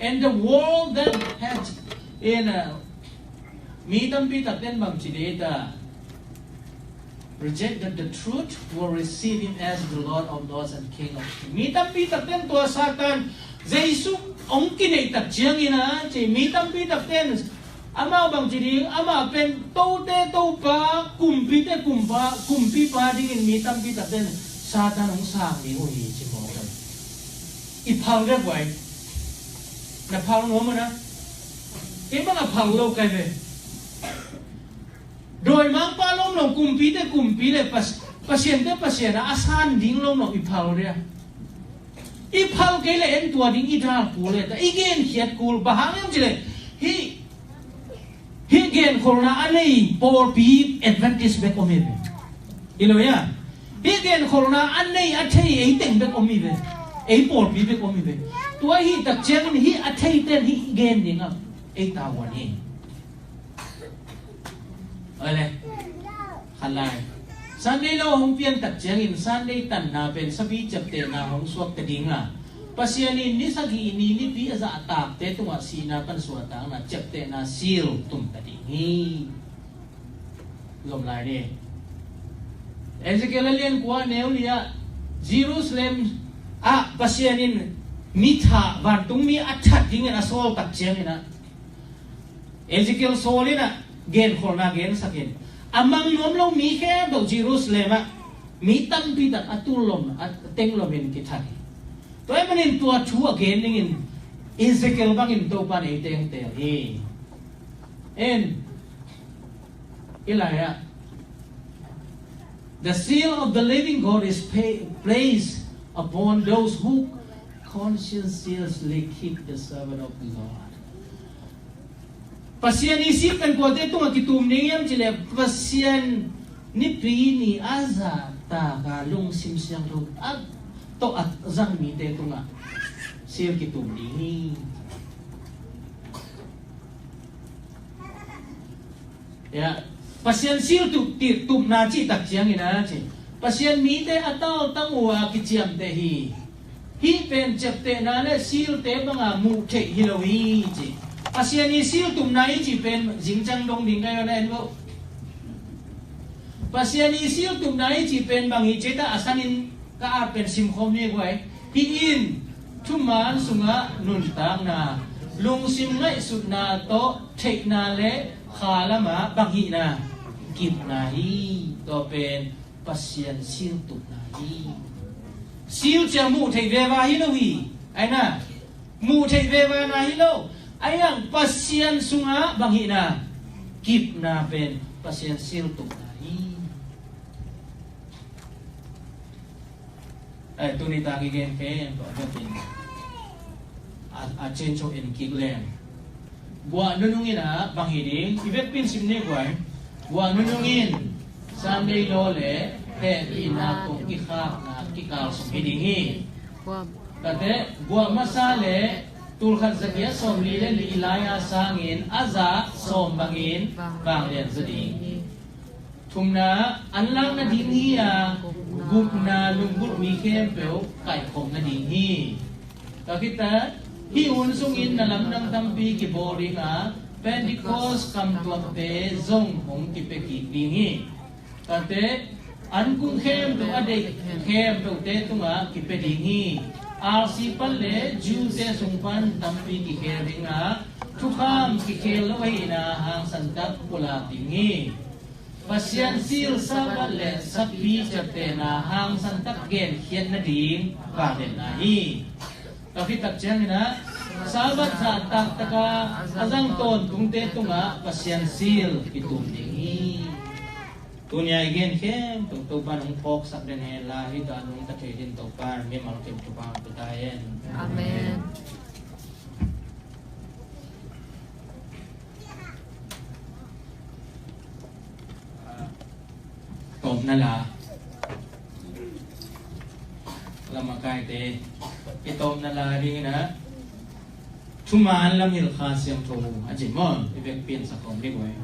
And the world that had in, uh, mi tampi takten bang ci dei ta, rejected the truth, will receive him as the Lord of lords and King of kings. Mi tampi takten tua Satan Jesu hong kineih tak ciangin a ci, mi tampi takten amah bang ci ding, amah pen tote Topa, kumpite kumpa, kumpipa dingin mi tampi takten Satan hong sang ding uh hi ci mawk hi. I phal dek uai. Na phal nuam uh na. Kei bang a phal lo kai ve. Dawimangpa lomlom, kumpite kumpi le pas-, pasiante pasian a, a san ding lomlom i phal dia. I phal kei le en tua ding i dal kul le ta, i genkhiat kul, bang hang hiam cih leh hih, hih genkholhna a nei pawlpi Adventist bek om hi ve. I lo ia. Hih genkholhna a nei a thei ei teng bek om hi ve. Ei pawlpi bek om hi ve. Tua hih tak ciangin hih a theiten hih gen dingah ei tavuan hi. Ole. Khat lai. Sunday lo hong pian tak ciangin Sunday tanna pen sapi ciaptehna hong suak ta ding a, Pasian in ni sagih ni nipi a zahtakte tungah sihna pan suahtakna ciaptehna sil tum ta ding hi. Zom lai ni. Ezekiel a lian kua neu li ah Jerusalem ah Pasian in mi thah, vantungmi a that dingin a sawl tak ciangin ah Ezekiel sawl in ah genkholhna gensak in, a mang nuam lo mi khempeuh Jerusalem ah mi tampi tak a tul lom, a teng lom in kithat hi. Tua ahih manin tua thu a gen dingin Ezekiel bangin Topa in ei tengtel hi. En, i lai ah, the seal of the living God is pa-, placed upon those who conscientiously keep the Sabbath of the Lord. Pasian i sil pen kuate tungah kitum ding hiam cih leh Pasian nipi ni a zahtak a lungsim siangtho a tawh a zang mite tungah sil kitum ding hi. Ya, Pasian sil tup, ti, tupna cih tak ciangin a ci, Pasian mite a tautang uh a kiciamteh hi. Hih pen ciaptehna le silte banga muh theih hi lo hi ci. Pasian i sil tupna hi cih pen zingciang dong ding ka hi a, na en vo. Pasian i sil tupna hi cih pen bang hi ci ta a sanin ka at pen simkhawm hi guai. Hih in thuman sungah nuntakna, lungsim ngaihsutna tawh theihna le kha lamah bang hihna, kipna hi. Tua pen Pasian sil tupna hi. Sil ciang muh theih veva hi lo hi. Aina, muh theih veva na hi lo. Aina Pasian sungah bang hihna, kipna pen Pasian sil tupna hi. Ai, tuni tak i gen khempeuh a biakinn a, a change of in kik leng. Guah nunung in a bang hi ding, i vekpi in sim ni guai. Guah nunung in Sunday law le hehpihna kong kikhakna kikal sung hi ding hi. Tate, guah masa le tulkhat zagiat sawmli le li lai-a sangin a zah sawm bangin vanglian zaw ding hi. Thumna, an lak nading hi-a, gupna lunggulh mi khempeuh kaikhawm nading hi. Tua khit teh hih hun sungin na lamdang tampi kibawl ding a, Pentecost kamtuamte zong hong kipia kik ding hi. Tate, an kung khempeuh a deih khempeuhte tungah kipia ding hi. R C pan le Jew-te sung pan tampi kikhel ding a, thukham kikhel lo ahihna hangsan tak pulak ding hi. Pasian sil, Sabbath le sakpi ciaptehna hangsan tak genkhiat nading vangliatna hi. Tua khit tak ciangin ah Sabbath zah taktaka a zang tawntungte tungah Pasian sil kitum ding hi. Tuni-a i gen khempeuh Topa'n hong phawksak den hen la, hih tawh a nungta thei dingin Topa'n mimal kim thupha hong pia ta hen. Amen. Tawpna la. Lamakaite, i tawpna la dingin ah thuman lam hilh Kha Siangtho a ci maw, i vekpi-in sak khawm ding uh hi.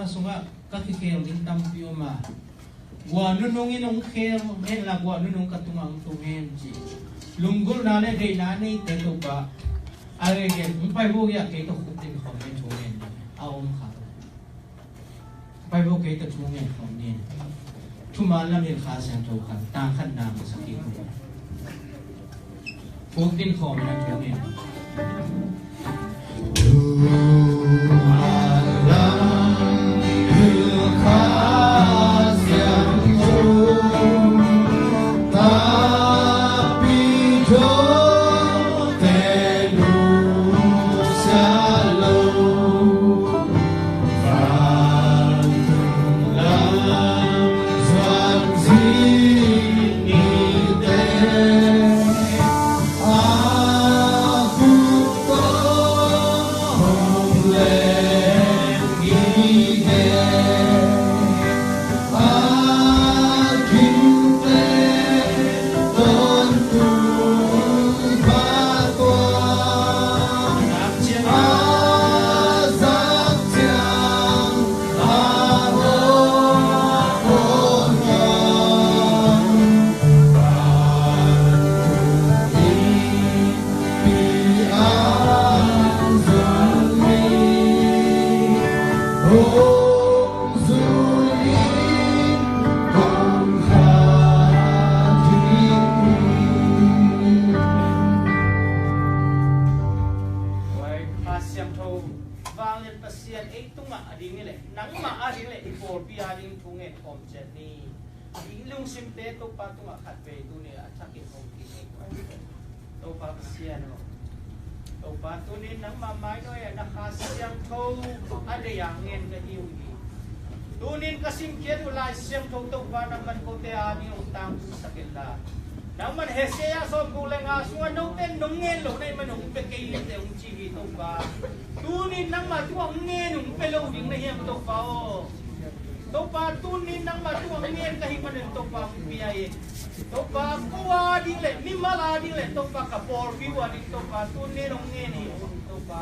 sungah ka kikhel ding tampi om a, guah nunung in hong khel hen la, guah nunung ka tungah hong tung hen ci. Lunggulhna le deihna neite Topa, a gegen hong pai vo, kei tawh khukdin khawm hen, thu ngen a om kha. Pai vo, kei tawh thu ngen khawm ni. Thuman lam in Kha Siangtho khat, tang khat na masak hi. Khukdin khawm hen, thu ngen. Kha Siangtho vanglian Pasian ei tungah a ding hi leh, nangmah a ding leh, i pawlpi a ding thu ngen khawm ciat ni. I lungsimte Topa tungah khat vei tuni a thakin hong kik ni. Topa Pasian aw, Topa, tuni nangmah mainawi ah na Kha Siangtho a deih a ngen ka hi uh hi. Tuni in ka simkhiat uh Lai Siangtho Topa, nangman kote a ding hong tangtungsak inla, nangman Isaiah sawmguk le nga sungah note nong ngen lo na hih man hong pia kei in teh hong ci hi Topa. Tuni in nangmah thu hong ngen hong pia lo ding na hiam Topa aw? Topa, tuni in nangmah thu hong ngen ka hih manin Topa hong pia in. Topa, ko a ding le mimal a ding le Topa, ka pawlpi uh a ding Topa, tuni in hong ngen hi Topa.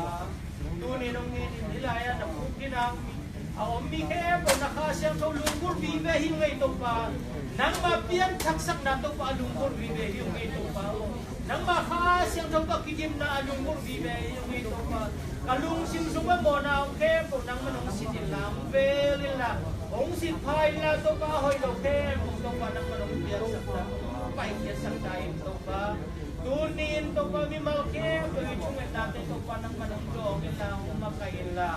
Tuni in hong ngen hi. Hih lai-ah na khukdin a a om mi khempeuh na Kha Siangtho lunggulh vive hi ung ei Topa. Nangmah pianthak sakna Topa a lunggulh vive hi ung ei Topa aw. Nangmah Kha Siangtho tawh kigimna a lunggulh vive hi ung ei Topa. Ka lungsim sungah mawhna om khempeuh nangman hong sit inla, hong vel inla, hong sit pha inla Topa, a hoih lo khempeuh Topa nangman hong piaksak ta, hong paikhiatsak ta in Topa. Tuni in Topa, mimal khempeuh i thungetnate Topa nangman hong dawng inla, hong makaih inla,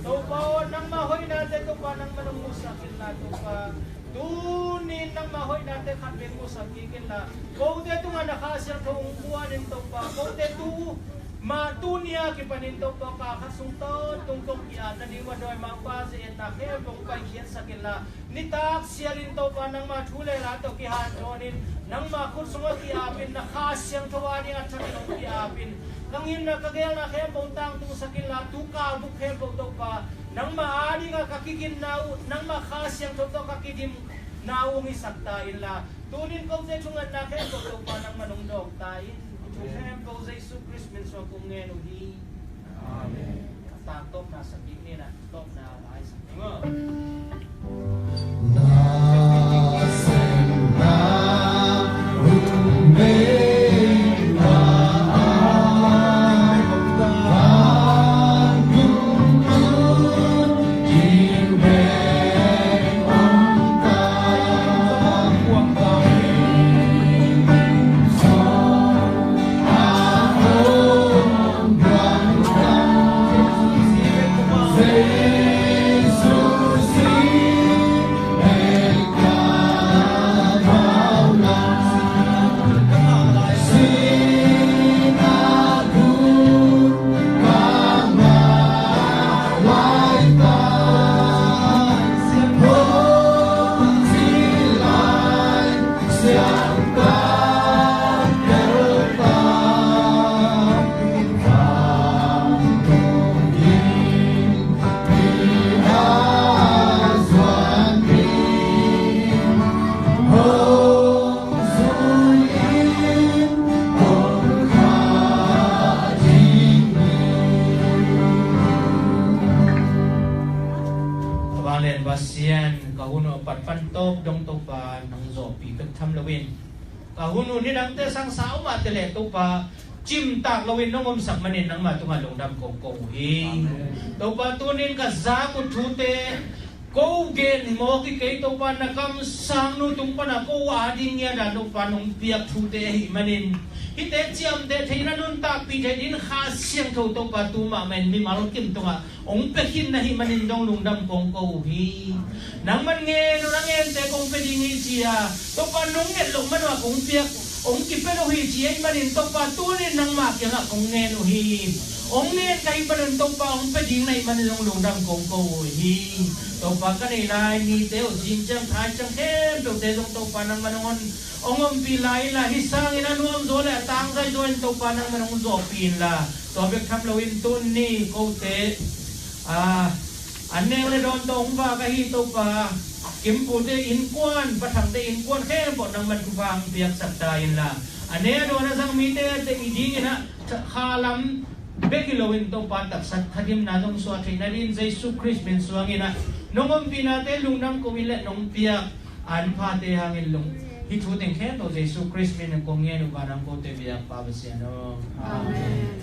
Topa aw, nangmah hoihnate Topa nangman hong musak inla Topa. Tuni in nangmah hoihnate khat vei musak kik inla, kote tungah na Kha Siangtho hong puan in Topa, kote tu mah tuni a kipanin Topa, kal khat sung tawntung kong ki-ap nading uh a dawimangpa ze-etna khempeuh hong paikhiatsak inla, nitak sialin Topa nangmah thu le la tawh kihanthawn in, nangmah khut sungah ki-ap in, na Kha Siangtho a ding a thakin hong ki-ap in, ka ngimna ka geelna khempeuh hong tangtungsak inla, tu kal buk khempeuh Topa, nangmah a dingah ka kigimna uh, nangmah Kha Siangtho tawh ka kigimna uh hong hisak ta inla, tuni in kote thungetna khempeuh Topa nangman hong dawng ta in. Thu khempeuh Jesu Khrist min suang kong ngen uh hi. Amen. A tangtawpna sak ding hi na, tawpna lai sak ding. Pan pan tawp dong Topa nong zawhpih bek tham loin, ka hun uh nidangte sangsa om ah te leh Topa cimtak loin nong omsak manin nangmah tungah lungdam kong ko uh hi. Amen. Topa tunin ka zak uh thute ko gen hi mawk hi kei Topa, na kamsang nu tung panah ko a ding ngiat a Topa nong piak thute ahih manin hihte ciamteh theihna nuntakpih theih dingin Kha Siangtho Topa tu mahmah in mimal kim tungah hong pia khin na hih manin dong lungdam kong ko uh hi. Nangman ngen uh na ngente kong pia ding hi ci-a Topa nong nget loh man uh ah kong piak hong kipia lo hi ci ahih manin Topa tunin nangmah kiangah kong ngen uh hi. Hong ngen ka hih manin Topa hong pia ding na hih manin dong lungdam kong ko uh hi. Topa ka nei lai nite uh zing ciang thai ciang khempeuhte zong Topa nangman hong hong ompih lai inla hih sangin a nuamzaw le a tangzaizaw in Topa nangman hong zawhpih inla tua bek tham loin tuni kote a, an neu le dawn tawh hong vak ahi Topa Kimpute innkuan, Pa Thangte innkuan khempeuh nangman thupha hong piaksak ta inla a ne a dawn a zang mite te i dingin ah khalam bek hi loin Topa taksa thathimna zong suah theih nadingin Jesu Khrist min suangin ah nong ompihnate lungdam ko in le nong piak an phate hangin lung hih thu teng khempeuh Jesu Khrist min in kong ngen uh vanah kote biak Pa Pasian aw. Amen.